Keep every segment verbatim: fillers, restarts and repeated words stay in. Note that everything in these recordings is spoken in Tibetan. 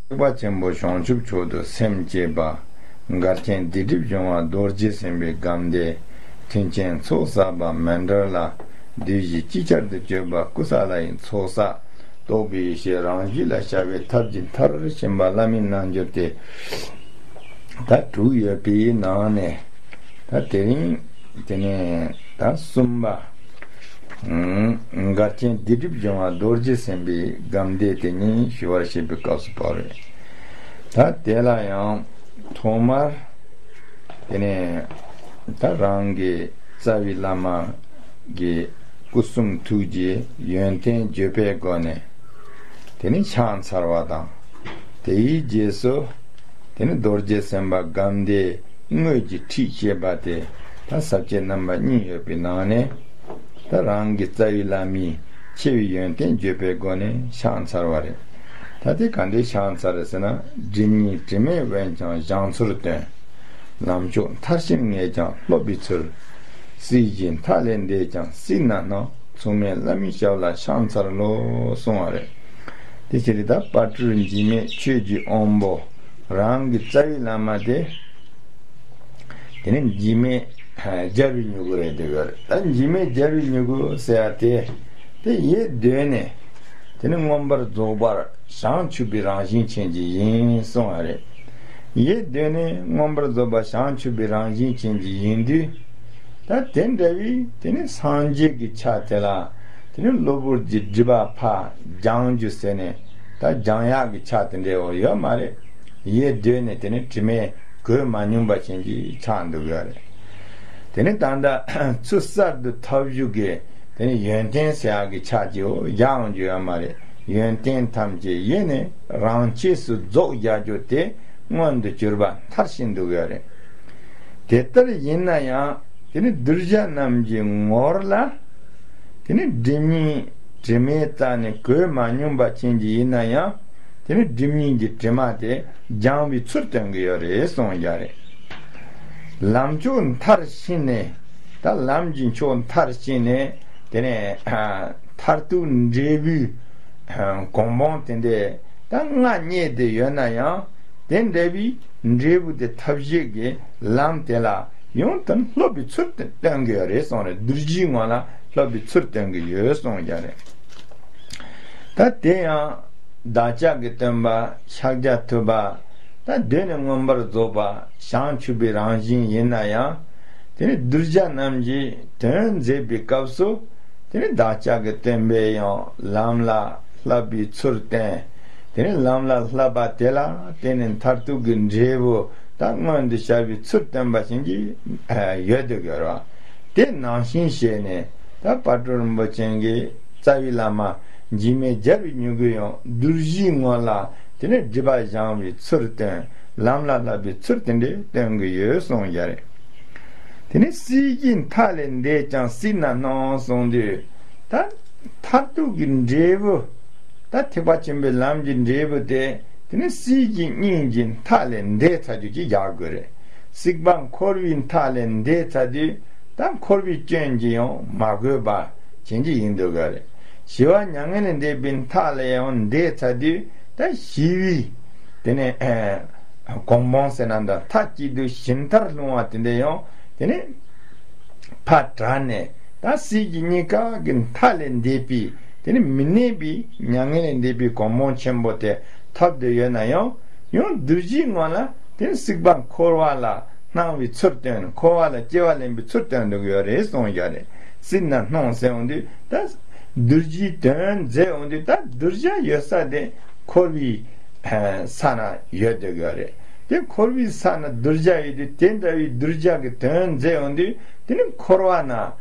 ཐེག་པ་ཆེན་པོ་བྱང་ཆུབ་མཆོག་ཏུ་སེམས་བསྐྱེད་པ། འགལ་རྐྱེན་སྡིག་སྒྲིབ་སྦྱོང་བ་རྡོ་རྗེ་སེམས་དཔའི་སྒོམ་བཟླས། མཐུན་རྐྱེན་ཚོགས་བསགས་པ་མཎྜལ་ལ། བདུད་བཞི་ཅིག་ཅར་དུ་གཅོད་པ་ཀུ་ས་ལ་ཡི་ཚོགས་བསགས། རྟོགས་པའི་ཡེ་ཤེས་རང་རྒྱུད་ལ་ཤར་བའི་ཐབས་ཀྱི་མཐར་ཕྱིན་པ་བླ་མའི་རྣལ་འབྱོར་ཏེ། ད་དྲུག་ཡོད་པའི་ནང་ནས། ད་དེ་རིང་དེ་ནས་ད་གསུམ་པ། ཨང་། འགལ་རྐྱེན་སྡིག་སྒྲིབ་སྦྱོང་བ་རྡོ་རྗེ་སེམས་དཔའི་སྒོམ་བཟླས་དེ་ཉིད་ཞུ་བར་བྱེད་པའི་སྐབས་སུ་བབས་རེད། ད་དེ་ལ་ཡང་ཐོག་མར་དེ་ནས་ད་རང་གི་རྩ་བའི་བླ་མ་གི་སྐུ་གསུང་ཐུགས་ཀྱི་ཡོན་ཏན་བརྗོད་པའི་སྒོ་ནས་དེ་ནས་ཕྱག་འཚལ་བ་དང་། དེའི་རྗེས་སུ་དེ་ནས་རྡོ་རྗེ་སེམས་དཔའ་སྒོམ་བཟླས་དངོས་ཀྱི་ཁྲིད་ཅེས་པ་དེ། ད་ས་བཅད་རྣམ་པ་གཉིས་ཡོད་པའི་ནང་ནས། ད་རང་གི་རྩ་བའི་བླ་མའི་ཆེ་བའི་ཡོན་ཏན་བརྗོད་པའི་སྒོ་ནས་ཕྱག་འཚལ་བ་རེད། ད་དེ་ག་འདྲའི་ཕྱག་འཚལ་ཟེར་ན། སྒྲིབ་གཉིས་དྲི་མས་གོས་ཀྱང་སྦྱང་ཚུལ་སྟོན། ལམ་མཆོག་མཐར་ཕྱིན་ངས་ཀྱང་སློབ་པའི་ཚུལ། སྲིད་ཞིའི་མཐའ་ལས་འདས་ཀྱང་སྲིད་ན་སྣང་། མཚུངས་མེད་བླ་མའི་ཞབས་ལ་ཕྱག་འཚལ་ལོ། གསུངས་པ་རེད། དེ་ཕྱིར་ད་དཔལ་སྤྲུལ་འཇིགས་མེད་ཆོས་ཀྱི་དབང་པོ་རང་གི་རྩ་བའི་བླ་མ་དེ། དེ་ནི་འཇིགས་མེད་རྒྱལ་བའི་མྱུ་གུ་རེད་འདུག་ཡོད་རེད། ད་འཇིགས་མེད་རྒྱལ་བའི་མྱུ་གུ་ཟེར་ཡ་དེ། དེ་ཡེ་གདོད་ནས་དེ་ནི་མངོན་པར་རྫོགས་པར་བྱང་ཆུབ་པའི་རང་བཞིན་ཅན་གྱི་ཡིན་གསུངས་པ་རེད། ཡེ་གདོད་ནས་མངོན་པར་རྫོགས་པ་བྱང་ཆུབ་པའི་རང་བཞིན་ཅན་གྱི་ཡིན་དུས། ད་དེ་འདྲ་བའི་དེ་ནི་སངས་རྒྱས་ཀྱི་ཆ་དེ་ལ་དེ་ནི་གློ་བུར་གྱི་སྒྲིབ་པ་ཕར་སྦྱང་རྒྱུ་ཟེར་ནས། ད་སྦྱང་ཡག་གི་ཆ་དེ་འདྲའི་འོ་ཡོད་མ་རེད། ཡེ་གདོད་ནས་དེ་ནི་དྲི་མས་གོས་མ་མྱོང་པ་ཅན་གྱི་ཆགས་འདུག་ཡོད་རེད། དེ་ནི་ད་ལྟ་ཚུར་གསར་དུ་ཐོབ་རྒྱུ་གི་དེ་ནི་ཡོན་ཏན་ཟེར་ཡག་གི་ཆ་ཅིག་འོ་ཡག་འོང་རྒྱུ་ཡོད་མ་རེད། ཡོན་ཏན་ཐམས་ཅད་ཡེ་ནས་རང་ཆས་སུ་རྫོགས་རྒྱག་རྒྱུ་དེ་མངོན་དུ་གྱུར་པ་མཐར་ཕྱིན་འདུག་ཡོད་རེད། དེ་ལྟར་ཡིན་ན་ཡང་དེ་ནི་གདུལ་བྱ་རྣམས་ཀྱི་ངོར་ལ། དེ་ནི་སྒྲིབ་གཉིས་དྲི་མའི་རྩ་ནས་གོས་མ་མྱོང་པ་ཅན་གྱི་ཡིན་ན་ཡང་། དེ་ནི་སྒྲིབ་གཉིས་ཀྱི་དྲི་མ་དེ་སྦྱང་བའི་ཚུལ་སྟོན་གྱི་ཡོད་རེད་གསུངས་ཡོད་རེད། ལམ་མཆོག་མཐར་ཕྱིན་ནས། ད་ལམ་གྱི་མཆོག་མཐར་ཕྱིན་ནས། དེ་ནས་མཐར་ཐུག་འབྲས་བུའི་གོ་འཕང་དེ་འདྲ་ད་མངའ་བརྙེས་ཏེ་ཡོད་ན་ཡང་། དེ་འདྲ་བའི་འབྲས་བུ་དེ་ཐོབ་བྱེད་ཀྱི་ལམ་དེ་ལ་ཡང་དོན་སློབ་པའི་ཚུལ་དུ་སྟོན་གྱི་ཡོད་རེད་གསུངས་རེད། གདུལ་བྱའི་ངོ་ལ་སློབ་པའི་ཚུལ་སྟོན་གྱི་ཡོད་གསུངས་ཀྱི་རེད། ད་དེ་ཡང་བདག་ཅག་གི་སྟོན་པ་ཤཱཀྱ་ཐུབ་པ། ད་གདོད་ནས་མངོན་པར་རྫོགས་པ་བྱང་ཆུབ་པའི་རང་བཞིན་ཡིན་ན་ཡང་། དེ་ནི་གདུལ་བྱ་རྣམས་ཀྱི་དོན་མཛད་པའི་སྐབས་སུ། དེ་ནི་བདག་ཅག་གི་སྟོན་པས་ཡང་ལམ་ལ་བསླབ་པའི་ཚུལ་བསྟན། དེ་ནི་ལམ་ལ་བསླབ་པ་དེ་ལ་བརྟེན་ནས་མཐར་ཐུག་གི་འབྲས་བུ་ད་མངོན་དུ་བྱ་བའི་ཚུལ་བསྟན་པ་ཞིག་གི་ཡོད་དུ་གྱུར་བ། དེ་ནང་བཞིན་བྱས་ནས་ད་དཔལ་སྤྲུལ་རིན་པོ་ཆེ་གི་རྩ་བའི་བླ་མ་འཇིགས་མེད་རྒྱལ་བའི་མྱུ་གུ་ཡང་གདུལ་བྱའི་ངོ་ལ་དེ་ནི་སྒྲིབ་པ་སྦྱང་བའི་ཚུལ་སྟོན། ལམ་ལ་བསླབ་པའི་ཚུལ་དེ་འདྲའི་སྟོན་གྱི་ཡོད་གསུངས་ཡོད་རེད། དེ་ནི་སྲིད་ཞིའི་མཐའ་ལས་འདས་ཀྱང་སྲིད་ན་སྣང་གསུངས་དུས། ད་མཐར་ཐུག་གི་འབྲས་བུ། ད་ཐེག་པ་ཆེན་པོའི་ལམ་གྱི་འབྲས་བུ་དེ། དེ་ནི་སྲིད་ཞི་གཉིས་ཀྱི་མཐའ་ལས་འདས་ཚར་དུས་ཀྱི་ཡག་དགོས་རེད། སྲིད་པ་འཁོར་བའི་མཐའ་ལས་འདས་ཚར་དུས། ད་འཁོར་བའི་སྐྱོན་གྱིས་ཡང་མ་གོས་པ་ཅན་གྱི་ཡིན་འདུག་ག་རེད། ཞི་བ་མྱ་ངན་ལས་འདས་པའི་མཐའ་ལས་ཡང་འདས་ཚར་དུས། ད་ཞི་བའི་དེ་ནས་གོ་འཕང་ཟེར་ན་འདྲ། མཐའ་གཅིག་ཏུ་ཞི་མཐར་ལྷུང་བ་དེ་འདྲ་ཡང་དེ་ནས་ཕར་དྲངས་ནས། ད་སྲིད་ཞི་གཉིས་ཀ་གི་མཐའ་ལས་འདས་པའི་དེ་ནི་མི་གནས་པའི་མྱ་ངན་ལས་འདས་པའི་གོ་འཕང་ཆེན་པོ་དེ་ཐོབ་བསྡད་ཡོད་ན་ཡང་། ཡང་གདུལ་བྱའི་ངོ་ལ་དེ་ནི་སྲིད་པ་འཁོར་བ་ལ་སྣང་བའི་ཚུལ་སྟོན། འཁོར་བ་ལ་སྐྱེ་བ་ལེན་པའི་ཚུལ་སྟོན་འདུག་ཡོད་རེད་གསུངས་ཡོད་རེད། སྲིད་ན་སྣང་ཟེར་འོང་དུས། ད་གདུལ་བྱའི་དོན་མཛད་འོང་དུས། ད་གདུལ་བྱ་ཡོད་ས་དེ་འཁོར་བའི་ས་ན་ཡོད་འདུག་ཡོད་རེད། དེ་འཁོར་བའི་ས་ན་གདུལ་བྱ་ཡོད་དུས། དེ་འདྲ་བའི་གདུལ་བྱ་གི་དོན་མཛད་འོང་དུས། དེ་ནི་འཁོར་བ་ན་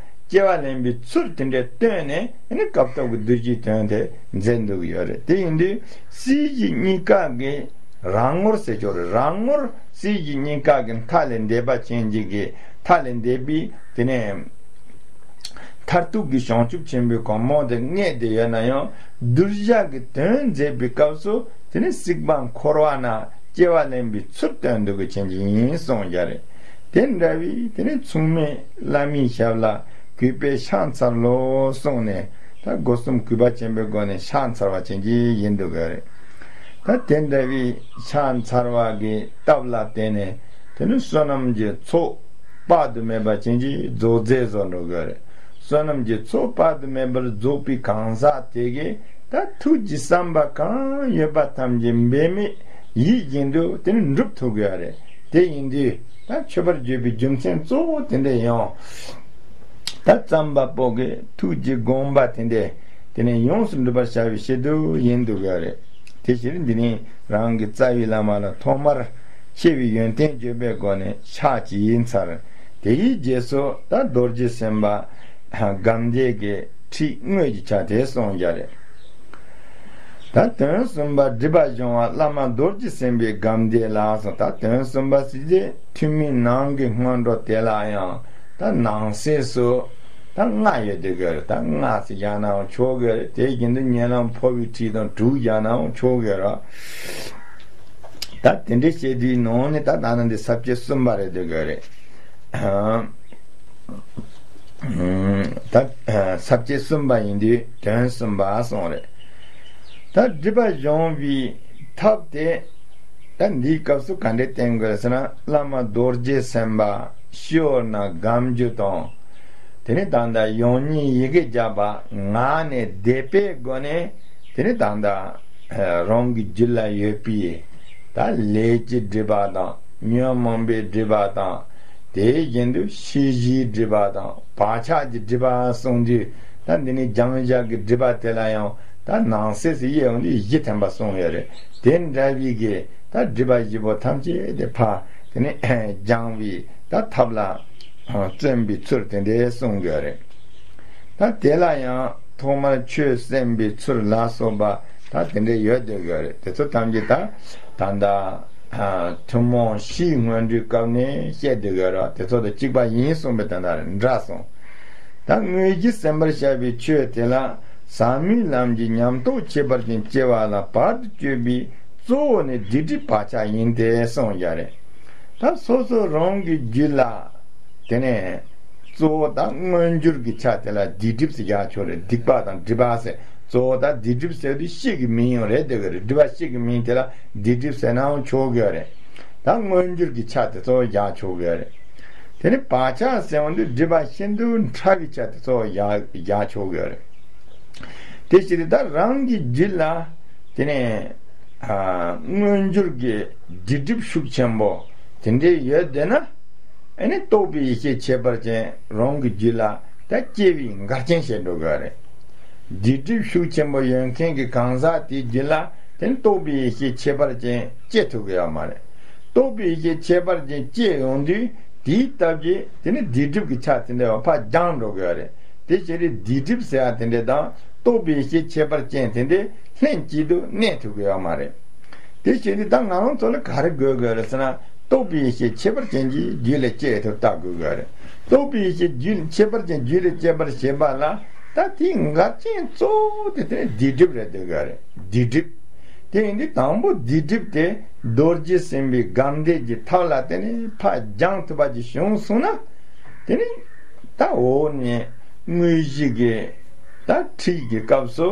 སྐྱེ་བ་ལེན་པའི་ཚུལ་དེ་འདྲ་སྟོན་ནས། དེ་ནི་སྐབས་ཐོག་གི་གདུལ་བྱའི་དོན་དེ་མཛད་འདུག་ཡོད་རེད། དེ་ཡིན་དུས་སྲིད་ཞི་གཉིས་ཀ་གི་རང་ངོར་ཟེར་ཆོག་རེད། རང་ངོར་སྲིད་ཞི་གཉིས་ཀ་གི་མཐའ་ལས་འདས་པ་ཅན་གྱི་གི་མཐའ་ལས་འདས་པའི་དེ་ནས་མཐར་ཐུག་གི་བྱང་ཆུབ་ཆེན་པོའི་གོ་འཕང་དེ་བརྙེས་ཏེ་ཡོད་ན་ཡང་། གདུལ་བྱ་གི་དོན་མཛད་པའི་སྐབས་སུ་དེ་ནི་སྲིད་པ་འཁོར་བ་ན་སྐྱེ་བ་ལེན་པའི་ཚུལ་སྟོན་འདུག་གི་ཅན་གྱི་ཡིན་གསུངས་ཡོད་རེད། དེ་འདྲ་བའི་དེ་ནི་མཚུངས་མེད་བླ་མའི་ཞབས་ལ་གུས་པས་ཕྱག་འཚལ་ལོ་གསུངས་ནས། ད་སྒོ་གསུམ་གུས་པ་ཆེན་པོའི་སྒོ་ནས་ཕྱག་འཚལ་བ་ཅན་གྱི་ཡིན་འདུག་གི་རེད། ད་དེ་འདྲ་བའི་ཕྱག་འཚལ་བ་གི་སྟབས་ལ་བརྟེན་ནས་དེ་ནི་བསོད་ནམས་ཀྱི་ཚོགས་དཔག་ཏུ་མེད་པ་ཅན་གྱིས་རྫོགས་མཛད་བཟོ་འགྲོ་གི་རེད། བསོད་ནམས་ཀྱི་ཚོགས་དཔག་ཏུ་མེད་པར་རྫོགས་པའི་གང་ཟག་དེ་གིས་ད་ཐུགས་ཀྱི་བསམ་པ་གང་ཡོད་པ་ཐམས་ཅད་འབད་མེད་ཡིད་བཞིན་དུ་དེ་ནི་འགྲུབ་ཐུབ་གི་རེད། དེ་ཡིན་དུས་ད་མཆོད་པར་བརྗོད་པའི་རྒྱུ་མཚན་གཙོ་བོ་དེ་འདྲ་ཡང་ད་བརྩམས་པ་པོ་གི་ཐུགས་ཀྱི་དགོངས་པ་དེ་འདྲ་དེ་ནས་ཡོངས་སུ་འགྲུབ་པར་བྱ་བའི་ཆེད་དུ་ཡིན་འདུག་གི་རེད། དེ་ཕྱིར་འདི་ནི་རང་གི་རྩ་བའི་བླ་མ་ལ་ཐོག་མར་ཆེ་བའི་ཡོན་ཏན་བརྗོད་པའི་སྒོ་ནས་ཕྱག་བགྱིས་ཚར། དེའི་རྗེས་སུ་ད་རྡོ་རྗེ་སེམས་དཔའ་དགའ་བདེ་གི་ཁྲིད་དངོས་ཀྱི་ཆ་དེ་གསུངས་རྒྱུ་རེད། ད་དོན་གསུམ་པ་སྒྲིབ་པ་སྦྱོང་བ་བླ་མ་རྡོ་རྗེ་སེམས་དཔའི་དགའ་བདེ་ལ་སོགས། ད་དོན་གསུམ་པ་ཟེར་རྗེས་ཐུན་མིན་ནང་གི་སྔོན་འགྲོ་དེ་ལ་ཡང་ད་ནང་གསེས་སུ་ད་ལྔ་ཡོད་དེ་གི་རེད། ད་ལྔ་ཟེར་བཞག་ནའང་ཆོག་གི་རེད། དེ་བཞིན་དུ་ཉེ་ལམ་འཕོ་བའི་ཁྲིད་དང་དྲུག་བཞག་ནའང་ཆོག་གི་རེད། ད་དེ་འདྲའི་བཤད་དུས་ནང་ནས་ད་ད་ནི་འདི་ས་བཅད་གསུམ་པ་རེད་དེ་གི་རེད། ད་ས་བཅད་གསུམ་པ་ཡིན་དུས་དོན་གསུམ་པ་གསུངས་རེད། ད་སྒྲིབ་པ་སྦྱོང་བའི་ཐབས་དེ་ད་འདིའི་སྐབས་སུ་ག་འདྲས་བསྟན་དགོས་ཟེར་ན། བླ་མ་རྡོ་རྗེ་སེམས་དཔའ་ཞི་བ་ལྷ་དགའ་འབྱོར་དང་། དེ་ནས་ད་ལྟ་ཡང་སྙིང་ཡི་གེ་བརྒྱ་པ་ངག་ནས་བཟླས་པའི་སྒོ་ནས་དེ་ནས་ད་ལྟ་རང་གི་རྒྱུད་ལ་ཡོད་པའི་ད་ལས་ཀྱི་སྒྲིབ་པ་དང་ཉོན་མོངས་པའི་སྒྲིབ་པ་དང་། དེ་བཞིན་དུ་ཤེས་བྱའི་སྒྲིབ་པ་དང་བག་ཆགས་ཀྱི་སྒྲིབ་པ་གསུངས་དུས། ད་འདི་ནི་སྦྱང་བྱ་གི་སྒྲིབ་པ་དེ་ལ་ཡང་ད་ནང་གསེས་སུ་དབྱེ་ཡོང་དུས་བཞི་ཐམ་པ་གསུངས་ཡོད་རེད། དེ་འདྲ་བའི་གི་ད་སྒྲིབ་པ་བཞི་པོ་ཐམས་ཅད་དེ་ཕར་དེ་ནི་སྦྱང་བའི་ད་ཐབས་ལ་བརྩོན་པའི་ཚུལ་དེ་འདྲ་གསུངས་ཡོད་རེད། ད་དེ་ལ་ཡང་ཐོག་མར་ཆོས་གསན་པའི་ཚུལ་ལ་སོགས་པ་ད་དེ་འདྲ་ཡོད་དེ་གི་རེད། དེ་ཚོ་ཐམས་ཅད་ད་ད་ལྟ་ཐུན་མོང་བཞིའི་སྔོན་འགྲོའི་སྐབས་ནས་བཤད་དེ་གི་རེད། དེ་ཚོ་དང་གཅིག་པ་ཡིན་གསུངས་པའི་དོན་དག་རེད། འདྲ་གསུངས། ད་དངོས་གཞི་གསན་པར་བྱ་བའི་ཆོས་དེ་ལ་ཟབ་མོའི་ལམ་གྱི་ཉམས་རྟོགས་ཁྱད་པར་ཅན་སྐྱེ་བ་ལ་བར་དུ་གཅོད་པའི་གཙོ་བོ་ནི་སྡིག་སྒྲིབ་བག་ཆགས་ཡིན་ཏེ་གསུངས་ཡོད་རེད། ད་སོ་སོ་རང་གི་རྒྱུད་ལ་དེ་ནས་གཙོ་བོ་དང་མངོན་གྱུར་གྱི་ཆ་དེ་ལ་སྡིག་སྒྲིབ་ཟེར་རྒྱག་ཆོག་རེད། སྡིག་པ་དང་སྒྲིབ་པ་ཟེར། གཙོ་བོ་དང་སྡིག་སྒྲིབ་ཟེར་དུས་སྤྱི་གི་མིང་ཡང་རེད་དེ་གི་རེད། སྒྲིབ་པ་སྤྱི་གི་མིང་དེ་ལ་སྡིག་སྒྲིབ་ཟེར་ནའང་ཆོག་གི་རེད། ད་མངོན་གྱུར་གྱི་ཆ་དེ་གཙོ་བོ་རྒྱག་ཆོག་གི་རེད། དེ་ནི་བག་ཆགས་ཟེར་བ་འདི་སྒྲིབ་པ་ཤིན་ཏུ་ཕྲ་བའི་ཆ་དེ་གཙོ་བོ་རྒྱག་རྒྱག་ཆོག་གི་རེད། དེ་ཕྱིར་ད་རང་གི་རྒྱུད་ལ་དེ་ནས་ཨ་མངོན་གྱུར་གྱི་སྡིག་སྒྲིབ་ཤུགས་ཆེན་པོ་དེ་འདྲའི་ཡོད་བསྡད་ན། ཨ་ནི་རྟོགས་པའི་ཡེ་ཤེས་ཁྱད་པར་ཅན་རང་གི་རྒྱུད་ལ་ད་སྐྱེ་བའི་འགལ་རྐྱེན་བྱེད་འགྲོ་གི་རེད། སྡིག་སྒྲིབ་ཤུགས་ཆེན་པོ་ཡོད་མཁན་གྱི་གང་ཟག་དེའི་རྒྱུད་ལ་དེ་ནི་རྟོགས་པའི་ཡེ་ཤེས་ཁྱད་པར་ཅན་སྐྱེ་ཐུབ་ཀྱི་ཡོད་མ་རེད། རྟོགས་པའི་ཡེ་ཤེས་ཁྱད་པར་ཅན་སྐྱེ་ཡོང་དུས་དེའི་སྟབས་ཀྱིས་དེ་ནི་སྡིག་སྒྲིབ་ཀྱི་ཆ་དེ་འདྲ་བ་ཕར་འགྱངས་འགྲོ་གི་ཡོད་རེད། དེ་ཕྱིར་སྡིག་སྒྲིབ་ཟེར་བ་དེ་འདྲ་དང་རྟོགས་པའི་ཡེ་ཤེས་ཁྱད་པར་ཅན་དེ་འདྲ་ལྷན་ཅིག་ཏུ་གནས་ཐུབ་ཀྱི་ཡོད་མ་རེད། དེ་བྱས་ཏེ་ད་ང་རང་ཚོ་ལ་ག་རེ་དགོས་དགོས་རེད་ཟེར་ན། རྟོགས་པའི་ཡེ་ཤེས་ཁྱད་པར་ཅན་གྱི་རྒྱུད་ལ་སྐྱེ་ཐུབ་ལྟ་དགོས་དགོས་རེད། རྟོགས་པའི་ཡེ་ཤེས་རྒྱུད་ཁྱད་པར་ཅན་རྒྱུད་ལ་སྐྱེ་བར་བྱེད་པ་ལ་ད་དེའི་འགལ་རྐྱེན་གཙོ་བོ་དེ་དེ་སྡིག་སྒྲིབ་རེད་འདོད་དགོས་རེད། སྡིག་སྒྲིབ། དེ་ཡིན་དུས་དང་པོ་སྡིག་སྒྲིབ་དེ་རྡོ་རྗེ་སེམས་དཔའི་དགའ་བདེ་གི་ཐབས་ལ་བརྟེན་ནས་ཕར་སྦྱང་ཐུབ་པ་ཅིག་བྱུང་སོང་ན། དེ་ནི་ད་འོག་ནས་དངོས་གཞི་གི་ད་ཁྲིད་ཀྱི་སྐབས་སུ་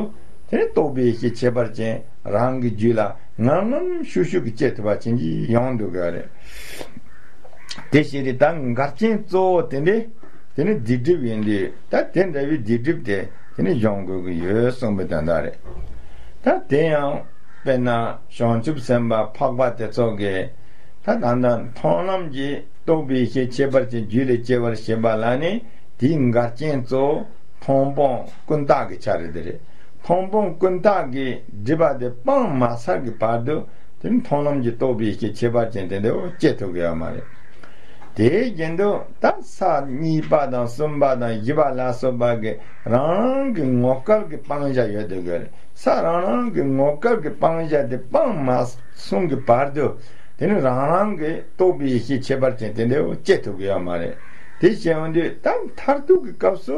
དེ་ནི་རྟོགས་པའི་ཡེ་ཤེས་ཁྱད་པར་ཅན་རང་གི་རྒྱུད་ལ་ངམ་ངམ་ཤུགས་ཤུགས་ཀྱིས་སྐྱེ་ཐུབ་པ་ཅན་གྱི་ཡོང་འདུག་གི་རེད། དེ་བྱས་ཏེ་ད་འགལ་རྐྱེན་གཙོ་བོ་དེ་འདྲ་དེ་ནི་སྡིག་སྒྲིབ་ཡིན་དུས་ད་དེ་འདྲ་བའི་སྡིག་སྒྲིབ་དེ་དེ་ནི་སྦྱོང་དགོས་ཀྱི་ཡོད་གསུངས་པའི་དོན་དག་རེད། ད་དེ་ཡང་དཔེར་ན་བྱང་ཆུབ་སེམས་དཔའ་འཕགས་པ་དེ་ཚོ་གིས་ད་ད་ལྟ་མཐོང་ལམ་གྱི་རྟོགས་པའི་ཡེ་ཤེས་ཁྱད་པར་ཅན་རྒྱུད་ལ་སྐྱེ་བར་བྱེད་པ་ལ་ནི་དེའི་འགལ་རྐྱེན་གཙོ་བོ་མཐོང་སྤང་ཀུན་བཏགས་ཀྱི་ཆ་རེད་དེ་རེད། མཐོང་སྤང་ཀུན་བཏགས་ཀྱི་སྒྲིབ་པ་དེ་སྤངས་མ་ཚར་གྱི་བར་དུ་དེ་ནི་མཐོང་ལམ་གྱི་རྟོགས་པའི་ཡེ་ཤེས་ཁྱད་པར་ཅན་དེ་འདྲ་བོ་སྐྱེ་ཐུབ་ཀྱི་ཡོད་མ་རེད། དེའི་རྒྱན་དུ་ད་ས་གཉིས་པ་དང་གསུམ་པ་དང་བཞི་པ་ལ་སོགས་པ་གི་རང་རང་གི་ངོ་སྐལ་གྱི་སྤང་བྱ་ཡོད་དེ་དགོས་རེད། ས་རང་རང་གི་ངོ་སྐལ་གྱི་སྤང་བྱ་དེ་སྤངས་མ་སོང་གི་བར་དུ་དེ་ནི་རང་རང་གི་རྟོགས་པའི་ཡེ་ཤེས་ཁྱད་པར་ཅན་དེ་འདྲ་བོ་སྐྱེ་ཐུབ་ཀྱི་ཡོད་མ་རེད། དེ་བྱས་ཡོང་དུས་ད་མཐར་ཐུག་གི་སྐབས་སུ་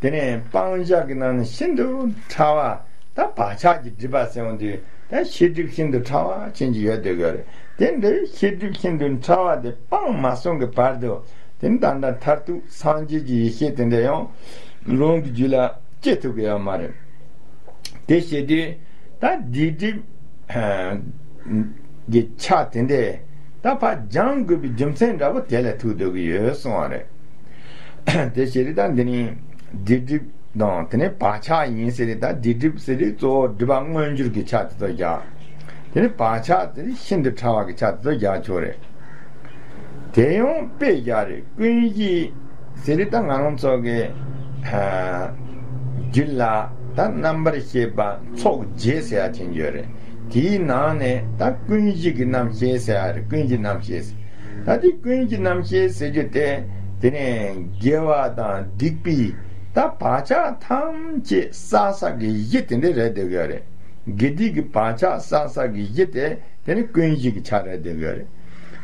དེ་ནས་སྤང་བྱ་གི་ནང་ནས་ཤིན་ཏུ་ཕྲ་བ་ད་བག་ཆགས་ཀྱི་སྒྲིབ་པ་ཟེར་ཡོང་དུས་ད་ཤེས་སྒྲིབ་ཤིན་ཏུ་ཕྲ་བ་ཅན་གྱི་ཡོད་དེ་དགོས་རེད། དེ་འདྲའི་ཤེས་སྒྲིབ་ཤིན་ཏུ་ཕྲ་བ་དེ་སྤངས་མ་སོང་གི་བར་དུ་དེ་ནི་ད་ལྟ་མཐར་ཐུག་སངས་རྒྱས་ཀྱི་ཡེ་ཤེས་དེ་འདྲ་ཡང་རང་གི་རྒྱུད་ལ་སྐྱེ་ཐུབ་ཀྱི་ཡོད་མ་རེད། དེ་བྱེད་དུས་ད་སྡིག་སྒྲིབ་ གི་ཆ་དེ་འདྲས་ད་ཕར་སྦྱང་དགོས་པའི་རྒྱུ་མཚན་འདྲ་པོ་དེ་ལ་ཐུག་སྡོད་ཀྱི་ཡོད་གསུངས་པ་རེད། དེ་བྱས་ཏེ་ད་འདི་ནི་སྡིག་སྒྲིབ་དང་དེ་ནས་བག་ཆགས་ཡིན་ཟེར་ཏེ། ད་སྡིག་སྒྲིབ་ཟེར་ཏེ་གཙོ་བོ་སྒྲིབ་པ་མངོན་གྱུར་གྱི་ཆ་དེ་ཚོ་རྒྱག་དེ་ནས་བག་ཆགས་དེ་ནི་ཤིན་ཏུ་ཕྲ་བ་གི་ཆ་དེ་ཚོ་རྒྱག་ཆོག་རེད། དེ་ཡང་དཔེ་རྒྱག་རེད། ཀུན་གཞི་ཟེར་ཏེ་ད་ང་རང་ཚོ་གི་ཨ་རྒྱུད་ལ་ད་རྣམ་པར་ཤེས་པ་ཚོགས་བརྒྱད་ཟེར་ཡ་ཅིག་ཡོད་རེད། དེའི་ནང་ནས་ད་ཀུན་གཞི་གི་རྣམ་ཤེས་ཟེར་ཡ་རེད། ཀུན་གཞི་རྣམ་ཤེས་ཟེར། ད་དེ་ཀུན་གཞི་རྣམ་ཤེས་ཟེར་རྒྱུ་དེ་དེ་ནས་དགེ་བ་དང་སྡིག་པའི་ད་བག་ཆགས་ཐམས་ཅད་བསགས་ས་གི་གཞི་དེ་འདྲ་རེད་བསྡད་ཡོད་རེད། དགེ་སྡིག་གི་བག་ཆགས་བསགས་ས་གི་གཞི་དེ་དེ་ནི་ཀུན་གཞི་གི་ཆ་རེད་བསྡད་ཡོད་རེད།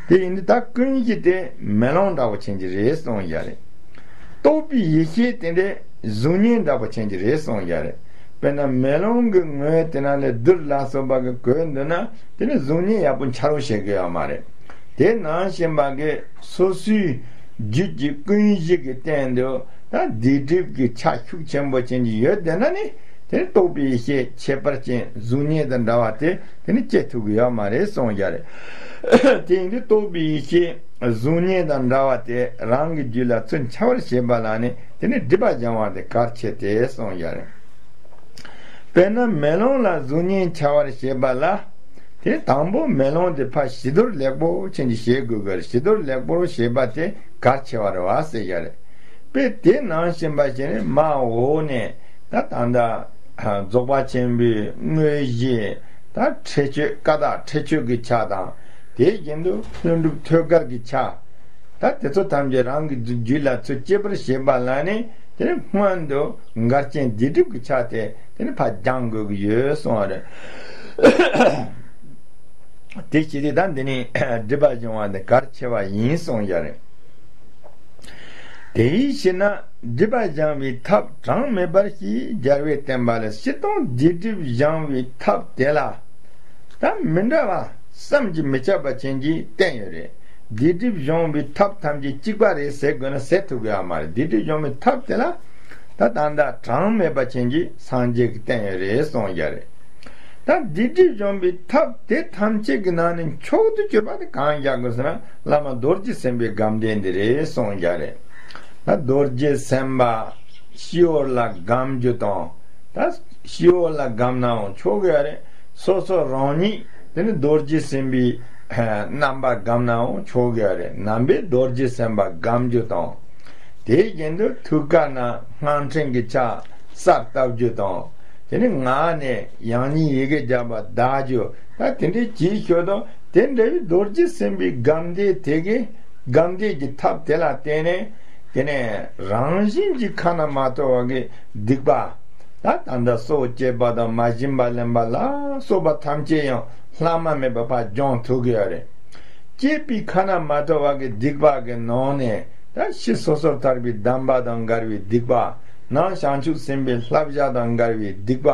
དེ་ཡིན་དུས་ད་ཀུན་གཞི་དེ་མེ་ལོང་འདྲ་པོ་ཅན་གྱི་རེད་གསུངས་ཡ་རེད། རྟོགས་པའི་ཡེ་ཤེས་དེ་འདྲའི་གཟུགས་བརྙན་འདྲ་པོ་ཅན་གྱི་རེད་གསུངས་ཡ་རེད། དཔེར་ན་མེ་ལོང་གི་ངོས་དེ་ན་ལས་རྡུལ་ལ་སོགས་པ་གི་གོས་འདི་ན་དེ་ནི་གཟུགས་བརྙན་ཡག་པོ་འཆར་རོ་བྱེད་ཀྱི་ཡོད་མ་རེད། དེ་ནང་བཞིན་པ་གི་སོ་སོའི་རྒྱུད་ཀྱི་ཀུན་གཞི་གི་སྟེང་དུ་ད་སྡིག་སྒྲིབ་ཀྱི་ཆ་ཤུགས་ཆེན་པོ་ཅན་གྱི་ཡོད་བསྡད་ན་ནི། དེ་ནི་རྟོགས་པའི་ཡེ་ཤེས་ཁྱད་པར་ཅན་གཟུགས་བརྙན་དང་འདྲ་བ་དེ་དེ་ནི་སྐྱེ་ཐུབ་ཀྱི་ཡོད་མ་རེད་གསུངས་ཡ་རེད། དེ་ཡིན་དུས་རྟོགས་པའི་ཡེ་ཤེས་གཟུགས་བརྙན་དང་འདྲ་བ་དེ་རང་གི་རྒྱུད་ལ་ཚུར་འཆར་བར་བྱེད་པ་ལ་ནི་དེ་ནི་སྒྲིབ་པ་སྦྱང་བ་དེ་གལ་ཆེ་སྟེ་གསུངས་ཡ་རེད། དཔེར་ན་མེ་ལོང་ལ་གཟུགས་བརྙན་འཆར་བར་བྱེད་པ་ལ། དེ་དང་པོ་མེ་ལོང་དེ་ཕར་བྱི་དོར་ལེགས་པོ་ཅན་གྱིས་བྱེད་དགོས་ཀྱི་རེད། བྱི་དོར་ལེགས་པོར་བྱེད་པ་དེ་གལ་ཆེ་བ་རེད་བ་ཟེར་ཡ་རེད། དཔེ་དེ་ནང་བཞིན་པ་ཞིག་ནི་མར་འོག་ནས་ད་ད་ལྟ་རྫོགས་པ་ཆེན་པོའི་དངོས་གཞི་ད་ཁྲེགས་ཆོད་ཀ་དག་ཁྲེགས་ཆོད་ཀྱི་ཆ་དང་། དེ་བཞིན་དུ་ལྷུན་གྲུབ་ཐོད་དཀར་གྱི་ཆ། ད་དེ་ཚོ་ཐམས་ཅད་རང་གི་རྒྱུད་ལ་ཚུར་སྐྱེ་བར་བྱེད་པ་ལ་ནི་དེ་ནི་སྔོན་དུ་འགལ་རྐྱེན་སྡིག་སྒྲིབ་ཀྱི་ཆ་དེ་དེ་ནི་ཕར་སྦྱང་དགོས་ཀྱི་ཡོད་གསུངས་པ་རེད། དེ་བྱས་ཏེ་ད་འདི་ནི་སྒྲིབ་པ་སྦྱང་བ་འདི་གལ་ཆེ་བ་ཡིན་གསུངས་ཡ་རེད། དེའི་ཕྱིར་ན་སྒྲིབ་པ་སྦྱང་བའི་ཐབས་གྲངས་མེད་པར་ཞེས་རྒྱལ་བས་བསྟན་པ་ལས། སྤྱིར་བཏང་སྡིག་སྒྲིབ་སྦྱང་བའི་ཐབས་དེ་ལ་ད་མི་འདྲ་བ་བསམ་གྱིས་མི་ཁྱབ་པ་ཅན་གྱིས་བསྟན་ཡོད་རེད། སྡིག་སྒྲིབ་སྦྱོང་བའི་ཐབས་ཐམས་ཅད་གཅིག་པ་རེད་ཟེར་དགོས་ན་ཟེར་ཐུབ་ཀྱི་ཡོད་མ་རེད། སྡིག་སྒྲིབ་སྦྱོང་བའི་ཐབས་དེ་ལ་ད་ད་ལྟ་གྲངས་མེད་པ་ཅན་གྱིས་སངས་རྒྱས་ཀྱིས་བསྟན་ཡོད་རེད་གསུངས་ཡ་རེད། ད་སྡིག་སྒྲིབ་སྦྱོང་བའི་ཐབས་དེ་ཐམས་ཅད་ཀྱི་ནང་ནས་མཆོག་ཏུ་གྱུར་པ་དེ་གང་ཡག་གོ་ཟེར་ན། བླ་མ་རྡོ་རྗེ་སེམས་དཔའི་སྒོམ་བཟླས་འདི་རེད་གསུངས་ཡ་རེད། ད་རྡོ་རྗེ་སེམས་དཔའ་སྤྱི་བོ་ལ་སྒོམ་རྒྱུ་དང་། ད་སྤྱི་བོ་ལ་སྒོམ་ནའང་ཆོག་གི་ཡ་རེད། སོ་སོ་རང་ཉིད་དེ་ནི་རྡོ་རྗེ་སེམས་དཔའི་རྣམ་པ་སྒོམ་ནའང་ཆོག་གི་ཡ་རེད། ནང་པའི་རྡོ་རྗེ་སེམས་དཔའ་སྒོམ་རྒྱུ་དང་། དེ་བཞིན་དུ་ཐུགས་ཀ་ན་སྔགས་ཕྲེང་གི་ཕྱག་གསལ་བཏབ་རྒྱུ་དང་། དེ་ནི་ངག་ནས་ཡང་སྙིང་ཡི་གེ་བརྒྱ་པ་བཟླ་རྒྱུ། ད་དེ་འདྲའི་གྱིས་ཤོད་དང་། དེ་འདྲ་བའི་རྡོ་རྗེ་སེམས་དཔའི་སྒོམ་བཟླས་དེ་གི་སྒོམ་བཟླས་ཀྱི་ཐབས་དེ་ལ་བརྟེན་ནས། དེ་ནས་རང་བཞིན་གྱིས་ཁ་ན་མ་ཐོ་བ་གི་སྡིག་པ། ད་ད་ལྟ་སྲོག་བཅད་པ་དང་མ་བྱིན་པ་ལེན་པ་ལ་སོགས་པ་ཐམས་ཅད་ཡང་ལྷག་མ་མེད་པར་ཕར་སྦྱོང་ཐུབ་ཀྱི་ཡོད་རེད། བཅས་པའི་ཁ་ན་མ་ཐོ་བ་གི་སྡིག་པ་གི་ནང་ནས། ད་ཕྱི་སོ་སོར་ཐར་པའི་གདམས་པ་དང་འགལ་བའི་སྡིག་པ། ནང་བྱང་ཆུབ་སེམས་དཔའི་བསླབ་བྱ་དང་འགལ་བའི་སྡིག་པ།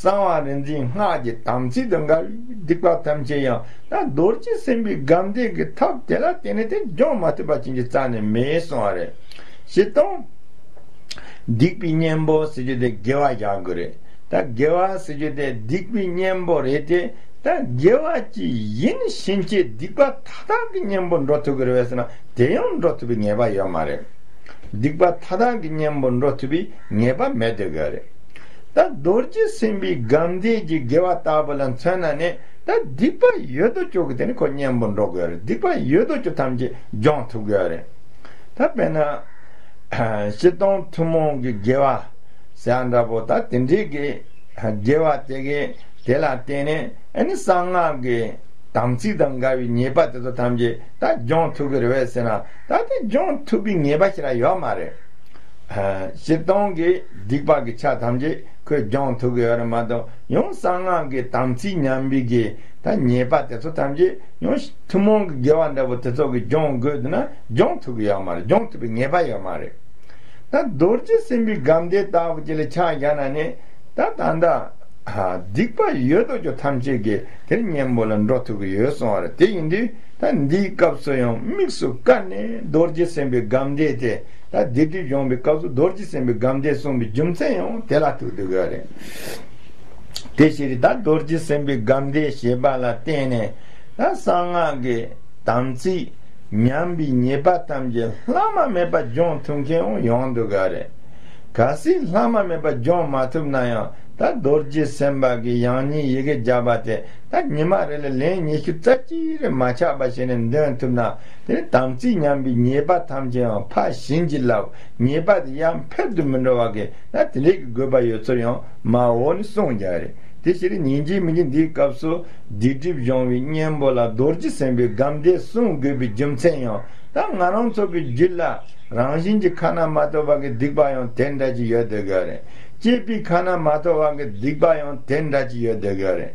གསང་བ་རིག་འཛིན་སྔགས་ཀྱི་དམ་ཚིག་དང་འགལ་བའི་སྡིག་པ་ཐམས་ཅད་ཡང་ད་རྡོ་རྗེ་སེམས་དཔའི་སྒོམ་བཟླས་ཀྱི་ཐབས་དེ་ལ་བརྟེན་ནས་དེ་སྦྱོང་མ་ཐུབ་པ་ཅན་གྱི་རྩ་ནས་མེད་གསུངས་པ་རེད། སྤྱིར་བཏང་སྡིག་པའི་གཉེན་པོ་ཟེར་རྒྱུ་དེ་དགེ་བ་བཞག་དགོས་རེད། ད་དགེ་བ་ཟེར་རྒྱུ་དེ་སྡིག་པའི་གཉེན་པོ་རེད་དེ། ད་དགེ་བ་ཅིག་ཡིན་ཕྱིན་ཆད་སྡིག་པ་མཐའ་དག་གི་གཉེན་པོ་འགྲོ་ཐུབ་ཀྱི་རེད་པས་ཟེར་ན། དེ་ཡང་འགྲོ་ཐུབ་པའི་ངེས་པ་ཡོད་མ་རེད། སྡིག་པ་མཐའ་དག་གི་གཉེན་པོ་འགྲོ་ཐུབ་པའི་ངེས་པ་མེད་དེ་ག་རེད། ད་རྡོ་རྗེ་སེམས་དཔའི་སྒོམ་བཟླས་ཀྱི་དགེ་བ་ལྟ་བུ་ལ་མཚོན་ན་ནི། ད་སྡིག་པ་ཡོད་དོ་ཅོག་གི་དེ་ནི་ཁོ་གཉེན་པོ་འགྲོ་དགོས་རེད། སྡིག་པ་ཡོད་དོ་ཅོག་ཐམས་ཅད་སྦྱོང་ཐུབ་དགོས་རེད། ད་དཔེར་ན། སྤྱིར་བཏང་ཐུན་མོང་གི་དགེ་བ་ཟེར་ཡ་འདྲ་པོ། ད་དེ་འདྲའི་གི་དགེ་བ་དེ་གི་དེ་ལ་བརྟེན་ནས་ཨ་ནི་གསང་སྔགས་ཀྱི་དམ་ཚིག་དང་འགལ་བའི་ཉེས་པ་དེ་ཚོ་ཐམས་ཅད་ད་སྦྱོང་ཐུབ་ཀྱི་རེད་པས་ཟེར་ན། ད་དེ་སྦྱོང་ཐུབ་པའི་ངེས་པ་ཞིག་ར་ཡོད་མ་རེད། སྤྱིར་བཏང་གི་སྡིག་པ་གི་ཆ་ཐམས་ཅད་ཁོས་སྦྱོང་ཐུབ་ཀྱི་ཡོད་རེད་མ་གཏོགས། ཡང་གསང་སྔགས་ཀྱི་དམ་ཚིག་ཉམས་པའི་གི་ད་ཉེས་པ་དེ་ཚོ་ཐམས་ཅད་ཡང་ཐུན་མོང་གི་དགེ་བ་འདྲ་པོ་དེ་ཚོ་གི་སྦྱོང་དགོས་འདུག་ན་སྦྱོང་ཐུབ་ཀྱི་ཡོད་མ་རེད། སྦྱོང་ཐུབ་པའི་ངེས་པ་ཡོད་མ་རེད། ད་རྡོ་རྗེ་སེམས་དཔའི་སྒོམ་བཟླས་ལྟ་བུ་ཅིག་ལ་ཆ་བཞག་ན་ནི། ད་ད་ལྟ་སྡིག་པ་ཡོད་དོ་ཅོག་ཐམས་ཅད་ཀྱི་དེར་གཉེན་པོ་ལ་འགྲོ་ཐུབ་ཀྱི་ཡོད་གསུངས་པ་རེད། དེ་ཡིན་དུས་ད་འདིའི་སྐབས་སུ་ཡང་དམིགས་སུ་བཀར་ནས་རྡོ་རྗེ་སེམས་དཔའི་སྒོམ་བཟླས་དེ། ད་སྡིག་སྒྲིབ་སྦྱོང་བའི་སྐབས་སུ་རྡོ་རྗེ་སེམས་དཔའི་སྒོམ་བཟླས་གསུངས་པའི་རྒྱུ་མཚན་ཡང་དེ་ལ་ཐུག་འདུག་ག་རེད། དེ་ཕྱིར་ད་རྡོ་རྗེ་སེམས་དཔའི་སྒོམ་བཟླས་བྱེད་པ་ལ་བརྟེན་ནས་ད་གསང་སྔགས་ཀྱི་དམ་ཚིག་ཉམས་པའི་ཉེས་པ་ཐམས་ཅད་བླ་ན་མེད་པ་སྦྱོང་ཐུབ་མཁན་ཡང་ཡོང་འདུག་ག་རེད། གལ་སྲིད་བླ་ན་མེད་པ་སྦྱོང་མ་ཐུབ་ན་ཡང་ད་རྡོ་རྗེ་སེམས་དཔའ་གི་ཡང་སྙིང་ཡི་གེ་བརྒྱ་པ་དེ་ད་ཉི་མ་རེ་ལ་ལན་ཉི་ཤུ་རྩ་གཅིག་རེ་མ་ཆག་པ་བྱས་ནས་འདོན་ཐུབ་ན། དེ་ནི་དམ་ཚིག་ཉམས་པའི་ཉེས་པ་ཐམས་ཅད་ཡང་ཕར་ཕྱིན་གྱི་ལབ། ཉེས་པ་དེ་ཡང་འཕེལ་དུ་མི་འགྲོ་བ་གི་ན་དེ་འདྲའི་གི་དགོས་པ་ཡོད་ཚུལ་ཡང་མ་འོག་ནས་གསུངས་ཀྱང་རེད། དེ་ཕྱིར་ཉིན་གཅིག་མིན་གཅིག་འདིའི་སྐབས་སུ་སྡིག་སྒྲིབ་སྦྱོང་བའི་གཉེན་པོ་ལ་རྡོ་རྗེ་སེམས་དཔའི་སྒོམ་བཟླས་གསུང་དགོས་པའི་རྒྱུ་མཚན་ཡང་ད་ང་རང་ཚོ་གི་རྒྱུད་ལ་རང་བཞིན་གྱི་ཁ་ན་མ་ཐོ་བ་གི་སྡིག་པ་ཡང་དེ་འདྲ་ཅིག་ཡོད་བསྡད་ཀྱི་རེད། སྐྱེས་པའི་ཁ་ན་མ་ཐོ་བ་གི་སྡིག་པ་ཡང་དེ་འདྲ་ཅིག་ཡོད་བསྡད་ཀྱི་རེད།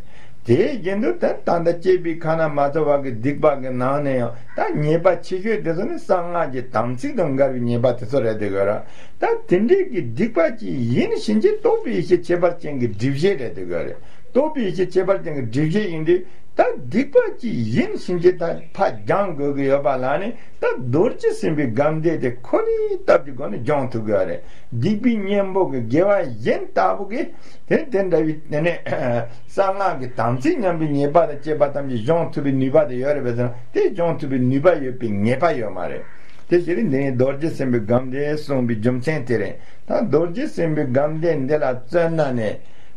དེའི་རྒྱུན་དུ་ད་ད་ལྟ་སྐྱེས་པའི་ཁ་ན་མ་ཐོ་བ་གི་སྡིག་པ་གི་ནང་ནས་ཡང་ད་ཉེས་པ་ཆེ་ཤོས་དེ་ཚོ་ནི་གསང་སྔགས་ཀྱི་དམ་ཚིག་དང་འགལ་བའི་ཉེས་པ་དེ་ཚོ་རེད་འདུག་ག་ར། ད་དེ་འདྲའི་གི་སྡིག་པ་ཅིག་ཡིན་ཕྱིན་ཆད་རྟོགས་པའི་ཡེ་ཤེས་ཁྱད་པར་ཅན་གྱི་སྒྲིབ་བྱེད་རེད་འདུག་ག་རེད། རྟོགས་པའི་ཡེ་ཤེས་ཁྱད་པར་ཅན་གྱི་སྒྲིབ་བྱེད་ཡིན་དུས་ད་སྡིག་པ་ཅིག་ཡིན་ཕྱིན་ཆད་ད་ཕར་སྦྱང་དགོས་ཀྱི་ཡོད་པ་ལ་ནི་ད་རྡོ་རྗེ་སེམས་དཔའི་སྒོམ་བཟླས་དེ་ཁོ་ནའི་སྟབས་ཀྱི་སྒོ་ནས་སྦྱོང་ཐུབ་ཀྱི་ཡོད་རེད། སྡིག་པའི་གཉེན་པོ་གི་དགེ་བ་གཞན་ལྟ་བུ་གི་དེ་དེ་འདྲ་བའི་དེ་ནས་གསང་སྔགས་ཀྱི་དམ་ཚིག་ཉམས་པའི་ཉེས་པ་དང་བཅས་པ་ཐམས་ཅད་སྦྱོང་ཐུབ་པའི་ནུས་པ་དེ་ཡོད་རེད་པས་ཟེར་ན་དེ་སྦྱོང་ཐུབ་པའི་ནུས་པ་ཡོད་པའི་ངེས་པ་ཡོད་མ་རེད། དེ་ཕྱིར་འདི་ནི་རྡོ་རྗེ་སེམས་དཔའི་སྒོམ་བཟླས་གསུངས་པའི་རྒྱུ་མཚན་དེ་རེད། ད་རྡོ་རྗེ་སེམས་དཔའི་སྒོམ་བཟླས་འདི་ལ་བརྩོན་ན་ནི་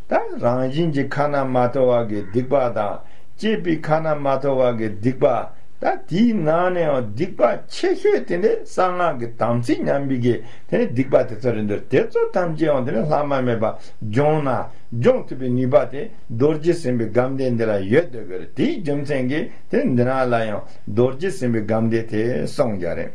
ད་རང་བཞིན་གྱི་ཁ་ན་མ་ཐོ་བ་གི་སྡིག་པ་དང་སྐྱེས་པའི་ཁ་ན་མ་ཐོ་བ་གི་སྡིག་པ། ད་དེའི་ནང་ནས་ཡང་སྡིག་པ་ཆེ་ཤོས་དེ་འདྲའི་གསང་སྔགས་ཀྱི་དམ་ཚིག་ཉམས་པའི་གི་དེ་ནི་སྡིག་པ་དེ་ཚོ་རེད་འདུག་དེ་ཚོ་ཐམས་ཅད་ཡང་དེ་ནི་བླ་ན་མེད་པ་སྦྱོང་ན་སྦྱོང་ཐུབ་པའི་ནུས་པ་དེ་རྡོ་རྗེ་སེམས་དཔའི་སྒོམ་བཟླས་འདི་ལ་ཡོད་འདོད་ཀྱི་རེད། དེའི་རྒྱུ་མཚན་གྱིས་དེ་འདི་ན་ལ་ཡང་རྡོ་རྗེ་སེམས་དཔའི་སྒོམ་བཟླས་དེ་གསུངས་ཀྱང་རེད།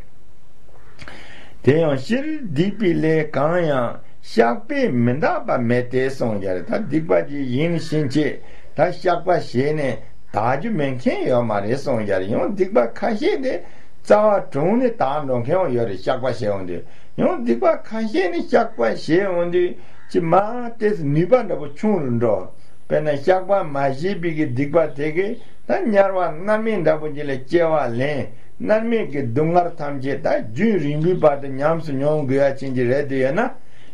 དེ་ཡང་སྤྱིར་སྡིག་པའི་ལས་གང་ཡང་བཤགས་པས་མི་འདག་པ་མེད་དེ་གསུངས་ཀྱང་རེད། ད་སྡིག་པ་ཅིག་ཡིན་ཕྱིན་ཆད་ད་བཤགས་པ་བྱས་ནས་དག་རྒྱུ་མེད་མཁན་ཡོད་མ་རེད་གསུངས་ཀྱང་རེད། ཡང་སྡིག་པ་ཁ་ཤས་དེ་རྩ་བ་དྲུངས་ནས་དག་འགྲོ་མཁན་ཡང་ཡོད་རེད། བཤགས་པ་བྱས་འོང་དུས་ཡང་སྡིག་པ་ཁ་ཤས་ནི་བཤགས་པ་བྱས་འོང་དུས་ཅི་མ་དེ་ནུས་པ་འདྲ་པོ་ཆུང་རུ་འགྲོ། དཔེར་ན་བཤགས་པ་མ་བྱས་པའི་གི་སྡིག་པ་དེ་གིས་ད་དམྱལ་བ་མནར་མེད་འདྲ་པོ་ཅིག་ལ་སྐྱེ་བ་ལེན། མནར་མེད་ཀྱི་སྡུག་བསྔལ་ཐམས་ཅད་ད་རྒྱུན་རིང་པོའི་བར་དུ་ཉམས་སུ་མྱོང་དགོས་ཡ་ཕྱིན་གྱི་རེད་དེ་ཡོད་ན།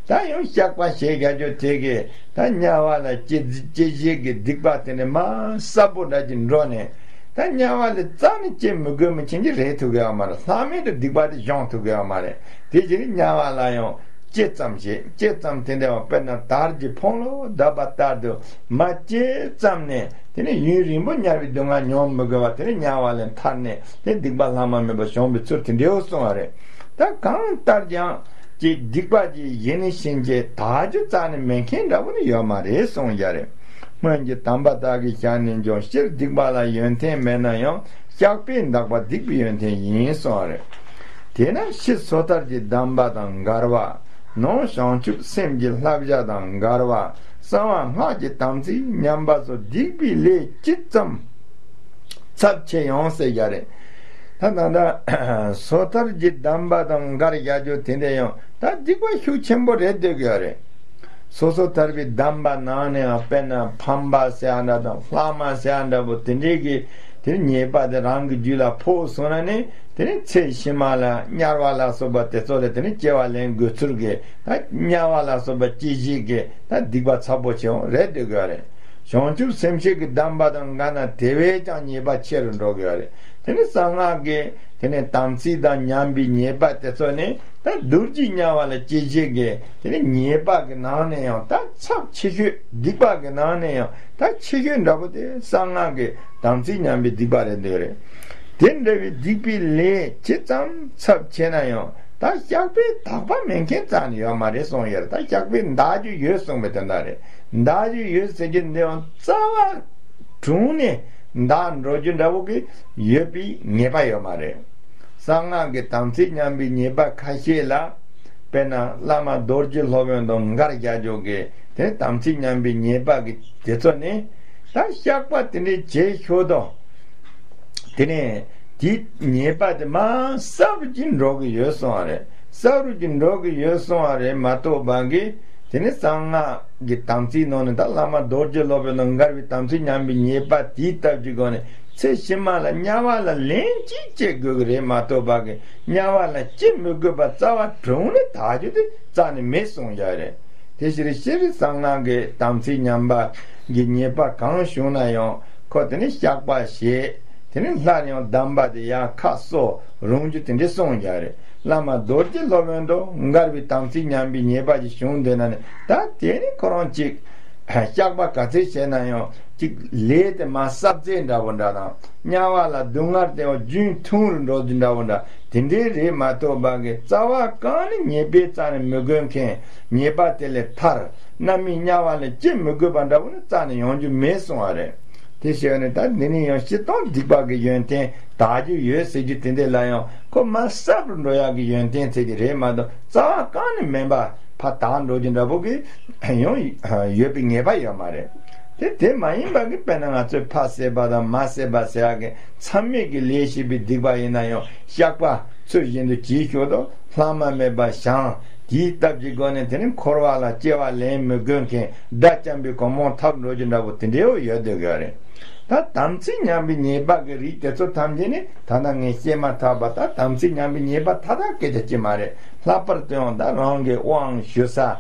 ད་ཡང་བཤགས་པ་བྱེད་རྒྱ་ཆོ་དེ་གིས་ད་དམྱལ་བ་ལ་སྐྱེ་སྐྱེ་བྱེད་ཀྱི་སྡིག་པ་དེ་ནི་མ་གསལ་པོ་འདྲ་ཅིག་འགྲོ་ནས་ད་དམྱལ་བ་ལ་རྩ་ནས་སྐྱེ་མི་དགོས་མི་ཕྱིན་གྱི་རེད་ཐུབ་ཀྱི་ཡོད་མ་རེད། ལྷག་མེད་དུ་སྡིག་པ་དེ་སྦྱོང་ཐུབ་ཀྱི་ཡོད་མ་རེད། དེ་བཞིན་དམྱལ་བ་ལ་ཡང་ཅི་ཙམ་ཞིག་ཅི་ཙམ་དེ་འདྲ་བ་དཔེར་ན་དར་གྱི་ཕུང་ལོ་བརྡབས་པ་ལྟར་དུ་མ་ཅི་ཙམ་ནས་དེ་ནས་ཡུན་རིང་པོ་དམྱལ་བའི་སྡུག་བསྔལ་མྱོང་མི་དགོས་པ་དེ་ནས་དམྱལ་བ་ལས་ཐར་ནས་དེ་སྡིག་པ་ལྷག་མ་མེད་པ་བྱུང་བའི་ཚུལ་དེ་འདྲའོ་གསུངས་པ་རེད། ད་གང་ལྟར་ཀྱང་ཅིག་སྡིག་པ་ཅིག་ཡིན་ནི་ཕྱིན་ཆད་དག་རྒྱུ་རྩ་ནས་མེད་མཁན་འདྲ་བོ་ནི་ཡོད་མ་རེད་གསུངས་ཀྱང་རེད། སྔོན་གྱི་དམ་པ་དག་གིས་བཤགས་ནས་འཇོམས། སྤྱིར་སྡིག་པ་ལ་ཡོན་ཏན་མེད་ན་ཡང་། བཤགས་པས་འདག་པ་སྡིག་པའི་ཡོན་ཏན་ཡིན་གསུངས་པ་རེད། དེས་ན་ཕྱི་སོ་ཐར་གྱི་གདམས་པ་དང་འགལ་བ། ནང་བྱང་ཆུབ་སེམས་ཀྱི་བསླབ་བྱ་དང་འགལ་བ། གསང་བ་སྔགས་ཀྱི་དམ་ཚིག་ཉམས་པ་སོགས་སྡིག་པའི་ལས་ཇི་ཙམ་ཚབས་ཆེ་ཡང་ཟེར་ཡ་རེད། ད་ད་ལྟ་སོ་ཐར་གྱི་གདམས་པ་དང་འགལ་བྱ་རྒྱུ་དེ་འདྲ་ཡང་ད་སྡིག་པ་ཤུགས་ཆེན་པོ་རེད་འདོད་ཀྱི་ཡོད་རེད། སོ་སོ་ཐར་པའི་གདམས་པ་ནང་ནས་ཡང་དཔེར་ན་ཕམ་པ་ཟེར་ཡ་འདྲ་དང་ལྷག་མ་ཟེར་ཡ་འདྲ་པོ་དེ་འདྲའི་གི་དེ་ཉེས་པ་དེ་རང་གི་རྒྱུད་ལ་ཕོག་སོང་ན་ནི་དེ་ནི་ཚེ་ཕྱི་མ་ལ་དམྱལ་བ་ལ་སོགས་པ་དེ་ཚོ་ལ་དེ་ནི་སྐྱེ་བ་ལེན་དགོས་ཚུལ་གྱི་ད་དམྱལ་བ་ལ་སོགས་པ་སྐྱེ་བྱེད་ཀྱི་ད་སྡིག་པ་ཚབས་པོ་ཆེ་བ་རེད་འདོད་ཀྱི་ཡོད་རེད། བྱང་ཆུབ་སེམས་བསྐྱེད་ཀྱི་གདམས་པ་དང་འགལ་ན་དེ་བས་ཀྱང་ཉེས་པ་ཆེ་རུ་འགྲོ་གི་ཡོད་རེད། དེ་ནི་གསང་སྔགས་ཀྱི་དེ་ནི་དམ་ཚིག་དང་ཉམས་པའི་ཉེས་པ་དེ་ཚོ་ནི་ད་རྡོ་རྗེ་དམྱལ་བ་ལ་སྐྱེ་བྱེད་ཀྱི་དེ་ནི་ཉེས་པ་གི་ནང་ནས་ཡང་ད་ཚབས་ཆེ་ཤོས་སྡིག་པ་གི་ནང་ནས་ཡང་ད་ཆེ་ཤོས་འདྲ་པོ་དེ་གསང་སྔགས་ཀྱི་དམ་ཚིག་ཉམས་པའི་སྡིག་པ་རེད་འདོད་རེད། དེ་འདྲ་བའི་སྡིག་པའི་ལས་ཇི་ཙམ་ཚབས་ཆེ་ན་ཡང་ད་བཤགས་པས་དག་པ་མེད་མཁན་རྩ་ནས་ཡོད་མ་རེད་གསུངས་ཡོད་རེད། ད་བཤགས་པས་འདག་རྒྱུ་ཡོད་གསུངས་པའི་དོན་དག་རེད། འདག་རྒྱུ་ཡོད་ཟེར་རྒྱུ་འདི་ཡང་རྩ་བ་དྲུངས་ནས་འདག་འགྲོ་རྒྱུ་འདྲ་བོ་གི་ཡོད་པའི་ངེས་པ་ཡོད་མ་རེད། གསང་སྔགས་ཀྱི་དམ་ཚིག་ཉམས་པའི་ཉེས་པ་ཁ་ཤས་ལ་དཔེར་ན་བླ་མ་རྡོ་རྗེ་སློབ་དཔོན་དང་འགལ་རྒྱག་རྒྱུ་གི་དེ་དམ་ཚིག་ཉམས་པའི་ཉེས་པ་གི་དེ་ཚོ་ནི་ད་བཤགས་པ་དེ་འདྲའི་བྱེད་ཤོག་དང་། དེ་ནས་དེའི་ཉེས་པ་དེ་མར་གསལ་རུ་ཅིག་འགྲོ་གི་ཡོད་གསུངས་པ་རེད། གསལ་རུ་ཅིག་འགྲོ་གི་ཡོད་གསུངས་པ་རེད་མ་གཏོགས་པ་གི་དེ་ནི་གསང་སྔགས་ཀྱི་དམ་ཚིག་ནང་ནས་ད་བླ་མ་རྡོ་རྗེ་སློབ་དཔོན་དང་འགལ་བའི་དམ་ཚིག་ཉམས་པའི་ཉེས་པ་དེའི་སྟབས་ཀྱི་སྒོ་ནས་ཚེ་ཕྱི་མ་ལ་དམྱལ་བ་ལ་ལན་གཅིག་སྐྱེ་དགོས་ཀྱི་རེད་མ་གཏོགས་པ་གི་དམྱལ་བ་ལ་སྐྱེ་མི་དགོས་པ་རྩ་བ་དྲུངས་ནས་དག་རྒྱུ་དེ་རྩ་ནས་མེད་གསུངས་ཡ་རེད། དེ་ཕྱིར་སྤྱིར་གསང་སྔགས་ཀྱི་དམ་ཚིག་ཉམས་པ་གི་ཉེས་པ་གང་བྱུང་ན་ཡང་ཁོ་དེ་ནི་བཤགས་པ་བྱེད། དེ་ནི་སླར་ཡང་གདམས་པ་དེ་ཡང་ཁ་གསོ་རུང་རྒྱུ་དེ་འདྲའི་གསུངས་ཡོད་རེད། བླ་མ་རྡོ་རྗེ་སློབ་དཔོན་དུ་མགར་བའི་དམ་ཚིག་ཉམས་པའི་ཉེས་པ་ཅིག་བྱུང་བསྡད་ན་ནི་ད་དེ་ནི་ཁོ་རང་ཅིག་བཤགས་པ་ག་ཚོད་བྱས་ན་ཡང་ཅིག་ལས་དེ་མ་སྲབ་ཚད་འདྲ་བོ་འདྲ་དང་དམྱལ་བ་ལ་སྡུག་བསྔལ་དེ་ཡང་རྒྱུན་ཐུང་རུ་འགྲོ་རྒྱུ་འདྲ་བོ་འདྲ་དེ་འདྲའི་རེད་མ་གཏོགས་པ་གི་རྩ་བ་གང་ནས་ཉེས་པའི་རྩ་ནས་མི་དགོས་མཁན་ཉེས་པ་དེ་ལས་ཐར། རྣམ་སྨིན་དམྱལ་བ་ལས་སྐྱེ་མི་དགོས་པ་འདྲ་བོ་ནི་རྩ་ནས་ཡོང་རྒྱུ་མེད་གསུངས་པ་རེད། དེ་བྱས་ནས་ད་འདི་ནས་ཡང་སྤྱིར་བཏང་སྡིག་པ་གི་ཡོན་ཏན་དག་རྒྱུ་ཡོད་ཟེར་རྒྱུ་དེ་འདྲ་ལ་ཡང་ཁོ་མ་སྲབ་རུ་འགྲོ་ཡག་གི་ཡོན་ཏན་ཟེར་གྱི་རེད་མ་གཏོགས་རྩ་བ་གང་ནས་མིན་པ་ཕར་དག་འགྲོ་རྒྱུ་འདྲ་བོ་གི་ཡང་ཡོད་པའི་ངེས་པ་ཡོད་མ་རེད། དེ་དེ་མ་ཡིན་པ་གི་དཔེར་ན་ང་ཚོས་ཕ་བསད་པ་དང་མ་བསད་པ་ཟེར་ཡག་གི་མཚམས་མེད་ཀྱི་ལས་བྱས་པའི་སྡིག་པ་ཡིན་ན་ཡང་བཤགས་པ་ཚུལ་བཞིན་དུ་བྱེད་ཆོག་དོ། ལྷག་མ་མེད་པར་བྱང་། དེའི་སྟབས་ཀྱི་སྒོ་ནས་དེ་ནི་འཁོར་བ་ལ་སྐྱེ་བ་ལེན་མི་དགོས་མཁན་དགྲ་བཅོམ་པའི་གོ་འཕང་ཐོབ་འགྲོ་རྒྱུ་འདྲ་བོ་དེ་འདྲའི་ཡོད་སྡོད་ཀྱི་ཡོད་རེད། ད་དམ་ཚིག་ཉམས་པའི་ཉེས་པ་གི་རིགས་དེ་ཚོ་ཐམས་ཅད་ནི་ད་ལྟ་ངས་བཤད་མ་ཐག་པ་ད་དམ་ཚིག་ཉམས་པའི་ཉེས་པ་མཐའ་དག་སྐད་ཆ་ཅི་མ་རེད། ལྷག་པར་དུ་ཡང་ད་རང་གི་དབང་ཞུ་ས།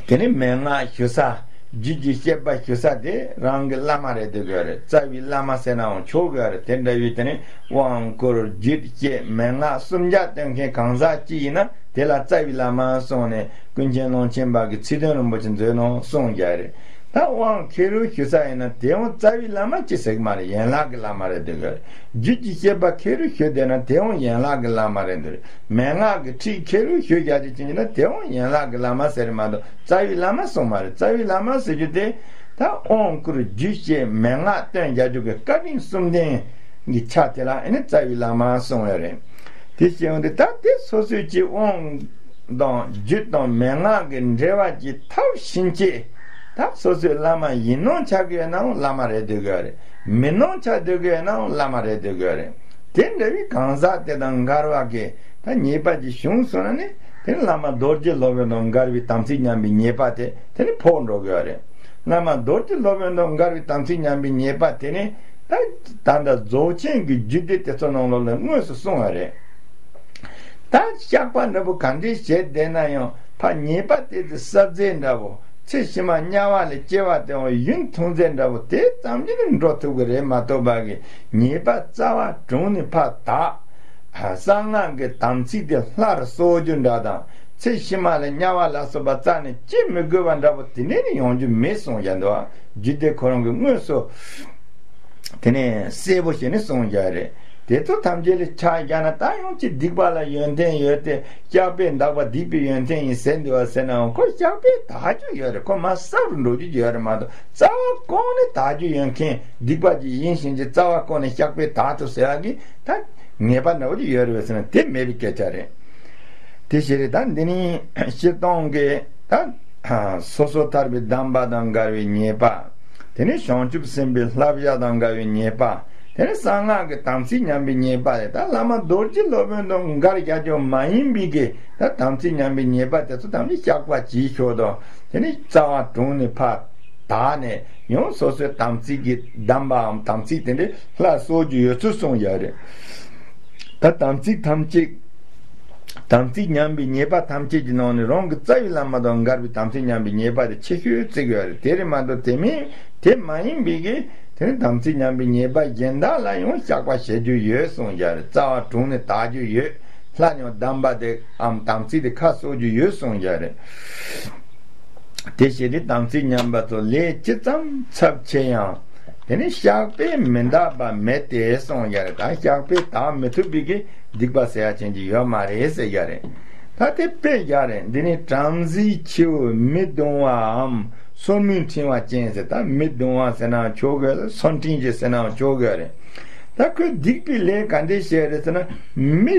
དེ་ནི་མན་ངག་ཞུ་ས། རྒྱུད་ཀྱི་བཤད་པ་ཞུ་ས་དེ་རང་གི་བླ་མ་རེད་འདོད་ཀྱི་ཡོད་རེད། རྩ་བའི་བླ་མ་ཟེར་ནའང་ཆོག་གི་ཡོད་རེད། དེ་འདྲ་བའི་དེ་ནི་དབང་བསྐུར་རྒྱུད་བཤད་མན་ངག་སུམ་བརྒྱ་སྟོན་མཁན་གང་ཟག་ཅིག་ཡིན་ན་དེ་ལ་རྩ་བའི་བླ་མ་གསུངས་ནས་ཀུན་མཁྱེན་ཀློང་ཆེན་པ་གི་ཚིག་དོན་རིན་པོ་ཆེ་མཛོད་ནང་གསུངས་ཀྱི་ཡོད་རེད། ད་དབང་ཁེ་རུ་ཞུ་ས་ཡིན་ན་དེའང་རྩ་བའི་བླ་མ་ཅི་ཟེར་གི་མ་རེད། ཡན་ལག་གི་བླ་མ་རེད་འདོད་ཀྱི་ཡོད་རེད། རྒྱུད་ཀྱི་བཤད་པ་ཁེ་རུ་ཞུ་བསྡད་ན་དེའང་ཡན་ལག་གི་བླ་མ་རེད་འདོད་རེད། མན་ངག་གི་ཁྲིད་ཁེ་རུ་ཞུ་རྒྱ་ཅིག་ཅིག་ཡིན་ན་དེའང་ཡན་ལག་གི་བླ་མ་ཟེར་མ་གཏོགས་རྩ་བའི་བླ་མ་གསུངས་མ་རེད། རྩ་བའི་བླ་མ་ཟེར་རྒྱུ་དེ་ད་དབང་བསྐུར་རྒྱུད་བཤད་མན་ངག་སྟོན་རྒྱ་རྒྱུད་ཀྱི་བཀའ་དྲིན་གསུམ་ལྡན་གྱི་ཆ་དེ་ལ་ཨེ་ནི་རྩ་བའི་བླ་མ་གསུངས་ཡོད་རེད། དེ་བྱས་ཡོང་དུས་ད་དེ་སོ་སོའི་ཀྱི་དབང་དང་རྒྱུད་དང་མན་ངག་གི་འབྲེལ་བ་ཀྱི་ཐབས་ཕྱིན་ཆད་ད་སོ་སོའི་བླ་མ་ཡིན་ནོ་ཆགས་ཀྱི་ཡོད་ནའང་བླ་མ་རེད་འདོད་ཀྱི་ཡོད་རེད། མིན་ནོ་ཆགས་འདོད་ཀྱི་ཡོད་ནའང་བླ་མ་རེད་འདོད་ཀྱི་ཡོད་རེད། དེ་འདྲ་བའི་གང་ཟག་དེ་དང་འགལ་བ་གི་ད་ཉེས་པ་ཅིག་བྱུང་སོང་ན་ནི་དེ་ནི་བླ་མ་རྡོ་རྗེ་སློབ་དཔོན་དང་འགལ་བའི་དམ་ཚིག་ཉམས་པའི་ཉེས་པ་དེ་དེ་ནི་ཕོག་འགྲོ་གི་ཡོད་རེད། བླ་མ་རྡོ་རྗེ་སློབ་དཔོན་དང་འགལ་བའི་དམ་ཚིག་ཉམས་པའི་ཉེས་པ་དེ་ནི་ད་ད་ལྟ་རྫོགས་ཆེན་གྱི་རྒྱུད་སྡེ་དེ་ཚོ་ནང་ལོགས་ལ་དངོས་སུ་གསུངས་པ་རེད། ད་བཤགས་པ་འདྲ་པོ་ག་འདྲས་བྱས་བསྡད་ན་ཡང་ཕར་ཉེས་པ་དེ་ཚོ་སྲབ་ཚད་འདྲ་པོ་ཚེ་ཕྱི་མ་དམྱལ་བ་ལས་སྐྱེ་བ་དེའང་ཡུན་ཐུང་ཚད་འདྲ་པོ་དེ་ཙམ་གྱིས་ནི་འགྲོ་ཐུབ་ཀྱི་རེད་མ་གཏོགས་པ་གི་ཉེས་པ་རྩ་བ་དྲུངས་ནས་ཕར་དག་གསང་སྔགས་ཀྱི་དམ་ཚིག་དེ་སླར་གསོ་རྒྱུ་འདྲ་དང་ཚེ་ཕྱི་མ་ལ་དམྱལ་བ་ལ་སོགས་པ་རྩ་ནས་སྐྱེ་མི་དགོས་པ་འདྲ་པོ་དེ་འདྲས་ནི་ཡོང་རྒྱུ་མེད་གསུངས་བཞག་འདུག་རྒྱུད་སྡེ་ཁོ་རང་གི་དངོས་སུ། དེ་ནས་གསལ་པོ་བྱས་ནས་གསུངས་བཞག་རེད། དེ་ཚོ་ཐམས་ཅད་ལ་ཆ་བཞག་ན་ད་ཡང་ཅི་སྡིག་པ་ལ་ཡོན་ཏན་ཡོད་དེ་བཤགས་པས་འདག་པ་སྡིག་པའི་ཡོན་ཏན་ཡིན་ཟེར་འདུག་བ་ཟེར་ནའང་ཁོ་བཤགས་པས་དག་རྒྱུ་ཡོད་རེད། ཁོ་མར་སྲབ་རུ་འགྲོ་རྒྱུ་ཡོད་རེད་མ་གཏོགས་རྩ་བ་ཀུན་ནས་དག་རྒྱུ་ཡོད་མཁན་སྡིག་པ་ཅིག་ཡིན་ཕྱིན་ཆད་རྩ་བ་ཀུན་ནས་བཤགས་པས་དག་ཐུབ་ཟེར་ཡག་གི་ད་ངེས་པ་འདྲ་བོ་ཅིག་ཡོད་རེད་བས་ཟེར་ན་དེ་མེད་པའི་སྐད་ཆ་རེད། དེ་ཞེས་རེད། ད་འདི་ནི་སྤྱིར་བཏང་གི་ད་སོ་སོ་ཐར་པའི་གདམས་པ་དང་འགལ་བའི་ཉེས་པ། དེ་ནས་བྱང་ཆུབ་སེམས་དཔའི་བསླབ་བྱ་དང་འགལ་བའི་ཉེས་པ། དེ་ནས་གསང་སྔགས་ཀྱི་དམ་ཚིག་ཉམས་པའི་ཉེས་པ་རེད། ད་བླ་མ་རྡོ་རྗེ་སློབ་དཔོན་དང་འགལ་རྒྱག་རྒྱུ་མ་ཡིན་པའི་གི་ད་དམ་ཚིག་ཉམས་པའི་ཉེས་པ་དེ་ཚོ་ཐམས་ཅད་བཤགས་པ་གྱིས་ཤོག་དང་དེ་ནས་རྩ་བ་དྲུངས་ནས་ཕར་དག་ནས་ཡང་སོ་སོའི་དམ་ཚིག་གི་གདམས་པའམ་དམ་ཚིག་དེ་འདྲའི་ལྷར་གསོ་རྒྱུ་ཡོད་ཚུལ་གསུངས་ཡོད་རེད། ད་དམ་ཚིག་ཐམས་ཅད། དམ་ཚིག་ཉམས་པའི་ཉེས་པ་ཐམས་ཅད་ཀྱི་ནང་ནས་རང་གི་རྩ་བའི་བླ་མ་དང་འགལ་བའི་དམ་ཚིག་ཉམས་པའི་ཉེས་པ་དེ་ཆེ་ཤོས་བརྩི་གི་ཡོད་རེད། དེ་རེད་མ་གཏོགས་དེ་མིན་དེ་མ་ཡིན་པའི་གི་དེ་ནི་དམ་ཚིག་ཉམས་པའི་ཉེས་པ་གཞན་དག་ལ་ཡང་བཤགས་པ་བྱེད་རྒྱུ་ཡོད་གསུངས་བཞག་རེད། རྩ་བ་དྲུངས་ནས་དག་རྒྱུ་ཡོད། སླར་ཡང་གདམས་པ་དེའམ་དམ་ཚིག་དེ་ཁ་གསོ་རྒྱུ་ཡོད་གསུངས་བཞག་རེད། དེ་བཞིན་དུ་དམ་ཚིག་ཉམས་པ་ཚོ་ལས་ཇི་ཙམ་ཚབས་ཆེ་ཡང་། དེ་ནི་བཤགས་པས་མི་འདག་པ་མེད་དེ་གསུངས་ཡ་རེད། ད་བཤགས་པས་དག་མི་ཐུབ་པའི་གི་སྡིག་པ་ཟེར་ཡ་ཅན་གྱི་ཡོད་མ་རེད་ཟེར་ཡ་རེད། ད་དེ་དཔེ་རྒྱག་རེད། འདི་ནི་བྲམ་ཟེའི་ཁྱེའུ་མི་གདུང་བའམ་སོར་མོས་འཕྲེང་བ་ཅན་ཟེར། ད་མི་གདུང་བ་ཟེར་ན་ཆོག་གི་ཡོད་རེད། སོར་འཕྲེང་ཅན་ཟེར་ན་ཆོག་གི་ཡོད་རེད། ད་ཁོས་སྡིག་པའི་ལས་ག་འདྲས་བྱས་རེད་ཟེར་ན་མི་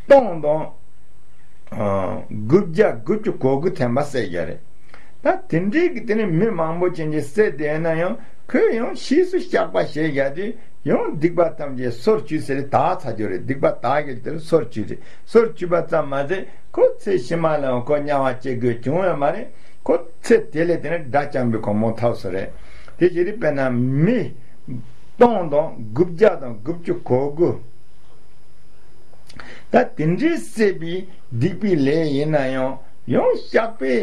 སྟོང་དང་། ཨ། དགུ་བརྒྱ་དགུ་བཅུ་གོ་དགུ་ཐེམ་པ་བསད་ཡ་རེད། ད་དེ་འདྲའི་གི་དེ་ནི་མི་མང་པོ་ཅན་གྱིས་བསད་བསྡད་ན་ཡང་ཁོས་ཡང་ཕྱིས་སུ་བཤགས་པ་བྱས་ཡ་དུས་ཡང་སྡིག་པ་ཐམས་ཅད་སོར་ཆུད་ཟེར་དག་ཚར་རྒྱུ་རེད། སྡིག་པ་དག་གི་དེར་སོར་ཆུད་རེད། སོར་ཆུད་པ་ཙམ་མ་ཟད་ཁོ་ཚེ་ཕྱི་མ་ལའང་ཁོ་དམྱལ་བ་སྐྱེ་དགོས་བྱུང་ཡོད་མ་རེད། ཁོ་ཚེ་དེ་ལས་དེ་ནི་དགྲ་བཅོམ་པའི་གོ་འཕང་ཐོབ་སོང་རེད། དེ་ཞིག་རེད། དཔེར་ན་མི་སྟོང་དང་དགུ་བརྒྱ་དང་དགུ་བཅུ་གོ་དགུ། ད་དེ་འདྲའི་བསད་པའི་སྡིག་པའི་ལས་ཡིན་ན་ཡང་། ཡང་བཤགས་པའི་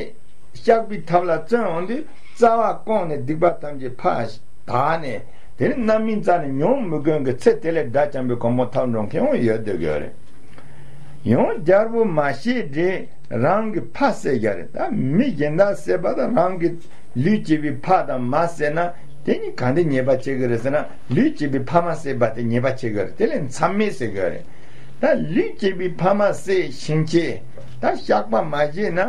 བཤགས་པའི་ཐབས་ལ་བརྩོན་འོང་དུས་རྩ་བ་བཀང་ནས་སྡིག་པ་ཐམས་ཅད་ཕར་དག་ནས། དེ་ནི་རྣམ་སྨིན་རྩ་ནས་མྱོང་མི་དགོས་ཀྱི་ཚེ་དེ་ལས་དགྲ་བཅོམ་པའི་གོ་འཕང་ཐོབ་འགྲོ་མཁན་ཡང་ཡོད་འདོད་ཀྱི་རེད། ཡང་རྒྱལ་པོ་མ་བྱས་དགྲས་རང་གི་ཕ་བསད་རྒྱུ་རེད། ད་མི་གཞན་དག་བསད་པ་དང་རང་གི་ལུས་བྱས་པའི་ཕ་དང་མ་བསད་ན་དེ་གཉིས་ག་འདྲ་ཉེས་པ་ཆེ་གི་རེད་ཟེར་ན། ལུས་བྱས་པའི་ཕ་མ་བསད་པ་དེ་ཉེས་པ་ཆེ་གི་རེད། དེ་ལས་མཚམས་མེད་ཟེར་གི་རེད། ད་ལུས་བྱས་པའི་ཕ་མ་བསད་ཕྱིན་ཆད་ད་བཤགས་པ་མ་བྱས་ན།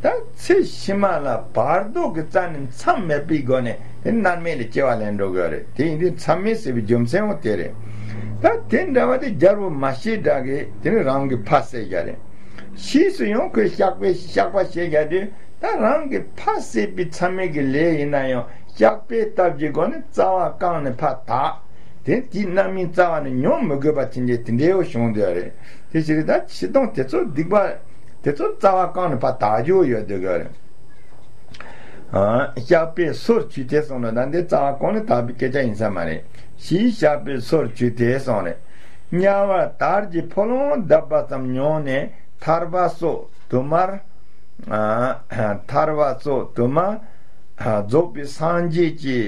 ད་ཚེ་ཕྱི་མ་ལ་བར་དོ་གི་རྩ་ནས་མཚམས་མེད་པའི་སྒོ་ནས་དེ་མནར་མེད་ལ་སྐྱེ་བ་ལེན་འགྲོ་གི་རེད། དེ་ཡིན་དུས་མཚམས་མེད་ཟེར་བའི་རྒྱུ་མཚན་ཡང་དེ་རེད། ད་དེ་འདྲ་བ་དེ་རྒྱལ་པོ་མ་བྱས་དགྲ་གིས་དེ་ནི་རང་གི་ཕ་བསད་རྒྱུ་རེད། ཕྱིས་སུ་ཡང་ཁོས་བཤགས་པའི་བཤགས་པ་བྱེད་རྒྱུ་དེ་ད་རང་གི་ཕ་བསད་པའི་མཚམས་མེད་ཀྱི་ལས་ཡིན་ན་ཡང་བཤགས་པའི་སྟོབས་ཀྱི་སྒོ་ནས་རྩ་བ་བཀང་ནས་ཕར་དག་དེ་དེའི་རྣམ་སྨིན་རྩ་བ་ནས་མྱོང་མི་དགོས་པ་ཅན་གྱི་དེ་འདྲའི་བྱུང་འདོད་རེད། དེ་ཕྱིར་ད་ཕྱི་སྟོང་དེ་ཚོ་སྡིག་པ་དེ་ཚོ་རྩ་བ་བཀང་ནས་ཕར་དག་རྒྱུ་ཡོད་འདོད་གི་རེད། ཨ། བཤགས་པས་སོར་ཆུད་དེ་གསུངས་ནས་ད་འདི་རྩ་བ་བཀང་ནས་དག་པའི་སྐད་ཆ་ཡིན་ས་མ་རེད། ཕྱིས་བཤགས་པས་སོར་ཆུད་དེ་གསུངས་རེད། དམྱལ་བར་དར་གྱི་ཕོ་ལོང་བརྡབས་པ་ཙམ་མྱོང་ནས་ཐར་པ་སོགས་དུ་མར། ཨ། ཐར་པ་སོགས་དུ་མ། ཨ། རྫོགས་པའི་སངས་རྒྱས་ཀྱི་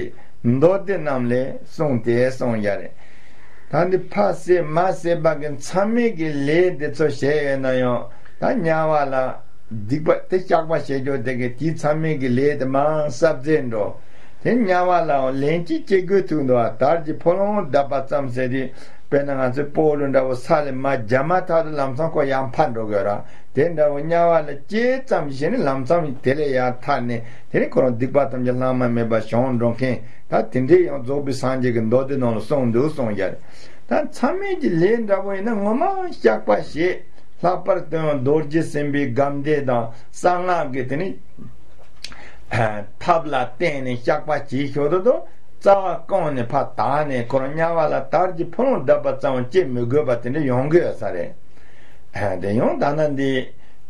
མདོ་སྡེ་རྣམས་ལས་གསུངས་ཏེ་གསུངས་ཡ་རེད། ད་འདི་ཕ་བསད་མ་བསད་པ་གི་མཚམས་མེད་ཀྱི་ལས་འདི་ཚོ་བྱས་ཡོད་ན་ཡང་ད་དམྱལ་བ་ལ་སྡིག་པ་དེ་བཤགས་པ་བྱེད་རྒྱུ་དེ་གི་དེའི་མཚམས་མེད་ཀྱི་ལས་དེ་མང་ཟབ་མཛད་འགྲོ། དེ་དམྱལ་བ་ལའང་ལན་གཅིག་སྐྱེ་དགོས་ཐུག་འདུག་བ། དར་གྱི་ཕོ་ལོང་བརྡབས་པ་ཙམ་ཟེར་དུས་དཔེར་ན་ང་ཚོའི་སྤོ་ལོ་འདྲ་བོ་ས་ལས་མར་རྒྱབ་མ་ཐག་ཏུ་ལམ་སང་ཁོ་ཡར་འཕར་འགྲོ་དགོས་ར། དེ་འདྲ་བོ་དམྱལ་བ་ལ་སྐྱེས་ཙམ་ཞིག་ནི་ལམ་སང་དེ་ལས་ཡར་ཐར་ནས་དེ་ནི་ཁོ་རང་སྡིག་པ་ཐམས་ཅད་ལྷག་མ་མེད་པ་བྱང་འགྲོ་མཁན་ད་དེ་འདྲའི་ཡང་རྫོགས་པའི་སངས་རྒྱས་ཀྱི་མདོ་སྡེ་ནང་ལ་གསུངས་འདུག་གསུངས་ཡ། ད་མཚམས་མེད་ཀྱི་ལས་འདྲ་བོ་ཡིན་ན་ངོ་མ་བཤགས་པ་བྱེད། ལྷག་པར་དུ་ཡང་རྡོ་རྗེ་སེམས་དཔའི་སྒོམ་བཟླས་དང་གསང་སྔགས་ཀྱི་དེ་ནི་ཐབས་ལ་བརྟེན་ནས་བཤགས་པ་བྱེད་ཞོར་དུ་རྩ་བ་བཀང་ནས་ཕར་དག་ནས་ཁོ་རང་དམྱལ་བ་ལ་དར་གྱི་ཕོ་ལོང་བརྡབས་པ་ཙམ་སྐྱེ་མི་དགོས་པ་དེ་འདྲ་ཡོང་གི་ཡོད་ས་རེད། དེ་ཡང་ད་ནི་འདི་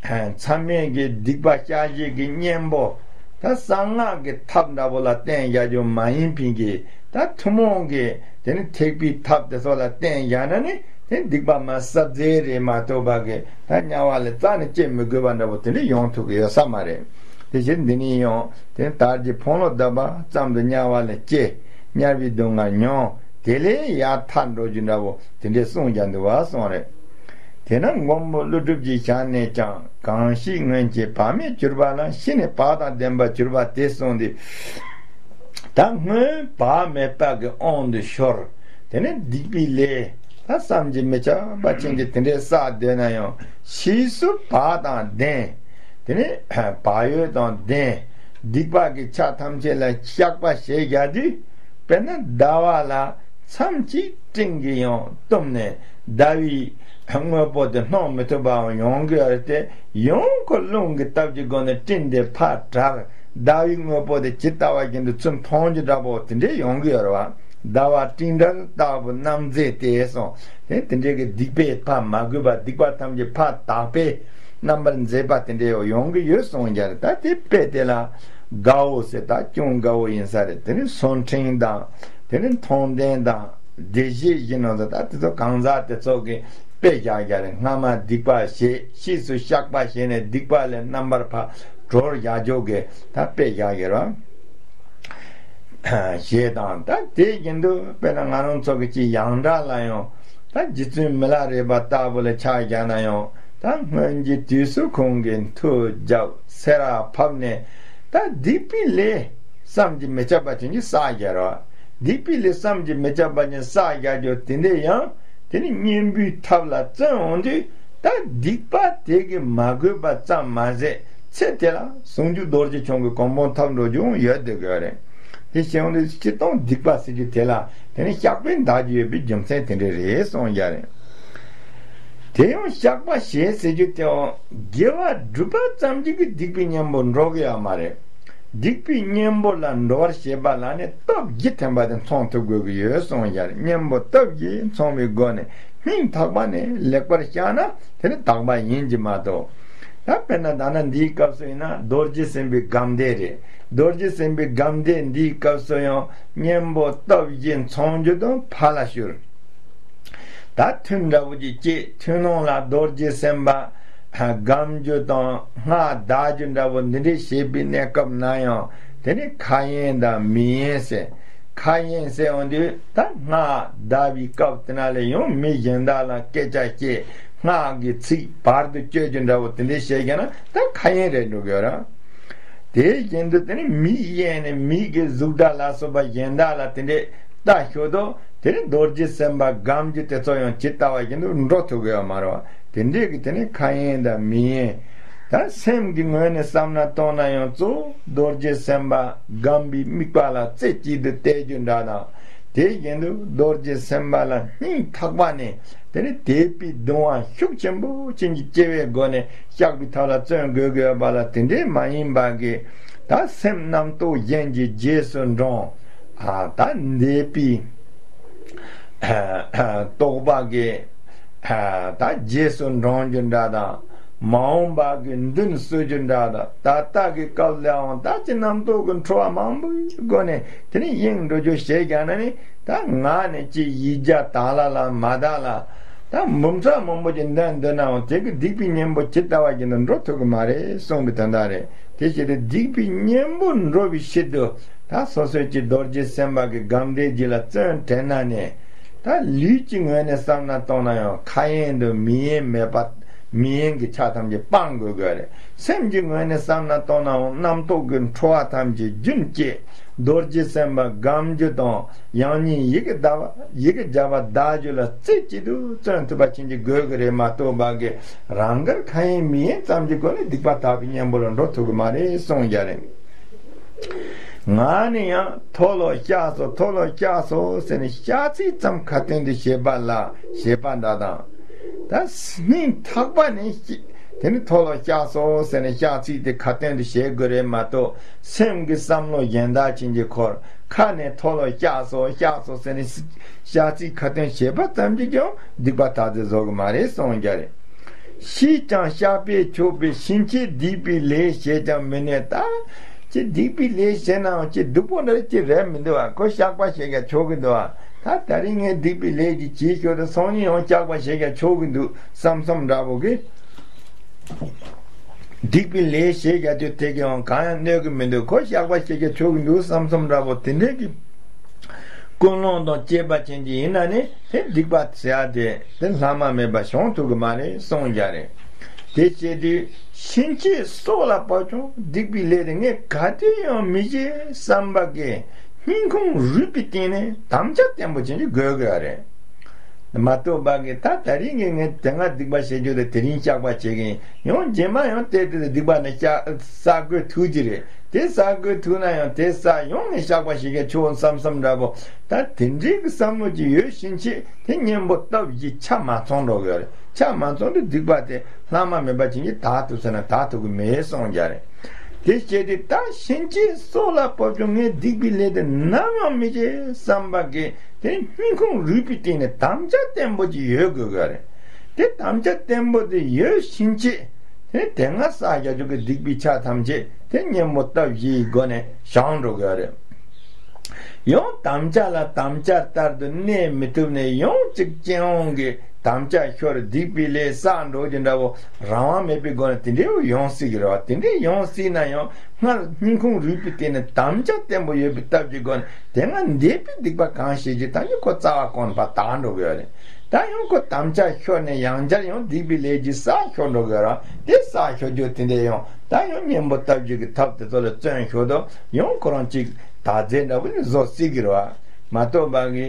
མཚམས་མེད་ཀྱི་སྡིག་པ་བཤགས་བྱེད་ཀྱི་གཉེན་པོ་ད་གསང་སྔགས་ཀྱི་ཐབས་འདྲ་བོ་ལ་བརྟེན་བྱ་རྒྱུ་མ་ཡིན་པའི་གི་ད་ཐུན་མོང་གི་དེ་ནི་ཐེག་པའི་ཐབས་དེ་ཚོ་ལ་བརྟེན་བྱ་ན་ནི་དེ་སྡིག་པ་མར་ཟབ་མཛད་རེད་མ་གཏོགས་པ་གི་ད་དམྱལ་བ་ལ་རྩ་ནས་སྐྱེ་མི་དགོས་པ་འདྲ་བོ་དེ་འདྲ་ཡོང་ཐུབ་ཀྱི་ཡོད་ས་མ་རེད། དེ་ཕྱིར་འདི་ནས་ཡང་དེ་ནི་དར་གྱི་ཕོ་ལོང་བརྡབས་པ་ཙམ་དུ་དམྱལ་བ་ལ་སྐྱེ། དམྱལ་བའི་སྡུག་བསྔལ་མྱོང་། དེ་ལས་ཡར་ཐར་འགྲོ་རྒྱུ་འདྲ་བོ་དེ་འདྲའི་གསུངས་ཀྱང་འདུག་བ་གསུངས་རེད། དེས་ན་མགོན་པོ་ཀླུ་སྒྲུབ་ཀྱི་ཞལ་ནས་ཀྱང་གང་ཞིག་སྔོན་གྱི་བག་མེད་གྱུར་པ་ལ་ཕྱི་ནས་བག་དང་ལྡན་པར་གྱུར་པ་དེ་གསུངས་ཏེ། ད་སྔོན་བག་མེད་པ་གི་དབང་དུ་ཤོར། དེ་ནས་སྡིག་པའི་ལས་ད་བསམ་གྱིས་མི་ཁྱབ་པ་ཅན་གྱི་དེ་འདྲའི་བསགས་སྡོད་ན་ཡང་ཕྱིས་སུ་བག་དང་ལྡན། དེ་ནས་བག་ཡོད་དང་ལྡན། སྡིག་པ་གི་ཆ་ཐམས་ཅད་ལ་བཤགས་པ་བྱེད་བྱ་དུས། དཔེར་ན་ཟླ་བ་ལ་མཚམས་གཅིག་སྤྲིན་གྱིས་ཡང་བཏུམས་ནས་ཟླ་བའི་དངོས་པོ་དེ་སྣང་མི་ཐུབ་པའང་ཡོང་གི་ཡོད་རེད་དེ། ཡང་ཁོ་རླུང་གི་སྟབས་ཀྱི་སྒོ་ནས་སྤྲིན་དེ་ཕར་དྲག་ཟླ་བའི་དངོས་པོ་དེ་ཇི་ལྟ་བ་བཞིན་དུ་ཚུར་མཐོང་རྒྱུ་འདྲ་པོ་དེ་འདྲས་ཡོང་གི་ཡོད་རེད་བ། ཟླ་བ་སྤྲིན་བྲལ་ལྟ་བུ་རྣམ་མཛེས་ཏེ་གསུངས་ཏེ། དེ་འདྲས་ཀྱི་སྡིག་པས་ཕར་མ་གོས་པ། སྡིག་པ་ཐམས་ཅད་ཕར་དག་པས་རྣམ་པར་མཛེས་པ་དེ་འདྲས་ཡོང་གི་ཡོད་གསུངས་རྒྱུ་རེད། ད་དེ་དཔེ་དེ་ལ་དགའ་བོ་ཟེར་ད་ཅུང་དགའ་བོ་ཡིན་ས་རེད། དེ་ནི་སོ་འཕྲེང་དང་དེ་ནི་མཐོང་ལྡན་དང་བདེ་གཤེགས་བཞི་ནང་ཚོ་ད་དེ་ཚོ་གང་ཟག་དེ་ཚོ་གི་དཔེ་བཞག་རྒྱུ་རེད། སྔ་མ་སྡིག་པ་བྱས། ཕྱིས་སུ་བཤགས་པ་བྱས་ནས་སྡིག་པ་ལས་རྣམ་པར་ཕར་གྲོལ་བྱ་རྒྱུ་གི་ད་དཔེ་བཞག་རྒྱུ་རེད། ཞེས་དང་། ད་དེ་བཞིན་དུ་དཔེར་ན་ང་རང་ཚོ་གི་ཅིག་ཡང་སྒྲ་ལ་ཡང་ད་རྗེ་བཙུན་མི་ལ་རས་པ་ལྟ་བུ་ལ་ཆ་བཞག་ན་ཡང་ད་སྔོན་གྱི་དུས་སུ་ཁོང་གིས་མཐུ་རྒྱབ་སེ་ར་ཕབ་ནས་ད་སྡིག་པའི་ལས་བསམ་གྱིས་མི་ཁྱབ་པ་ཅན་གྱི་བསགས་རྒྱུ་རེད། སྡིག་པའི་ལས་བསམ་གྱིས་མི་ཁྱབ་པ་ཅན་བསགས་རྒྱུ་དེ་འདྲ་ཡང་དེ་ནི་གཉེན་པོའི་ཐབས་ལ་བརྩོན་འོང་དུས། ད་སྡིག་པ་དེ་གིས་མ་གོས་པ་ཙམ་མ་ཟད་ཚེ་དེ་ལ་ཟུང་འཇུག་རྡོ་རྗེ་འཆང་གི་གོ་འཕང་ཐོབ་འགྲོ་རྒྱུ་ཡོད་དེ་དགོས་རེད། དེ་བྱས་ཡོང་དུས་སྤྱིར་བཏང་སྡིག་པ་ཟེར་རྒྱུ་དེ་ལ་དེ་ནི་བཤགས་པས་འདག་རྒྱུ་ཡོད་པའི་རྒྱུ་མཚན་དེ་འདྲ་རེད་གསུངས་ཡ་རེད། དེ་ཡང་བཤགས་པ་བྱེད་ཟེར་རྒྱུ་དེའང་དགེ་བ་སྒྲུབ་པ་ཙམ་གྱིས་ཀྱི་སྡིག་པའི་གཉེན་པོར་འགྲོ་གི་ཡོད་མ་རེད། སྡིག་པའི་གཉེན་པོ་ལ་འགྲོ་བར་བྱེད་པ་ལ་ནི་སྟོབས་བཞི་ལྡན་པ་དེ་མཚོན་ཐུབ་དགོས་ཀྱི་ཡོད་གསུངས་ཡ་རེད། གཉེན་པོ་སྟོབས་བཞི་མཚོན་པའི་སྒོ་ནས་སྙིང་ཐག་པ་ནས་ལེགས་པར་བཤགས་ན་དེ་ནི་དག་པ་ཡིན་གྱི་མ་གཏོགས། ད་དཔེར་ན་ད་ནི་འདིའི་སྐབས་སུ་ཡིན་ན་རྡོ་རྗེ་སེམས་དཔའི་སྒོམ་བཟླས་རེད། རྡོ་རྗེ་སེམས་དཔའི་སྒོམ་བཟླས་འདིའི་སྐབས་སུ་ཡང་གཉེན་པོ་སྟོབས་བཞི་མཚོན་རྒྱུ་དང་ཕར་ལ་བསྐྱུར། ད་ཐུན་འདྲ་བོ་ཅིག་བསྐྱེད། ཐུན་ནང་ལ་རྡོ་རྗེ་སེམས་དཔའ་ སྒོམ་རྒྱུ་དང་སྔགས་བཟླ་རྒྱུ་འདྲ་བོ་འདི་འདྲས་བྱེད་པའི་གནས་སྐབས་ན་ཡང་དེ་ནི་ཁ་ཡེངས་དང་མིག་ཡེངས་ཟེར། ཁ་ཡེངས་ཟེར་འོང་དུས་ད་སྔགས་བཟླ་བའི་སྐབས་དེ་ན་ལས་ཡང་མི་གཞན་དག་ལ་སྐད་ཆ་བཤད། སྔགས་ཀྱི་ཚིག་བར་དུ་གཅོད་རྒྱུ་འདྲ་བོ་དེ་འདྲས་བྱེད་ཀྱང་ན་ད་ཁ་ཡེངས་རེད་འགྲོ་གི་ཡོད་ར། དེ་བཞིན་དུ་དེ་ནི་མིག་ཡེངས་ནས་མིག་གི་གཟུགས་སྒྲ་ལ་སོགས་པ་གཞན་དག་ལ་དེ་འདྲས་ལྟ་ཞོར་དུ་དེ་ནི་རྡོ་རྗེ་སེམས་དཔའ་སྒོམ་རྒྱུ་དེ་ཚོ་ཡང་ཇི་ལྟ་བ་བཞིན་དུ་འགྲོ་ཐུབ་ཀྱི་ཡོད་མ་རེད་བ། དེ་འདྲས་ཀྱི་དེ་ནི་ཁ་ཡེངས་དང་མིག་ཡེངས། ད་སེམས་ཀྱི་ངོས་ནས་བསམ་ན་གཏོང་ན་ཡང་གཙོ་བོ་རྡོ་རྗེ་སེམས་དཔའ་སྒོམ་པའི་དམིགས་པ་ལ་རྩེ་གཅིག་ཏུ་གཏད་རྒྱུ་འདྲ་དང་། དེ་བཞིན་དུ་རྡོ་རྗེ་སེམས་དཔའ་ལ་སྙིང་ཐག་པ་ནས་དེ་ནི་དད་པའི་གདུང་བ་ཤུགས་ཆེན་པོ་ཅན་གྱི་སྐྱེ་བའི་སྒོ་ནས་བཤགས་པའི་ཐབས་ལ་བརྩོན་དགོས་དགོས་པ་ལ་དེ་འདྲའི་མ་ཡིན་པ་གི་ད་སེམས་རྣམ་རྟོག་གཞན་གྱི་རྗེས་སུ་འབྲང་། ཨ་ད་འདས་པའི་རྟོག་པ་གི་ད་རྗེས་སུ་འབྲང་རྒྱུ་འདྲ་དང་། མ་འོངས་པ་གི་མདུན་བསུ་རྒྱུ་འདྲ་དང་ད་ལྟ་གི་སྐབས་ལའང་ད་ཅི་རྣམ་རྟོག་གི་འཁྲུལ་བ་མང་པོའི་སྒོ་ནས་དེ་ནི་གཡེངས་འགྲོ་རྒྱུ་བྱས་ཀྱང་ན་ནི་ད་ངག་ནས་ཅི་ཡིག་བརྒྱ་དག་ལ་ལ་མ་དག་ལ་ད་འབུམ་ཕྲག་མང་པོ་ཅིག་འདོན་འདོན་ནའང་དེ་གི་སྡིག་པའི་གཉེན་པོ་ཇི་ལྟ་བ་བཞིན་དུ་འགྲོ་ཐུབ་ཀྱི་མ་རེད་གསུངས་པའི་དོན་དག་རེད། དེ་བྱས་ཏེ་སྡིག་པའི་གཉེན་པོ་འགྲོ་བའི་ཕྱིར་དུ་ད་སོ་སོའི་ཀྱི་རྡོ་རྗེ་སེམས་དཔའ་གི་སྒོམ་བཟླས་རྒྱུད་ལ་བརྩོན་དྲན་ན་ནི། ད་ལུས་ཀྱི་ངོས་ནས་བསམ་ན་གཏོང་ན་ཡང་ཁ་ཡེངས་དང་མིག་ཡེངས་མེད་པ། མིག་ཡེངས་ཀྱི་ཆ་ཐམས་ཅད་སྤང་དགོས་དགོས་རེད། སེམས་ཀྱི་ངོས་ནས་བསམ་ན་གཏོང་ན་ཡང་རྣམ་རྟོག་གི་འཁྲུལ་བ་ཐམས་ཅད་རྒྱུན་བཅད། རྡོ་རྗེ་སེམས་དཔའ་སྒོམ་རྒྱུ་དང་ཡང་སྙིང་ཡི་གེ་བཟླ་བ་ཡི་གེ་བརྒྱ་པ་བཟླ་རྒྱུ་ལ་རྩེ་གཅིག་ཏུ་བརྩོན་ཐུབ་པ་ཅན་གྱི་དགོས་ཀྱི་རེད་མ་གཏོགས་པ་གི་རང་དགར་ཁ་ཡེངས་མིག་ཡེངས་ཙམ་གྱི་སྒོ་ནས་སྡིག་པ་དག་པའི་གཉེན་པོ་ལ་འགྲོ་ཐུབ་ཀྱི་མ་རེད་གསུངས་ཀྱང་རེད། ང་ནི་ཡང་མཐོལ་ལོ་བཤགས་སོ་མཐོལ་ལོ་བཤགས་སོ་ཟེར་ནས་བཤགས་ཚིག་ཙམ་ཁ་ཏོན་དུ་བྱེད་པ་ལ་བྱེད་པ་འདྲ་དང་། ད་སྙིང་ཐག་པ་ནས་དེ་ནི་མཐོལ་ལོ་བཤགས་སོ་ཟེར་ནས་བཤགས་ཚིག་དེ་ཁ་ཏོན་དུ་བྱེད་དགོས་རེད་མ་གཏོགས་སེམས་ཀྱི་བསམ་བློ་གཞན་དག་ཅན་གྱི་འཁོར་ཁ་ནས་མཐོལ་ལོ་བཤགས་སོ་བཤགས་སོ་ཟེར་ནས་བཤགས་ཚིག་ཁ་ཏོན་བྱེད་པ་ཙམ་གྱིས་ཀྱང་སྡིག་པ་དག་ཚོད་བཟོ་གི་མ་རེད་གསུངས་ཀྱང་རེད། ཤེས་ཀྱང་བཤགས་པས་ཆོག་པའི་ཕྱིན་ཆད་སྡིག་པའི་ལས་བྱེད་ཀྱང་མི་ནུས་ད། ཅི་སྡིག་པའི་ལས་བྱེད་ནའང་ཅི་སྡུག་པོ་འདྲ་ཅི་རེད་མི་འདུག་ཨ། ཁོ་བཤགས་པ་བྱེད་ཀྱང་ཆོག་གི་འདུག་ཨ། ད་ད་རིང་ངས་སྡིག་པའི་ལས་ཀྱི་བྱེད་ཤོག་ཏུ་སང་ཉིན་ཡང་བཤགས་པ་བྱེད་ཀྱང་ཆོག་གི་འདུག་བསམ་བསམ་འདྲ་པོ་གི་སྡིག་པའི་ལས་བྱེད་ཀྱང་དུས་དེ་གའང་གང་ཡང་གནོད་ཀྱི་མི་འདུག་ཁོ་བཤགས་པ་བྱེད་ཀྱང་ཆོག་གི་འདུག་བསམ་བསམ་འདྲ་པོ་དེ་འདྲས་ཀྱི། ཀུན་སློང་དང་བཅས་པ་ཅན་གྱི་ཡིན་ན་ནི་དེ་སྡིག་པ་ཟེར་ཡ་དེ་དེ་ལྷག་མ་མེད་པ་བྱུང་ཐུབ་ཀྱི་མ་རེད་གསུངས་ཀྱང་རེད། དེ་བྱས་དུས་ཕྱིན་ཆད་སྲོག་ལ་བབ་ཀྱང་སྡིག་པའི་ལས་དེ་ངས་ག་དུས་ཡང་མི་བྱེད་བསམ་པ་གི་སྙིང་ཁུང་རུས་པའི་གཏིང་ནས་དམ་བཅའ་བརྟན་པོ་ཅན་གྱི་དགོས་དགོས་རེད། མ་གཏོགས་པ་གི་ད་ད་རིང་གི་ངས་དེ་སྔ་སྡིག་པ་བྱེད་རྒྱུ་དེ་དེ་རིང་བཤགས་པ་བྱེད་ཀྱི་ཡིན། ཡང་རྗེས་མ་ཡང་དེ་དེ་སྡིག་པ་ནི་བཤགས་བསགས་དགོས་ཐུག་གི་རེད། དེ་བསགས་དགོས་ཐུག་ན་ཡང་དེ་བསགས་ཡང་ངས་བཤགས་པ་བྱེད་ཀྱི་ཆོག་བསམ་བསམ་འདྲ་པོ། ད་དེ་འདྲའི་གི་བསམ་བློ་ཅིག་ཡོད་ཕྱིན་ཆད་དེ་གཉེན་པོ་སྟོབས་བཞི་ཆ་མ་ཚང་འགྲོ་གི་རེད། ཆ་མ་ཚང་དུས་སྡིག་པ་དེ་ལྷག་མ་མེད་པ་ཅན་གྱི་དག་ཐུབ་ཟེར་ན་དག་ཐུབ་ཀྱི་མེད་གསུངས་ཀྱང་རེད། དེ་བྱས་ཏེ་ད་ཕྱིན་ཆད་སྲོག་ལ་བབ་ཀྱང་ངས་སྡིག་པའི་ལས་དེ་ནམ་ཡང་མི་བྱེད་བསམ་པ་གི་དེ་སྙིང་ཁུང་རུས་པའི་གཏིང་ནས་དམ་བཅའ་བརྟན་པོ་ཅིག་ཡོད་དགོས་གི་རེད། དེ་དམ་བཅའ་བརྟན་པོ་དེ་ཡོད་ཕྱིན་ཆད། དེ་དེ་སྔ་བསགས་བཞག་རྒྱུ་གི་སྡིག་པའི་ཆ་ཐམས་ཅད་དེ་གཉེན་པོ་སྟོབས་བཞིའི་སྒོ་ནས་བྱང་འགྲོ་དགོས་རེད། ཡང་དམ་བཅའ་ལ་དམ་བཅའ་ལྟར་དུ་གནས་མི་ཐུབ་ནས་ཡང་ཅིག་སྤྱི་ཡོངས་ཀྱི་དམ་བཅའ་ཤོར་སྡིག་པའི་ལས་བསགས་འགྲོ་རྒྱུ་འདྲ་བོ་རང་དབང་མེད་པའི་སྒོ་ནས་དེ་འདྲའི་ཡོང་སྲིད་ཀྱི་རེད་བ། དེ་འདྲའི་ཡོང་སྲིད་ན་ཡང་སྔར་སྙིང་ཁུང་རུས་པའི་གཏིང་ནས་དམ་བཅའ་བརྟན་པོ་ཡོད་པའི་སྟབས་ཀྱི་སྒོ་ནས་དེ་སྔ་འདས་པའི་སྡིག་པ་གང་བྱས་ཀྱི་ད་ནི་ཁོ་རྩ་བ་གོང་ནས་ཕར་དག་འགྲོ་དགོས་རེད། ད་ཡང་ཁོ་དམ་བཅའ་ཤོར་ནས་ཡང་བསྐྱར་ཡང་སྡིག་པའི་ལས་ཀྱི་ས་ཤོར་འགྲོ་དགོས་ར། དེ་ས་ཤོར་རྒྱུ་དེ་འདྲ་ཡང་ད་ཡང་གཉེན་པོ་སྟོབས་བཞི་གི་ཐབས་དེ་ཚོ་ལ་བརྩོན་ཤོར་དུ་ཡང་ཁོ་རང་གཅིག་དག་རྫས་འདྲ་བོ་ནི་བཟོ་སྲིད་ཀྱི་རེད་བ། མ་གཏོགས་པ་གི་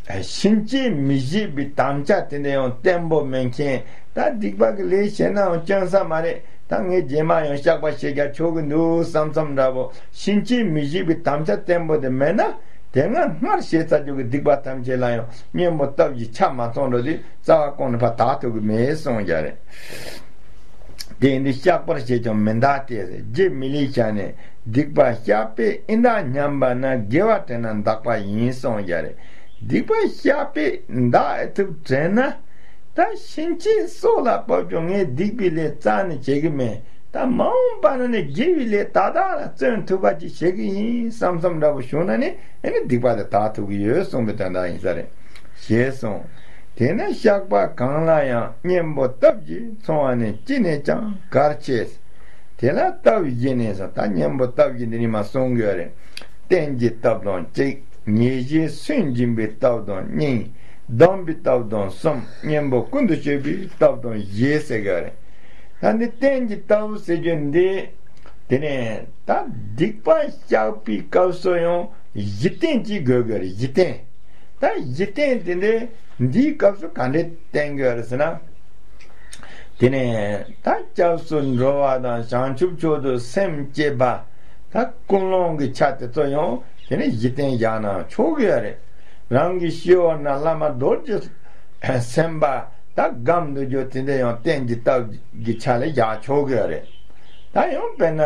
ཕྱིན་ཆད་མི་བྱེད་པའི་དམ་བཅའ་དེ་འདྲ་ཡང་བརྟན་པོ་མེད་མཁན། ད་སྡིག་པ་གི་ལས་བྱས་ནའང་སྐྱོན་ས་མ་རེད། ད་ངས་རྗེས་མ་ཡང་བཤགས་པ་བྱེད་རྒྱ་ཆོག་གི་འདུག་བསམ་བསམ་འདྲ་བོ་ཕྱིན་ཆད་མི་བྱེད་པའི་དམ་བཅའ་བརྟན་པོ་དེ་མེད་ན། དེ་སྔ་སྔར་བྱས་ཚར་རྒྱུ་གི་སྡིག་པ་ཐམས་ཅད་ལ་ཡང་གཉེན་པོ་སྟོབས་ཀྱིས་ཆ་མ་ཚང་འགྲོ་དུས་རྩ་བ་གོང་ནས་ཕར་དག་ཐུབ་ཀྱི་མེད་གསུངས་ཀྱང་རེད། དེ་ཡིན་དུས་བཤགས་པར་བྱས་ཀྱང་མི་འདག་སྟེ། རྗེ་མི་ལའི་ཞལ་ནས་སྡིག་པ་བཤགས་པས་ཨིན་དྲ་སྙམ་པ་ན། དགེ་བ་དྲན་ན་འདག་པ་ཡིན་གསུངས་ཀྱང་རེད། སྡིག་པ་བཤགས་པས་འདག་ཐུབ་དྲན་ན། ད་ཕྱིན་ཆད་སྲོག་ལ་བབ་ཀྱང་ངས་སྡིག་པའི་ལས་རྩ་ནས་བྱེད་ཀྱི་མེད། ད་མ་འོངས་པ་ན་ནི་དགེ་བའི་ལས་ད་ལྟ་ལ་བརྩོན་ཐུབ་པ་ཅིག་བྱེད་ཀྱི་ཡིན་བསམ་བསམ་འདྲ་པོ་བྱུང་ན་ནི་ཨེ་ནི་སྡིག་པ་དེ་དག་ཐུབ་ཀྱི་ཡོད་གསུངས་པའི་དོན་དག་ཡིན་ས་རེད། ཞེས་གསུངས། དེས་ན་བཤགས་པ་གང་ལ་ཡང་གཉེན་པོ་སྟོབས་ཀྱིས་མཚུངས་པ་ནི་ཅི་ནས་ཀྱང་གར་བྱེད། དེ་ལ་སྟོབས་བཞི་ནི་ཟེར། ད་གཉེན་པོ་སྟོབས་བཞི་འདི་ནི་མ་གསུང་གི་ཡོད་རེད། རྟེན་གྱི་སྟོབས་དང་གཅིག་ཉེར་བཞི་སུན་འབྱིན་པའི་སྟོབས་དང་གཉིས། སྡོམ་པའི་སྟོབས་དང་གསུམ། གཉེན་པོ་ཀུན་ཏུ་སྤྱོད་པའི་སྟོབས་དང་བཞི་ཟེར་གི་ཡོད་རེད། ད་འདི་རྟེན་གྱི་སྟོབས་ཟེར་རྒྱུ་འདི། དེ་ནས་ད་སྡིག་པ་བཤགས་པའི་སྐབས་སུ་ཡང་གཞི་རྟེན་གྱིས་དགོས་དགོས་རེད། གཞི་རྟེན། ད་གཞི་རྟེན་དེ་འདི་འདིའི་སྐབས་སུ་ག་འདྲས་བསྟེན་དགོས་རེད་ཟེར་ན། དེ་ནས་ད་སྐྱབས་སུ་འགྲོ་བ་དང་བྱང་ཆུབ་མཆོག་ཏུ་སེམས་བསྐྱེད་པ། ད་ཀུན་སློང་གི་ཆ་དེ་ཚོ་ཡང་དེ་ནས་གཞི་རྟེན་བཞག་ན་ཆོག་གི་ཡོད་རེད། རང་གི་སྤྱི་བོ་ན་བླ་མ་རྡོ་རྗེ་སེམས་དཔའ་ད་སྒོམ་དུ་རྒྱུ་དེ་འདྲ་ཡང་རྟེན་གྱི་སྟོབས་ཀྱི་ཆ་ལས་བཞག་ཆོག་གི་རེད། ད་ཡང་དཔེར་ན་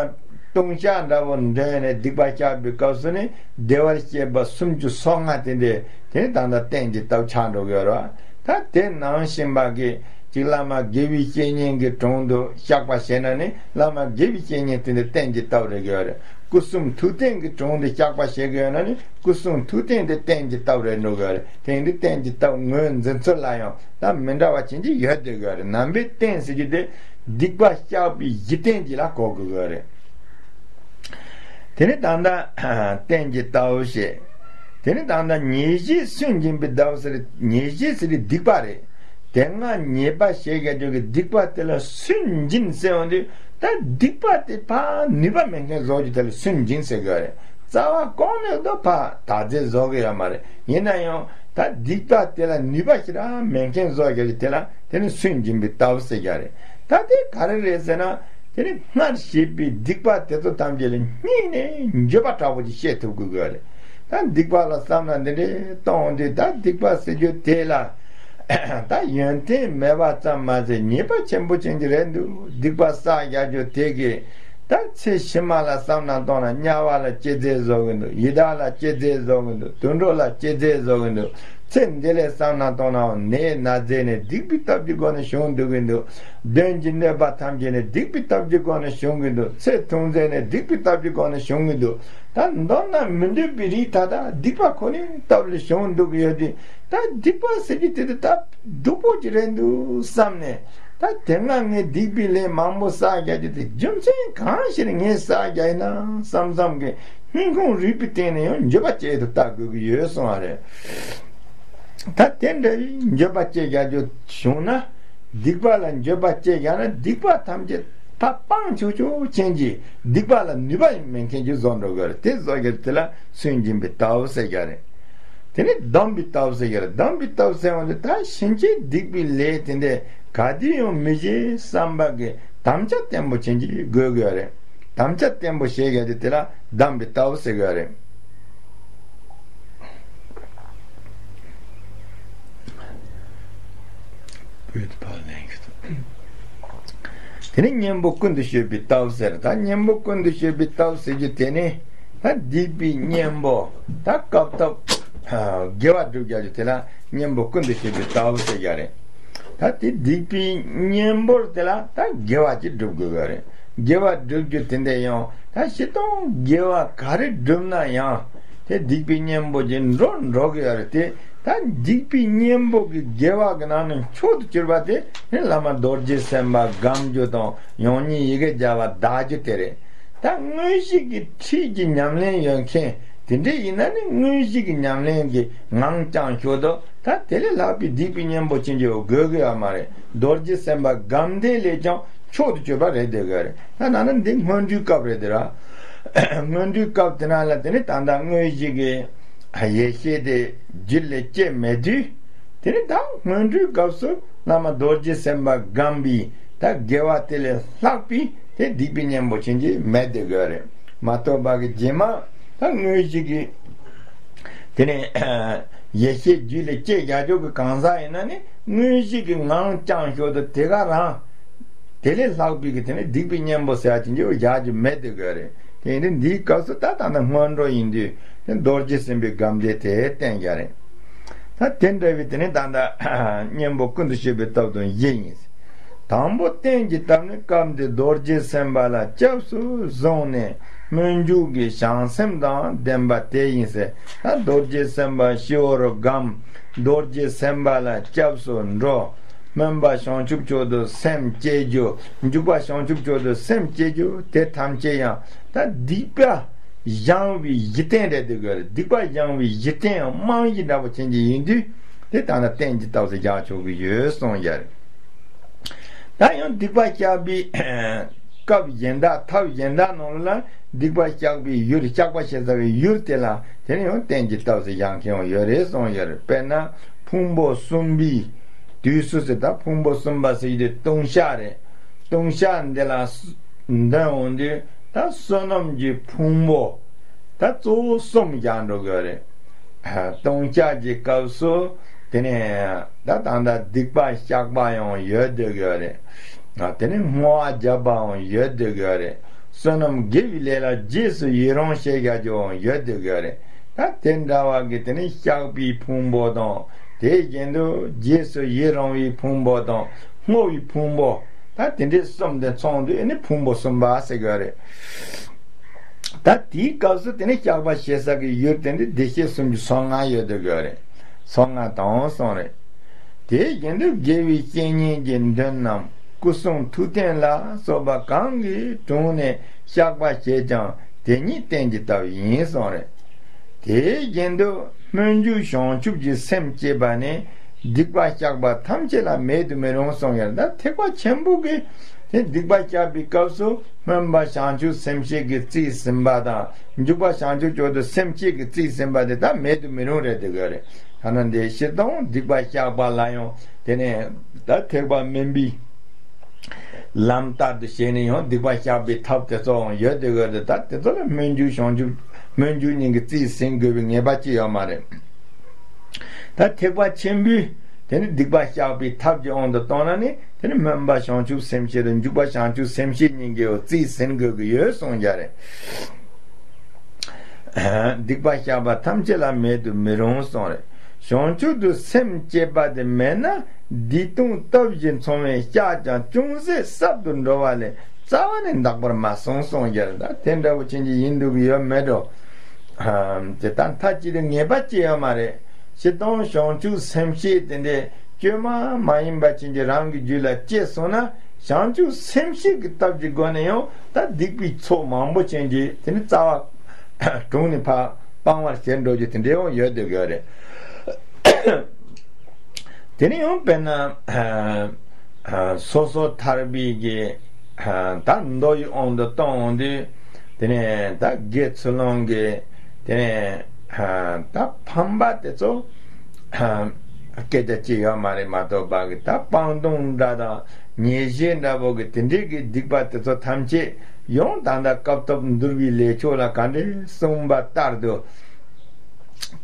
ལྟུང་བཤགས་འདྲ་བོ་འདོན་ནས་སྡིག་པ་བཤགས་པའི་སྐབས་སུ་ནི་བདེ་བར་གཤེགས་པ་སུམ་ཅུ་སོ་ལྔ་དེ་འདྲས་དེ་ནི་ད་ལྟ་རྟེན་གྱི་སྟོབས་ཆགས་འགྲོ་གི་རེད་བ། ད་དེ་ནང་བཞིན་པ་གི་ཅིག་བླ་མ་དགེ་བའི་བཤེས་གཉེན་གྱི་དྲུང་དུ་བཤགས་པ་བྱས་ན་ནི་བླ་མ་དགེ་བའི་བཤེས་གཉེན་དེ་འདྲ་རྟེན་གྱི་སྟོབས་རེད་གི་རེད། སྐུ་གསུང་ཐུགས་རྟེན་གྱི་དྲུང་དུ་བཤགས་པ་བྱེད་དགོས་ན་ནི་སྐུ་གསུང་ཐུགས་རྟེན་དེ་རྟེན་གྱི་སྟོབས་རེད་འགྲོ་གི་རེད། དེ་ཡིན་དུས་རྟེན་གྱི་སྟོབས་ངོས་འཛིན་ཚུལ་ལ་ཡང་ད་མི་འདྲ་བ་ཅན་ཅིག་ཡོད་བསྡད་གི་རེད། ནང་པའི་རྟེན་ཟེར་རྒྱུ་དེ་སྡིག་པ་བཤགས་པའི་གཞི་རྟེན་གྱི་ལ་གོ་དགོས་གི་རེད། དེ་ནི་ད་ལྟ་རྟེན་གྱི་སྟོབས་བཤད། དེ་ནི་ད་ལྟ་ཉེར་བཞི་སུན་འབྱིན་པའི་སྟོབས་ཟེར། ཉེར་བཞི་ཟེར་དེ་སྡིག་པ་རེད། དེ་སྔ་ཉེས་པ་བྱས་བསྡད་རྒྱུ་གི་སྡིག་པ་དེ་ལ་སུན་འབྱིན་ཟེར་བ་འདི། ད་སྡིག་པ་དེ་ཕར་ནུས་པ་མེད་མཁན་བཟོ་རྒྱུ་དེ་ལ་སུན་འབྱིན་ཟེར་གི་རེད། རྩ་བ་གོང་ནས་ད་ཕར་དག་སེལ་བཟོ་གི་ཡོད་མ་རེད། ཡིན་ན་ཡང་ད་སྡིག་པ་དེ་ལ་ནུས་པ་ཞེ་དྲག་མེད་མཁན་བཟོ་རྒྱུ་དེ་ལ་དེ་ནི་སུན་འབྱིན་པའི་སྟོབས་ཟེར་གི་རེད། ད་དེ་ག་རེ་རེད་ཟེར་ན། དེ་ནི་སྔར་བྱས་པའི་སྡིག་པ་དེ་ཚོ་ཐམས་ཅད་ལ་སྙིང་ནས་འགྱོད་པ་དྲག་པོ་ཅིག་བྱེད་ཐུབ་དགོས་ཀྱི་རེད། ད་སྡིག་པ་ལ་བསམ་ན་འདི་འདྲའི་གཏོང་དུས་ད་སྡིག་པ་ཟེར་རྒྱུ་དེ་ལ། ད་ཡོན་ཏན་མེད་པ་ཙམ་མ་ཟད་ཉེས་པ་ཆེན་པོ་ཅན་གྱི་རེད་འདུག་སྡིག་པ་བསགས་བཞག་རྒྱུ་དེ་གིས་ད་ཚེ་ཕྱི་མ་ལ་བསམ་ན་གཏོང་ན་དམྱལ་བ་ལ་སྐྱེ་རྫས་བཟོ་གི་འདུག་ཡི་དྭགས་ལ་སྐྱེ་རྫས་བཟོ་གི་འདུག་དུད་འགྲོ་ལ་སྐྱེ་རྫས་བཟོ་གི་འདུག་ཚེ་འདི་ལས་བསམ་ན་གཏོང་ན་ནད་ན་རྫས་ནི་སྡིག་པའི་སྟོབས་ཀྱི་སྒོ་ནས་བྱུང་འདུག་གི་འདུག་གདོན་གྱི་གནོད་པ་ཐམས་ཅད་ནི་སྡིག་པའི་སྟོབས་ཀྱི་སྒོ་ནས་བྱུང་གི་འདུག་ཚེ་ཐུང་ཚད་ནི་སྡིག་པའི་སྟོབས་ཀྱི་སྒོ་ནས་བྱུང་གི་འདུག་ད་མདོར་ན་མི་འདོད་པའི་རིགས་ད་ལྟ་སྡིག་པ་ཁོ་ནའི་སྟོབས་ལས་བྱུང་འདུག་གི་ཡོད་དུས་ད་སྡིག་པ་ཟེར་རྒྱུ་དེ་དུ་ད་སྡུག་པོ་ཅིག་རེད་འདུག་བསམ་ནས། ད་དེ་སྔ་ངས་སྡིག་པའི་ལས་མང་པོ་བསགས་བཞག་རྒྱུ་དེ་རྒྱུ་མཚན་གང་ཞིག་ནས་ངས་བསགས་བཞག་ཡིན་ན་བསམ་བསམ་གི་སྙིང་ཁུང་རུས་པའི་གཏིང་ནས་ཡང་འགྱོད་པ་སྐྱེ་དུ་བལྟ་དགོས་ཀྱི་ཡོད་གསུང་བ་རེད། ད་དེ་འདྲ་བའི་འགྱོད་པ་སྐྱེ་བཞག་རྒྱུ་བྱུང་ན། སྡིག་པ་ལ་འགྱོད་པ་སྐྱེ་བཞག་ན་སྡིག་པ་ཐམས་ཅད་ད་སྤང་ཆོག་ཆོག་ཅན་གྱི་སྡིག་པ་ལ་ནུས་པ་མེད་མཁན་གྱི་བཟོ་འགྲོ་གི་རེད། དེ་བཟོ་རྒྱུ་དེ་ལ་སུན་འབྱིན་པའི་སྟོབས་ཟེར་གྱི་རེད། དེ་ནི་སྡོམ་པའི་སྟོབས་ཟེར་གྱི་རེད། སྡོམ་པའི་སྟོབས་ཟེར་བ་ནི་ད་ཕྱིན་ཆད་སྡིག་པའི་ལས་དེ་འདྲ་ག་དུས་ཡང་མི་བྱེད་བསམ་པ་གི་དམ་བཅའ་བརྟན་པོ་བྱེད་ཀྱི་དགོས་དགོས་རེད། དམ་བཅའ་བརྟན་པོ་བྱེད་དགོས་དེ་དེ་ལ་སྡོམ་པའི་སྟོབས་ཟེར་དགོས་རེད། དེ་ནི་གཉེན་པོ་ཀུན་ཏུ་སྤྱོད་པའི་སྟོབས་ཟེར། ད་གཉེན་པོ་ཀུན་ཏུ་སྤྱོད་པའི་སྟོབས་ཟེར་རྒྱུ་དེ་ནི་ད་སྡིག་པའི་གཉེན་པོ་ད་སྐབས་ཐོབ་དགེ་བ་སྒྲུབ་རྒྱུ་དེ་ལ་གཉེན་པོ་ཀུན་ཏུ་སྤྱོད་པའི་སྟོབས་ཟེར་ཡ་རེད། ད་དེ་སྡིག་པའི་གཉེན་པོར་དེ་ལ་ད་དགེ་བ་ཅིག་སྒྲུབ་དགོས་ཀྱི་རེད། དགེ་བ་སྒྲུབ་རྒྱུ་དེ་འདྲ་ཡང་ད་སྤྱིར་བཏང་དགེ་བ་ག་རེ་བསྒྲུབ་ན་ཡང་དེ་སྡིག་པའི་གཉེན་པོ་ཅིག་འགྲོ་འགྲོ་གི་ཡོད་རེད་དེ། ད་སྡིག་པའི་གཉེན་པོ་གི་དགེ་བ་གི་ནང་ནས་མཆོག་ཏུ་གྱུར་པ་དེ་ནི་བླ་མ་རྡོ་རྗེ་སེམས་དཔའ་སྒོམ་རྒྱུ་དང་ཡང་སྙིང་ཡི་གེ་བརྒྱ་པ་བཟླ་རྒྱུ་དེ་རེད། ད་དངོས་གཞི་གི་ཁྲིད་ཀྱི་ཉམས་ལེན་ཡོད་མཁན་དེ་འདྲ་ཡིན་ན་ནི་དངོས་གཞི་གི་ཉམས་ལེན་གྱི་ངང་བཅངས་ཞོར་དུ་ད་དེ་ལས་ལྷག་པའི་སྡིག་པའི་གཉེན་པོ་ཅིག་འཇོག་དགོས་ཀྱི་ཡོད་མ་རེད། རྡོ་རྗེ་སེམས་དཔའ་སྒོམ་བཟླས་ལས་ཀྱང་མཆོག་ཏུ་གྱུར་པ་རེད་དེ་ག་རེད། ད་ན་ན་འདི་སྔོན་འགྲོའི་སྐབས་རེད་དེ་ར། སྔོན་འགྲོའི་སྐབས་དེ་ན་ལ་དེ་ནི་ད་ལྟ་དངོས་གཞི་གི་ཡེ་ཤེས་དེ་རྒྱུད་ལ་སྐྱེས་མེད་དུས། དེ་ནི་ད་སྔོན་འགྲོའི་སྐབས་སུ་བླ་མ་རྡོ་རྗེ་སེམས་དཔའ་སྒོམ་པའི་ད་དགེ་བ་དེ་ལས་ལྷག་པའི་དེ་སྡིག་པའི་གཉེན་པོ་ཅིག་མེད་དེ་ག་རེད། མ་གཏོགས་པ་གི་རྗེས་མ་ད་དངོས་གཞི་གི་དེ་ནི་ཡེ་ཤེས་རྒྱུད་ལ་སྐྱེས་བཞག་རྒྱུ་གི་གང་ཟག་ཡིན་ན་ནི་དངོས་གཞི་གི་ངང་བཅངས་ཞོར་དུ་དེ་ག་རང་དེ་ལས་ལྷག་པའི་གི་དེ་ནི་སྡིག་པའི་གཉེན་པོ་ཟེར་ཡ་ཅིག་འཇོག་བཞག་རྒྱུ་མེད་དེ་ག་རེད། དེ་ཡིན་དུས་འདིའི་སྐབས་སུ་ད་ད་ནི་སྔོན་འགྲོ་ཡིན་དུས་དེ་རྡོ་རྗེ་སེམས་དཔའི་སྒོམ་བཟླས་དེ་བསྟན་རྒྱུ་རེད། ད་དེ་འདྲ་བའི་དེ་ནི་ད་ལྟ་གཉེན་པོ་ཀུན་ཏུ་སྤྱོད་པའི་སྟོབས་དང་བཞི་ཡིན། དང་པོ་རྟེན་གྱི་སྟབས་ནི་སྐབས་འདིར་རྡོ་རྗེ་སེམས་དཔའ་ལ་སྐྱབས་སུ་བཟུང་ནས་སྨོན་འཇུག་གི་བྱང་སེམས་དང་ལྡན་པ་དེ་ཡིན་ཟེར། ད་རྡོ་རྗེ་སེམས་དཔའ་ཞི་བ་འོག་གམ། རྡོ་རྗེ་སེམས་དཔའ་ལ་སྐྱབས་སུ་འགྲོ། སྨོན་པ་བྱང་ཆུབ་མཆོག་ཏུ་སེམས་བསྐྱེད་རྒྱུ། འཇུག་པ་བྱང་ཆུབ་མཆོག་ཏུ་སེམས་བསྐྱེད་རྒྱུ་དེ་ཐམས་ཅད་ཡང་ད་སྡིག་པ་སྦྱང་བའི་གཞི་རྟེན་རེད་འདུག་གི་རེད། སྡིག་པ་སྦྱང་བའི་གཞི་རྟེན་ཡང་རྨང་གཞི་འདྲ་པོ་ཅན་གྱི་ཡིན་དུས་དེ་ད་ལྟ་རྟེན་གྱི་སྟབས་སུ་བཞག་ཆོག་གི་ཡོད་གསུངས་ཡ་རེད། ད་ཡང་སྡིག་པ་བཤགས་པའི་སྐབས་གཞན་དག་ཐབས་གཞན་དག་ནང་ལ་སྡིག་པ་བཤགས་པའི་ཡུལ་བཤགས་པ་བྱེད་ས་གི་ཡུལ་དེ་ལ་དེ་ནི་ཡང་རྟེན་གྱི་སྟབས་སུ་བཞག་མཁན་ཡང་ཡོད་རེད་གསུངས་ཡོད་རེད། དཔེར་ན་ཕུང་པོ་གསུམ་པའི་དུས་སུ་ཟེར། ད་ཕུང་པོ་གསུམ་པ་ཟེར་གྱི་དེ་ལྟུང་བཤགས་རེད། ལྟུང་བཤགས་འདི་ལ་འདོན་འོང་དུས་ད་བསོད་ནམས་ཀྱི་ཕུང་པོ་ད་གཙོ་བོ་གསུམ་བཞག་འགྲོ་དགོས་རེད། ལྟུང་བཤགས་ཀྱི་སྐབས་སུ་དེ་ནས་ད་ད་ལྟ་སྡིག་པ་བཤགས་པ་ཡང་ཡོད་སྡོད་ཀྱི་ཡོད་རེད། དེ་ནས་བསྔོ་བ་བརྒྱབ་པའང་ཡོད་སྡོད་ཀྱི་ཡོད་རེད། བསོད་ནམས་དགེ་བའི་ལས་ལ་རྗེས་སུ་ཡི་རང་བྱེད་བཞག་རྒྱུའང་ཡོད་སྡོད་ཀྱི་ཡོད་རེད། ད་དེ་འདྲ་བ་གི་དེ་ནས་བཤགས་པའི་ཕུང་པོ་དང་དེ་བཞིན་དུ་རྗེས་སུ་ཡི་རང་བའི་ཕུང་པོ་དང་བསྔོ་བའི་ཕུང་པོ། ད་དེ་འདྲའི་གསུམ་དེ་ཚང་དུས་ཨེ་ནི་ཕུང་པོ་གསུམ་པ་ཟེར་གྱི་ཡོད་རེད། ད་དེའི་སྐབས་སུ་དེ་ནི་བཤགས་པ་བྱེད་ས་གི་ཡུལ་དེ་འདི་བདེ་གཤེགས་སུམ་ཅུ་སོ་ལྔ་ཡོད་དོ་གི་རེད། སོ་ལྔ་དང་གསུངས་རེད། དེ་བཞིན་དུ་དགེ་བའི་བཤེས་གཉེན་གྱི་མདུན་ནམ་སྐུ་གསུང་ཐུགས་རྟེན་ལ་སོགས་པ་གང་གི་དྲུང་ནས་བཤགས་པ་བྱེད་ཀྱང་དེ་ཉིད་རྟེན་གྱི་སྟབས་ཡིན་གསུངས་རེད། དེ་བཞིན་དུ་སྨོན་འཇུག་བྱང་ཆུབ་ཀྱི་སེམས་བསྐྱེད་པ་ནི་སྡིག་པ་བཤགས་པ་ཐམས་ཅད་ལ་མེད་དུ་མི་རུང་གསུངས་ཡོད། ད་ཐེག་པ་ཆེན་པོ་གི་དེ་སྡིག་པ་བཤགས་པའི་སྐབས་སུ་སྨོན་པ་བྱང་ཆུབ་སེམས་བསྐྱེད་ཀྱིས་རྩིས་ཟིན་པ་དང་། འཇུག་པ་བྱང་ཆུབ་མཆོག་ཏུ་སེམས་བསྐྱེད་ཀྱིས་རྩིས་ཟིན་པ་དེ་ད་མེད་དུ་མི་རུང་རེད་དེ་ག་རེད། ཐ་ན་འདི་སྤྱིར་བཏང་སྡིག་པ་བཤགས་པ་ལ་ཡང་དེ་ནས་ད་ཐེག་པ་དམན་པའི་ལམ་ལྟར་དུ་བྱས་ནས་ཡང་སྡིག་པ་བཤགས་པའི་ཐབས་དེ་ཚོའང་ཡོད་དེ་ག་རེད། ད་དེ་ཚོ་ལ་སྨོན་འཇུག་བྱང་ཆུབ་སྨོན་འཇུག་གཉིས་ཀྱིས་རྩིས་ཟིན་དགོས་པའི་ངེས་པ་ཅི་ཡོད་མ་རེད། ད་ཐེག་པ་ཆེན་པོས་དེ་ནི་སྡིག་པ་བཤགས་པའི་ཐབས་ཀྱི་དབང་དུ་བཏང་ན་ནི་དེ་ནི་སྨོན་པ་བྱང་ཆུབ་སེམས་བསྐྱེད་དང་འཇུག་པ་བྱང་ཆུབ་སེམས་བསྐྱེད་གཉིས་ཀྱི་རྩིས་ཟིན་དགོས་ཀྱི་ཡོད་གསུངས་ཀྱང་རེད། སྡིག་པ་བཤགས་པ་ཐམས་ཅད་ལ་མེད་དུ་མི་རུང་གསུངས་རེད། བྱང་ཆུབ་ཏུ་སེམས་བསྐྱེད་པ་དེ་མེད་ན་སྡིག་ལྟུང་སྟོབས་བཞི་མཚུངས་པས་བཤགས་ཀྱང་ཅུང་ཟད་ཟབ་ཏུ་འགྲོ་བ་ལས་རྩ་བ་ནས་འདག་པར་མ་གསུངས་གསུངས་ཀྱང་རེད། ད་དེ་འདྲ་བོ་ཅན་གྱི་ཡིན་འདུག་གི་ཡོད་མེད་འགྲོ། དེ་ལྟར་མཐའ་གཅིག་ཏུ་ངེས་པ་ཅི་ཡོད་མ་རེད། སྤྱིར་བཏང་བྱང་ཆུབ་སེམས་བསྐྱེད་དེ་འདྲའི་བཅོས་མ་མ་ཡིན་པ་ཅན་གྱི་རང་གི་རྒྱུད་ལ་སྐྱེས་སོང་ན་བྱང་ཆུབ་སེམས་བསྐྱེད་ཀྱི་སྟོབས་ཀྱི་སྒོ་ནས་ཡང་ད་སྡིག་པའི་ཚོགས་མང་པོ་ཅན་གྱི་དེ་ནི་རྩ་བ་དྲུངས་ནས་ཕར་སྤང་བར་བྱེད་འགྲོ་རྒྱུ་དེ་འདྲའི་ཡང་ཡོད་དེ་དགོས་རེད། དེ་ནི་ཡང་དཔེར་ན། སོ་སོ་ཐར་པའི་གི་ད་མདོ་ཡི་དབང་དུ་གཏོང་འོང་དུས་དེ་ནས་ད་དགེ་ཚུལ་སློང་གི་དེ་ནས་ད་ཕམ་པ་དེ་ཚོ་སྐད་ཆ་ཅི་ཡོད་མ་རེད་མ་གཏོགས་པ་གི་ད་སྤང་ལྟུང་འདྲ་དང་ཉེས་བྱས་འདྲ་པོ་གི་དེ་འདྲའི་གི་སྡིག་པ་དེ་ཚོ་ཐམས་ཅད་ཡང་ད་ལྟ་སྐབས་ཐོབ་འདུལ་བའི་ལས་ཆོག་ལ་ག་འདྲའི་གསུངས་པ་ལྟར་དུ།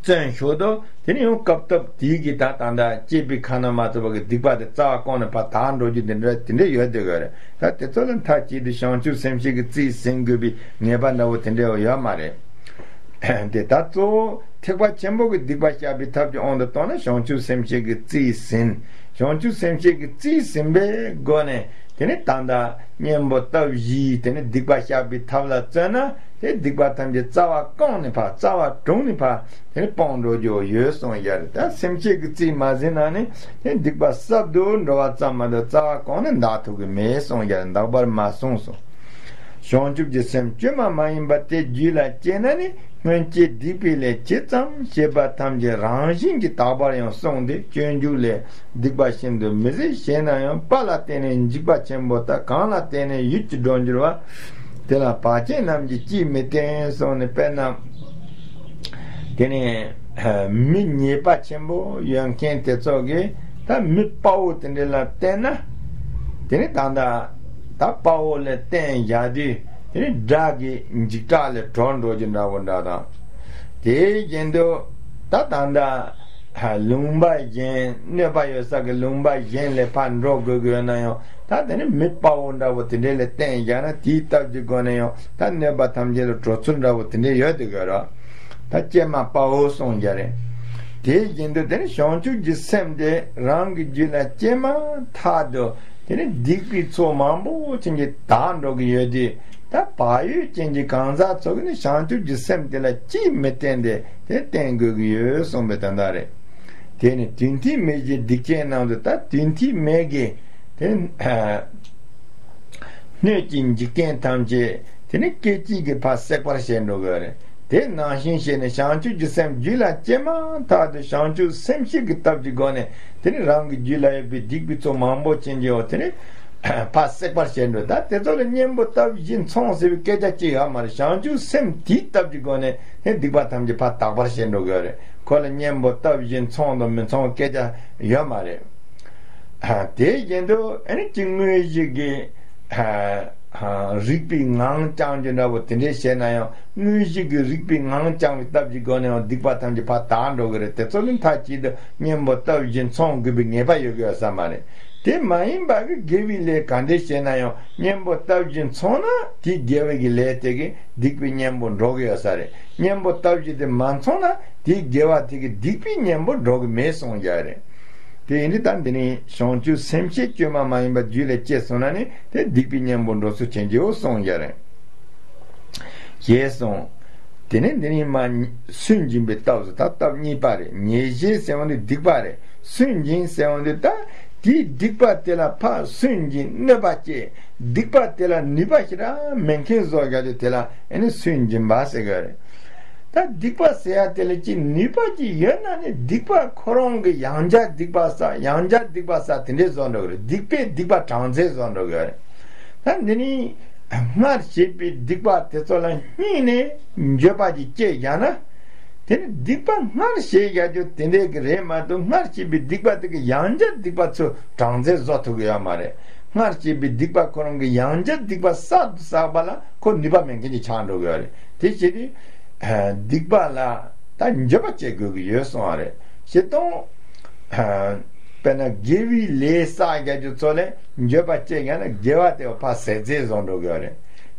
བརྩོན་ཤོག་དོ། དེ་ནས་ཡང་སྐབས་ཐོབ་དེའི་གི་ད་ད་ད་སྐྱེས་པའི་ཁ་ན་མ་ཐོ་བ་གི་སྡིག་པ་དེ་རྩ་བ་བསྐོང་ནས་ཕར་དག་འགྲོ་རྒྱུ་དེ་འདྲ་དེ་འདྲ་ཡོད་དེ་ག་རེད། ད་དེ་ཚོ་ལ་མཐའ་གཅིག་ཏུ་བྱང་ཆུབ་སེམས་བསྐྱེད་ཀྱི་རྩིས་ཟིན་དགོས་པའི་ངེས་པ་འདྲ་བོ་དེ་འདྲ་ཡོད་མ་རེད། དེ་ད་གཙོ་བོ་ཐེག་པ་ཆེན་པོ་གི་སྡིག་པ་བཤགས་པའི་ཐབས་ཀྱི་དབང་དུ་བཏང་ན་བྱང་ཆུབ་སེམས་བསྐྱེད་ཀྱི་རྩིས་ཟིན། བྱང་ཆུབ་སེམས་བསྐྱེད་ཀྱི་རྩིས་ཟིན་པའི་སྒོ་ནས་དེ་ནས་ད་ད་གཉེན་པོ་སྟོབས་བཞིའི་དེ་ནས་སྡིག་པ་བཤགས་པའི་ཐབས་ལ་བརྩོན་ན། དེ་སྡིག་པ་ཐམས་ཅད་རྩ་བ་བཀང་ནས་ཕར་རྩ་བ་དྲུངས་ནས་ཕར་དེ་ནི་སྤོང་འགྲོ་རྒྱུ་ཡོད་གསུངས་ཡ་རེད། ད་སེམས་བསྐྱེད་ཀྱི་རྩིས་མ་ཟིན་ན་ནི་དེ་སྡིག་པ་ཟབ་ཏུ་འགྲོ་བ་ཙམ་མ་གཏོགས་རྩ་བ་བཀང་ནས་འདག་ཐུབ་ཀྱི་མེད་གསུངས་ཡ་རེད། འདག་པར་མ་གསུངས་སོ། བྱང་ཆུབ་ཀྱི་སེམས་བཅོས་མ་མ་ཡིན་པ་དེ་རྒྱུད་ལ་སྐྱེས་ན་ནི་སྔོན་སྐྱེས་སྡིག་པའི་ལས་ཇི་ཙམ་བྱས་པ་ཐམས་ཅད་རང་བཞིན་གྱིས་དག་པར་ཡང་གསུངས་ཏེ་སྤྱོད་འཇུག་ལས། སྡིག་པ་ཤིན་ཏུ་མི་བཟད་ཞེ་ན་ཡང་། དཔའ་ལ་བརྟེན་ནས་འཇིགས་པ་ཆེན་པོ་དག་གང་ལ་བརྟེན་ནས་ཡུད་ཀྱིས་འགྲོ་འགྱུར་བ། དེ་ལ་བག་ཅན་རྣམས་ཀྱིས་ཅིས་མི་བརྟེན་གསུངས་ནས། དཔེར་ན། དེ་ནས་མི་ཉེས་པ་ཆེན་པོ་ཡོད་མཁན་དེ་ཚོ་གིས་ད་མི་དཔའ་བོ་དེ་འདྲ་ལ་བརྟེན་ན། དེ་ནི་ད་ལྟ་ད་དཔའ་བོ་ལ་བརྟེན་བཞག་དུས་དེ་ནི་དགྲ་གི་འཇིགས་སྐྲག་ལས་གྲོལ་འགྲོ་རྒྱུ་འདྲ་བོ་འདྲ་དང་། དེའི་རྐྱེན་དུ་ད་ད་ལྟ། ལུང་པ་གཞན་གནོད་པ་ཡོད་ས་གི་ལུང་པ་གཞན་ལས་ཕར་འགྲོ་དགོས་ཀྱི་ཡོད་ན་ཡང་ད་དེ་ནི་མི་དཔའ་བོ་འདྲ་བོ་དེ་འདྲ་ལ་བརྟེན་བཞག་ན་དེའི་སྟབས་ཀྱི་སྒོ་ནས་ཡང་ད་གནོད་པ་ཐམས་ཅད་ལ་གྲོལ་ཚུལ་འདྲ་བོ་དེ་འདྲ་ཡོད་དེ་ག་ར། ད་ཀྱེ་མ་དཔའ་བོ་གསུངས་ཀྱང་རེད། དེའི་རྐྱེན་དུ་དེ་ནི་བྱང་ཆུབ་ཀྱི་སེམས་དེ་རང་གི་རྒྱུད་ལ་སྐྱེས་མ་ཐག་ཏུ། དེ་ནི་སྡིག་པའི་ཚོགས་མང་པོ་ཅན་གྱིས་དག་འགྲོ་གི་ཡོད་དུས། ད་བག་ཡོད་ཅན་གྱི་གང་ཟག་ཚོ་གིས་ནི་བྱང་ཆུབ་ཀྱི་སེམས་དེ་ལ་ཅིས་མི་བརྟེན་ཏེ་དེ་བརྟེན་དགོས་ཀྱི་ཡོད་གསུངས་པའི་དོན་དག་རེད། དེ་ནི་དུས་མཐའི་མེ་བཞིན་སྡིག་ཅན་རྣམས་སུ། ད་དུས་མཐའི་མེ་གིས་དེ་སྣོད་ཀྱི་འཇིག་རྟེན་ཐམས་ཅད་དེ་ནི་སྐད་ཅིག་གིས་ཕར་བསྲེག་པར་བྱེད་འགྲོ་གི་རེད། དེ་ནང་བཞིན་བྱས་ནས་བྱང་ཆུབ་ཀྱི་སེམས་རྒྱུད་ལ་སྐྱེས་མ་ཐག་ཏུ་བྱང་ཆུབ་སེམས་བསྐྱེད་ཀྱི་སྟོབས་ཀྱི་སྒོ་ནས་དེ་ནི་རང་གི་རྒྱུད་ལ་ཡོད་པའི་སྡིག་པའི་ཚོགས་མང་པོ་ཅན་གྱི་འོ་དེ་ནི་ཕར་བསྲེག་པར་བྱེད་འགྲོ། ད་དེ་ཚོ་ལ་གཉེན་པོ་སྟོབས་བཞི་མཚུངས་ཟེར་བའི་སྐད་ཆ་གཅིག་ཡོད་མ་རེད། བྱང་ཆུབ་སེམས་དེའི་སྟོབས་ཀྱི་སྒོ་ནས་དེ་སྡིག་པ་ཐམས་ཅད་ཕར་དག་པར་བྱེད་འགྲོ་གི་རེད། ཁོ་ལ་གཉེན་པོ་སྟོབས་བཞི་མཚུངས་དང་མི་མཚུངས་སྐད་ཆ་ཡོད་མ་རེད། དེ་བཞིན་དུ་ཨ་ནི་གཅིག་དངོས་གཞི་གི་རིག་པའི་ངང་བཅང་རྒྱུ་འདྲ་བོ་དེ་འདྲས་བྱས་ན་ཡང་། དངོས་གཞི་གི་རིག་པའི་ངང་བཅང་བའི་སྟོབས་ཀྱི་སྒོ་ནས་ཡང་སྡིག་པ་ཐམས་ཅད་ཕར་དག་འགྲོ་གི་རེད། དེ་ཚོ་ནི་མཐའ་གཅིག་ཏུ་གཉེན་པོ་སྟོབས་བཞི་མཚུངས་དགོས་པའི་ངེས་པ་ཡོད་ཀྱི་ཡོད་ས་མ་རེད། དེ་མ་ཡིན་པ་གི་དགེ་བའི་ལས་ག་འདྲས་བྱས་ན་ཡང་། གཉེན་པོ་སྟོབས་བཞི་མཚུངས་ན་དེའི་དགེ་བའི་གི་ལས་དེ་གིས་སྡིག་པའི་གཉེན་པོ་འགྲོ་གི་ཡོད་ས་རེད། གཉེན་པོ་སྟོབས་བཞི་དེ་མ་མཚུངས་ན་དེའི་དགེ་བ་དེ་གིས་སྡིག་པའི་གཉེན་པོ་འགྲོ་གི་མེད་གསུངས་ཡོད་རེད། དེ་ཡིན་དུས་ད་འདི་ནི་བྱང་ཆུབ་སེམས་བསྐྱེད་བཅོས་མ་མ་ཡིན་པ་རྒྱུད་ལ་སྐྱེས་སོང་ན་ནི་དེ་སྡིག་པའི་གཉེན་པོ་འགྲོ་ཚུལ་ཅན་གྱི་འོ་གསུངས་ཡོད་རེད། ཞེས་གསུངས། དེ་ནས་འདི་ནི་མ་སུན་འབྱིན་པའི་སྟོབས་སུ། ད་སྟོབས་གཉིས་པ་རེད། ཉེས་བྱས་ཟེར་བ་འདི་སྡིག་པ་རེད། སུན་འབྱིན་ཟེར་བ་འདི་ད་དེའི་སྡིག་པ་དེ་ལ་ཕར་སུན་འབྱིན་གནོད་པ་སྐྱེལ། སྡིག་པ་དེ་ལ་ནུས་པ་ཞེ་དྲག་མེད་མཁན་བཟོ་རྒྱག་རྒྱུ་དེ་ལ་ཨེ་ནི་སུན་འབྱིན་པ་ཟེར་གི་རེད། ད་སྡིག་པ་ཟེར་ཡ་དེ་ལ་ཅིག་ནུས་པ་ཅིག་ཡོད་ན་ནི་སྡིག་པ་ཁོ་རང་གི་ཡང་བསྐྱར་སྡིག་པ་བསགས། ཡང་བསྐྱར་སྡིག་པ་བསགས། དེ་འདྲས་བཟོ་འགྲོ་གི་རེད། སྡིག་པས་སྡིག་པ་གྲངས་ཚད་བཟོ་འགྲོ་གི་རེད། ད་འདི་ནི་སྔར་བྱས་པའི་སྡིག་པ་དེ་ཚོ་ལ་སྙིང་ནས་འགྱོད་པ་ཅིག་སྐྱེས་བཞག་ན། དེ་ནི་སྡིག་པ་སྔར་བྱས་བཞག་རྒྱུ་དེ་འདྲས་གི་རེད་མ་གཏོགས། སྔར་བྱས་པའི་སྡིག་པ་དེ་གི་ཡང་བསྐྱར་སྡིག་པ་ཚོ་གྲངས་ཚད་བཟོ་ཐུབ་གི་ཡོད་མ་རེད། སྔར་བྱས་པའི་སྡིག་པ་ཁོ་རང་གི་ཡང་བསྐྱར་སྡིག་པ་བསགས་བསགས་པ་ལ་ཁོ་ནུས་པ་མེད་མཁན་ཅིག་ཆགས་འགྲོ་གི་ཡོད་རེད། དེ་བྱས་དུས་སྡིག་པ་ལ་ད་འགྱོད་པ་སྐྱེ་དགོས་ཀྱི་ཡོད་གསུངས་པ་རེད། ཞེ་དང་། དཔེར་ན་དགེ་བའི་ལས་བསགས་རྒྱག་རྒྱུ་ཚོ་ལས་འགྱོད་པ་སྐྱེ་ཡང་ན་དགེ་བ་དེ་ཕར་ཟད་ཟད་བཟོ་འགྲོ་གི་ཡོད་རེད།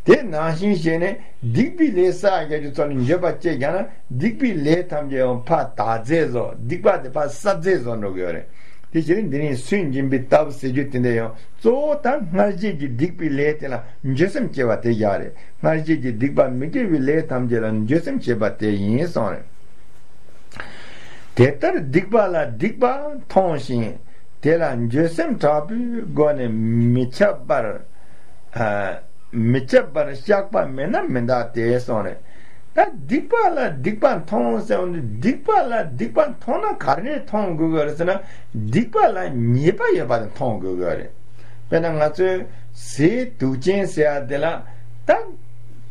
དེ་ནང་བཞིན་བྱས་ནས་སྡིག་པའི་ལས་བསགས་རྒྱག་རྒྱུ་ཚོ་ལས་འགྱོད་པ་སྐྱེ་ཡང་ན་སྡིག་པའི་ལས་ཐམས་ཅད་ཡང་ཕར་དག་ཟད་བཟོ། སྡིག་པ་དེ་ཕར་བསགས་ཟད་བཟོ་འགྲོ་གི་ཡོད་རེད། དེ་བྱས་ནས་འདི་ནི་སུན་འབྱིན་པའི་སྟོབས་ཟེར་རྒྱུ་དེ་འདྲ་ཡང་གཙོ་བོ་ད་སྔར་བྱས་ཀྱི་སྡིག་པའི་ལས་དེ་ལ་འགྱོད་སེམས་སྐྱེ་བ་དེ་ཡག་རེད། སྔར་བྱས་ཀྱི་སྡིག་པ་མི་དགེ་བའི་ལས་ཐམས་ཅད་ལ་འགྱོད་སེམས་བྱེད་པ་དེ་ཡིན་གསུངས་རེད། དེ་ལྟར་སྡིག་པ་ལ་སྡིག་པ་མཐོང་ཞིང་། དེ་ལ་འགྱོད་སེམས་དྲག་པོའི་སྒོ་ནས་མི་ཁྱབ་པར། ཨ། མི་ཁྱབ་པར་བཤགས་པ་མེད་ན་མི་འདག་སྟེ་གསུངས་རེད། ད་སྡིག་པ་ལ་སྡིག་པ་མཐོང་ཟེར་བ་འདི། སྡིག་པ་ལ་སྡིག་པ་མཐོང་ན་ག་རེ་མཐོང་དགོས་ཀྱི་རེད་ཟེར་ན། སྡིག་པ་ལ་ཉེས་པ་ཡོད་པ་དེ་མཐོང་དགོས་ཀྱི་རེད། དཔེར་ན་ང་ཚོའི་ཟས་དུག་ཅན་ཟེར་ཡ་དེ་ལ་ད་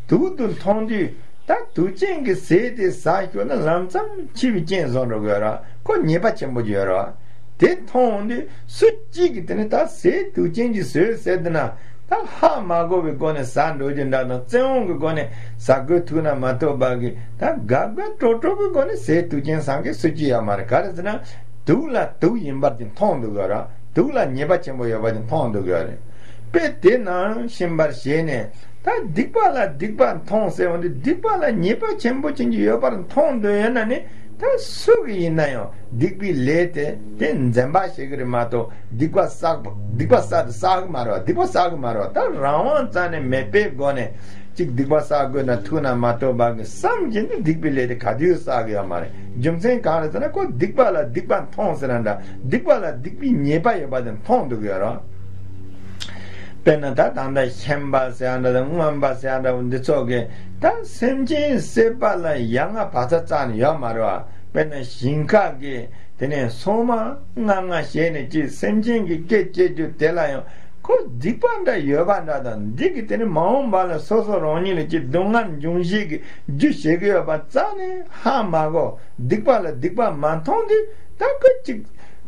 དུག་ཏུ་མཐོང་དུས། ད་དུག་ཅན་གྱི་ཟས་དེ་ཟ་ཤོར་ན་ལམ་སང་འཆི་བའི་རྐྱེན་བཟོ་འགྲོ་གི་ཡོད་རེད། ཁོ་ཉེས་པ་ཆེན་པོ་ཅིག་ཡོད་རེད། དེ་མཐོང་དུས་སུ་གཅིག་གིས་དེ་ནི་ད་ཟས་དུག་ཅན་གྱི་ཟོས་ཟེར་དུས་ན། ད་ཧ་མ་གོ་བའི་སྒོ་ནས་ཟ་འགྲོ་རྒྱུ་འདྲ་དང་། བཙན་དབང་གི་སྒོ་ནས་ཟ་དགོས་ཐུག་ན་མ་གཏོགས་པ་གི། ད་དགའ་དགའ་སྤྲོ་སྤྲོ་གི་སྒོ་ནས་ཟས་དུག་ཅན་ཟ་མཁན་སུ་གཅིག་ཡོད་མ་རེད། ག་རེ་ཟེར་ན། དུག་ལ་དུག་ཡིན་པར་གྱི་མཐོང་འདུག་ག་ར། དུག་ལ་ཉེས་པ་ཆེན་པོ་ཡོད་པ་ཅིག་མཐོང་འདུག་ག་རེད། དཔེ་དེ་ནང་བཞིན་པར་བྱས་ནས། ད་སྡིག་པ་ལ་སྡིག་པ་མཐོང་ཟེར་བ་འདི། སྡིག་པ་ལ་ཉེས་པ་ཆེན་པོ་ཅན་གྱི་ཡོད་པར་མཐོང་འདོད་ཡོད་ན་ནི། ད་སུ་གི་ཡིན་ན་ཡང་སྡིག་པའི་ལས་དེ་དེ་འཛེམ་པ་བྱེད་ཀྱི་རེད་མ་གཏོགས། སྡིག་པ་བསགས་པ། སྡིག་པ་བསགས་དེ་བསགས་གི་མ་རེད་བ། སྡིག་པ་བསགས་གི་མ་རེད་བ། ད་རང་དབང་རྩ་ནས་མེད་པའི་སྒོ་ནས་ཅིག་སྡིག་པ་བསགས་དགོས་ན་ཐུག་ན་མ་གཏོགས་པ་གི། བསམ་བཞིན་དུ་སྡིག་པའི་ལས་དེ་ག་དུས་བསགས་གི་ཡོད་མ་རེད། རྒྱུ་མཚན་གང་རེད་ཟེར་ན། ཁོ་སྡིག་པ་ལ་སྡིག་པ་མཐོང་ཟེར་ན་འདྲ། སྡིག་པ་ལ་སྡིག་པའི་ཉེས་པ་ཡོད་པ་དེ་མཐོང་འདུག་ཡོད་རེད། དཔེར་ན་ད་ད་ལྟ་ཤན་པ་ཟེར་ཡ་འདྲ་དང་། རྔོན་པ་ཟེར་ཡ་འདྲ་བོ་འདི་ཚོ་གིས་ད་སེམས་ཅན་བསད་པ་ལ་ཡ་ང་བག་ཚ་རྩ་ནས་ཡོད་མ་རེད་བ། དཔེར་ན་ཞིང་ཁ་གི་དེ་ནས་སོ་མ་ལྔ་ལྔ་བྱས་ནས་ཅིག་སེམས་ཅན་གྱི་སྐད་སྐྱེ་རྒྱུ་དེ་ལ་ཡང་ཁོ་སྡིག་པ་འདྲ་ཡོད་པ་འདྲ་དང་། འདི་གི་དེ་ནི་མ་འོངས་པ་ལ་སོ་སོ་རང་ཉིད་ལ་ཅིག་སྡུག་བསྔལ་འབྱུང་བྱེད་ཀྱི་རྒྱུ་བྱེད་ཀྱི་ཡོད་པ་རྩ་ནས་ཧ་མ་གོ། སྡིག་པ་ལ་སྡིག་པ་མ་མཐོང་དུས། ད་ཁོ་ཅིག་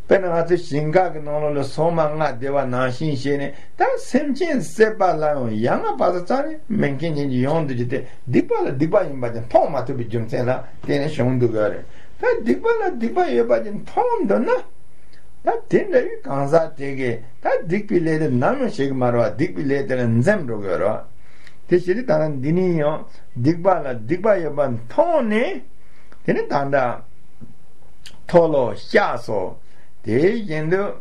དཔེར་ན་ང་ཚོ་ཞིང་ཁ་གི་ནང་ལོགས་ལ་སོ་མ་ལྔ་བསྡད་པ་ནང་བཞིན་བྱས་ནས། ད་སེམས་ཅན་བསད་པ་ལ་ཡང་ཡ་ང་བག་ཚ་རྩ་ནས་མེད་མཁན་ཅན་གྱི་ཡོང་འདུག་རྒྱུ་དེ། སྡིག་པ་ལ་སྡིག་པ་ཡིན་པ་ཅིག་མཐོང་མ་ཐུབ་པའི་རྒྱུ་མཚན་ལ་བརྟེན་ནས་བྱུང་འདུག་ག་རེད། ད་སྡིག་པ་ལ་སྡིག་པ་ཡོད་པ་ཅིག་མཐོང་འདོད་ན། ད་དེ་འདྲ་བའི་གང་ཟག་དེ་གིས་ད་སྡིག་པའི་ལས་དེ་ནམ་ཡང་བྱེད་ཀྱི་མ་རེད་བ། སྡིག་པའི་ལས་དེ་ལ་འཛེམ་འགྲོ་གི་རེད་བ། དེ་བྱས་ཏེ་ད་ནི་འདི་ནས་ཡང་སྡིག་པ་ལ་སྡིག་པ་ཡོད་པ་མཐོང་ནས། དེ་ནི་ད་ལྟ་མཐོལ་ལོ་བཤགས་སོ། དེ་བཞིན་དུ།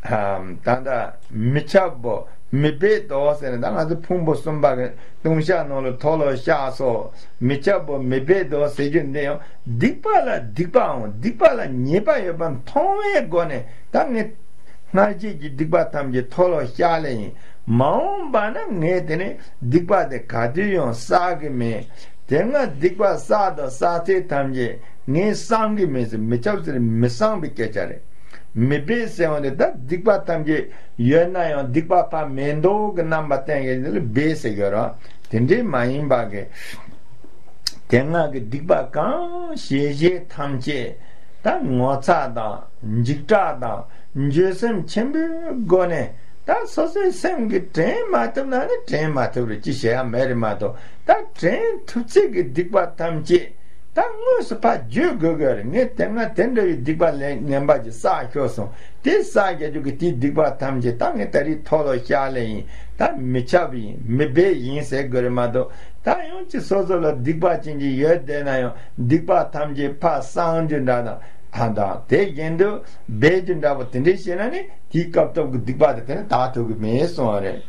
ད་ལྟ་མི་ཁྱབ་པོ་མི་སྦེད་དོ་ཟེར་ནས། ད་ང་ཚོ་ཕུང་པོ་གསུམ་པ་གི་ལྟུང་བཤགས་ནང་ལ་མཐོལ་ལོ་བཤགས་སོ། མི་ཁྱབ་པོ་མི་སྦེད་དོ་ཟེར་རྒྱུ་འདི་ཡང་སྡིག་པ་ལ་སྡིག་པའམ་སྡིག་པ་ལ་ཉེས་པ་ཡོད་པ་མཐོང་བའི་སྒོ་ནས། ད་ངས་སྔར་བྱས་ཀྱི་སྡིག་པ་ཐམས་ཅད་མཐོལ་ལོ་བཤགས་ལེ་ཡིན། མ་འོངས་པ་ན་ངས་དེ་ནས་སྡིག་པ་དེ་ག་དུས་ཡང་བསགས་གི་མེད། དེ་སྔ་སྡིག་པ་བསགས་དང་བསགས་ཚད་ཐམས་ཅད་ངས་བསམ་གི་མེད་ཟེར། མི་ཁྱབ་ཟེར་མི་བསམ་པའི་སྐད་ཆ་རེད། མི་སྦེད་ཟེར་བ་འདི་ད་སྡིག་པ་ཐམས་ཅད་ཡོད་ན་ཡང་སྡིག་པ་ཕར་མེད་མདོག་གི་རྣམ་པ་བསྟན་ཡོད་ནི་ལ་སྦེད་ཟེར་གྱི་རེད། དེ་འདྲའི་མ་ཡིན་པ་གི། དེ་སྔ་གི་སྡིག་པ་གང་བྱས་བྱས་ཐམས་ཅད་ད་ངོ་ཚ་དང་འཇིགས་སྐྲག་དང་འགྱོད་སེམས་ཆེན་པོའི་སྒོ་ནས། ད་སོ་སོའི་སེམས་ཀྱིས་དྲན་མ་ཐུབ་ན་ནི་དྲན་མ་ཐུབ་རེད། ཅི་བྱེད་ཡ་མེད་རེད་མ་གཏོགས། ད་དྲན་ཐུབ་ཚད་ཀྱི་སྡིག་པ་ཐམས་ཅད་ད་དངོས་སུ་ཕར་བརྗོད་དགོས་དགོས་རེད། ངས་དེ་སྔ་དེ་འདྲ་བའི་སྡིག་པ་ལས་ངན་པ་ཅིག་བསགས་ཤོར་སོང་། དེ་བསགས་རྒྱག་རྒྱུ་གི་དེའི་སྡིག་པ་ཐམས་ཅད་ད་ངས་ད་རེས་མཐོལ་ལོ་བཤགས་ལེ་ཡིན། ད་མི་ཁྱབ་ཡིན། མི་སྦེད་ཡིན་ཟེར་དགོས་རེད་མ་གཏོགས། ད་ཡང་ཅིག་སོ་སོ་ལ་སྡིག་པ་ཅན་ཅིག་ཡོད་བསྡད་ན་ཡང་སྡིག་པ་ཐམས་ཅད་ཕར་བསམ་རྒྱུ་འདྲ་དང་། ཨ་དང་དེ་བཞིན་དུ་སྦེད་རྒྱུ་འདྲ་པོ་དེ་འདྲ་བྱས་ན་ནི་དེའི་སྐབས་ཐོབ་ཀྱི་སྡིག་པ་དེ་དེ་ནི་དག་ཐུབ་ཀྱི་མེད་གསུངས་པ་རེད།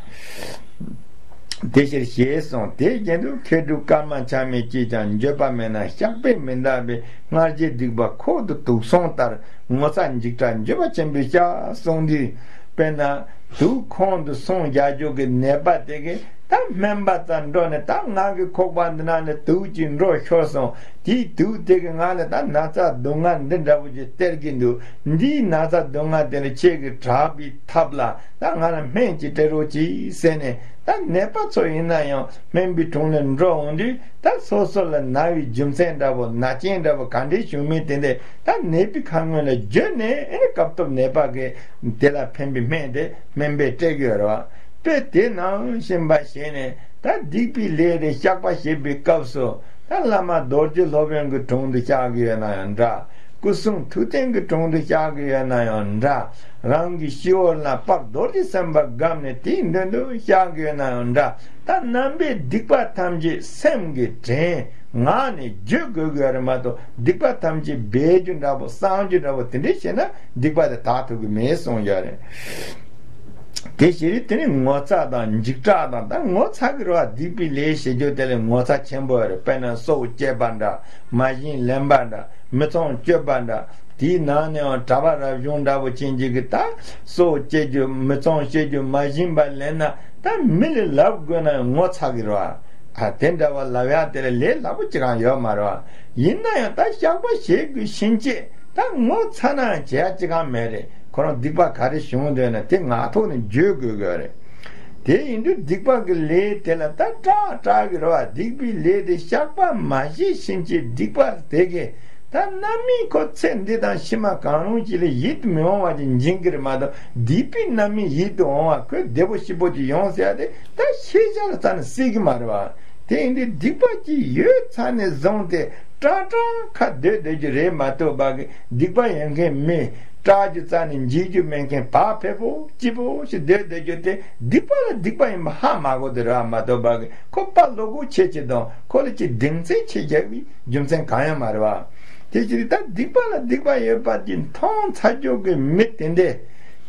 དེ་ཕྱིར་ཞེས་གསུངས། དེ་བཞིན་དུ་མཁས་གྲུབ་ཀརྨ་ཆགས་མེད་ཀྱིས་ཀྱང་འགྱོད་པ་མེད་ན་བཤགས་པས་མི་འདག་པའི་སྔར་བྱས་སྡིག་པ་ཁོག་ཏུ་དུག་སོང་ལྟར། ངོ་ཚ་འཇིགས་སྐྲག་འགྱོད་པ་ཆེན་པོས་བཤགས་གསུངས་དུས། དཔེར་ན་དུག་ཁོང་དུ་སོང་བཞག་རྒྱུ་གི་ནད་པ་དེ་གིས་ད་སྨན་པ་རྩར་འགྲོ་ནས། ད་ང་གི་ཁོག་པ་འདི་ནང་ནས་དུག་ཅིག་འགྲོ་ཤོར་སོང་། དེའི་དུག་དེ་གིས་ང་ལ་ད་ན་ཚ་སྡུག་བསྔལ་འདི་འདྲ་པོ་ཅིག་སྟེར་གྱི་འདུག་འདིའི་ན་ཚ་སྡུག་བསྔལ་དེ་ལས་ཁྱེད་ཀྱིས་དྲག་པའི་ཐབས་ལ་ད་ང་ལ་སྨན་ཅིག་སྤྲད་རོགས་གྱིས་ཟེར་ནས། ད་ནད་པ་ཚོ་ཡིན་ན་ཡང་སྨན་པའི་དྲུང་ལ་འགྲོ་འོང་དུས། ད་སོ་སོ་ལ་ན་བའི་རྒྱུ་མཚན་འདྲ་པོ་ན་རྐྱེན་འདྲ་པོ་ག་འདྲའི་བྱུང་མིན་དེ་འདྲ་ད་ནད་པའི་ཁ་ངོ་ལ་བརྗོད་ནས། ཨེ་ནི་སྐབས་ཐོབ་ནད་པ་གིས་དེ་ལ་ཕན་པའི་སྨན་དེ་སྨན་པས་སྤྲད་ཀྱི་ཡོད་རེད་བ། དཔེ་དེ་ནང་བཞིན་པ་བྱས་ནས་ད་སྡིག་པའི་ལས་དེ་བཤགས་པ་བྱེད་པའི་སྐབས་སུ། ད་བླ་མ་རྡོ་རྗེ་སློབ་དཔོན་གྱི་དྲུང་དུ་བཤགས་ཀྱི་ཡོད་ན་ཡང་འདྲ། སྐུ་གསུང་ཐུགས་རྟེན་གྱི་དྲུང་དུ་བཤགས་ཀྱི་ཡོད་ན་ཡང་འདྲ། རང་གི་སྤྱི་བོ་ལ་དཔལ་རྡོ་རྗེ་སེམས་དཔའ་བསྒོམས་ནས་དེའི་མདུན་དུ་བཤགས་ཀྱི་ཡོད་ན་ཡང་འདྲ། ད་རྣམ་པའི་སྡིག་པ་ཐམས་ཅད་སེམས་ཀྱིས་དྲན། ངག་ནས་བརྗོད་དགོས་ཀྱི་ཡོད་རེད་མ་གཏོགས། སྡིག་པ་ཐམས་ཅད་སྦེད་རྒྱུ་འདྲ་པོ་བསམ་རྒྱུ་འདྲ་པོ་དེ་འདྲ་བྱས་ན་སྡིག་པ་དེ་དག་ཐུབ་ཀྱི་མེད་གསུངས་ཡོད་རེད། དེ་ཕྱིར་དེ་ནི་ངོ་ཚ་དང་འཇིགས་སྐྲག་དང་། ད་ངོ་ཚ་གི་རེད་བ། སྡིག་པའི་ལས་བྱེད་རྒྱུ་དེ་ལ་ངོ་ཚ་ཆེན་པོ་ཡོད་རེད། དཔེར་ན་སྲོག་བཅད་པ་འདྲ། མ་བྱིན་ལེན་པ་འདྲ། མི་ཚངས་སྤྱོད་པ་འདྲ། དེའི་ནང་ནས་ཡང་གྲྭ་པ་རབ་བྱུང་འདྲ་པོ་ཅན་ཅིག་གིས་ད་སྲོག་བཅད་རྒྱུ། མི་ཚངས་སྤྱོད་རྒྱུ། མ་བྱིན་པ་ལེན་ན། ད་མི་ལ་ལབ་དགོས་ན་ཡང་ངོ་ཚ་གི་རེད་བ། ཨ། དེ་འདྲ་བ་ལབ་ཡ་དེ་ལ་ལས་སླ་པོ་ཅི་གང་ཡོད་མ་རེད་བ། ཡིན་ན་ཡང་ད་བཤགས་པ་བྱེད་དགོས་ཕྱིན་ཆད་ད་ངོ་ཚ་ན་ཡང་བྱེད་ཡ་ཅི་གང་མེད་རེད། ཁོ་རང་སྡིག་པ་ག་རེ་བྱུང་འདོད་ན་དེ་ངག་ཐོག་ནས་བརྗོད་དགོས་དགོས་རེད། དེ་ཡིན་དུས་སྡིག་པ་གི་ལས་དེ་ལ་ད་སྐྲག་སྐྲག་གི་རེད་བ། སྡིག་པའི་ལས་དེ་བཤགས་པ་མ་བྱས་ཕྱིན་ཆད་སྡིག་པ་དེ་གིས་ད་རྣམ་སྨིན་ཁོ་ཚེ་འདི་དང་ཕྱི་མ་གང་རུང་ཅིག་ལ་ཡིད་དུ་མི་འོང་བ་ཅིག་འབྱིན་གྱི་རེད་མ་གཏོགས། སྡིག་པའི་རྣམ་སྨིན་ཡིད་དུ་འོང་བ། ཁོས་བདེ་པོ་སྐྱིད་པོ་ཅིག་ཡོང་ཟེར་ཡ་དེ་ད་ཤེས་བྱ་ལ་རྩ་ནས་སྲིད་ཀྱི་མ་རེད་བ། དེ་ཡིན་དུས་སྡིག་པ་ཅིག་ཡོད་ཚར་ནས་བཟུང་སྟེ་སྐྲག་སྐྲག་ཁ་སྡོད་སྡོད་རྒྱུ་རེད་མ་གཏོགས། པ་གི་སྡིག་པ་ཡོད་མཁན་མི། སྐྲག་རྒྱུ་རྩ་ནས་འཇིགས་རྒྱུ་མེད་མཁན་བག་ཕེབས་པོ་སྐྱིད་པོ་ཞིག་སྡོད་སྡོད་རྒྱུ་དེ་སྡིག་པ་ལ་སྡིག་པ་ཡིན་པ་ཧ་མ་གོ་དེ་རེད་མ་གཏོགས། པ་གི་ཁོ་པ་བློ་ཁོག་ཆེ་ཆེ་དང་ཁོ་ལ་ཅིག་གདེང་ཚོད་ཆེ་རྒྱག་པའི་རྒྱུ་མཚན་གང་ཡང་མ་རེད་བ། དེ་ཕྱིར་ད་སྡིག་པ་ལ་སྡིག་པ་ཡོད་པ་ཅིག་མཐོང་ཚར་རྒྱུ་གི་མི་དེ་འདྲས།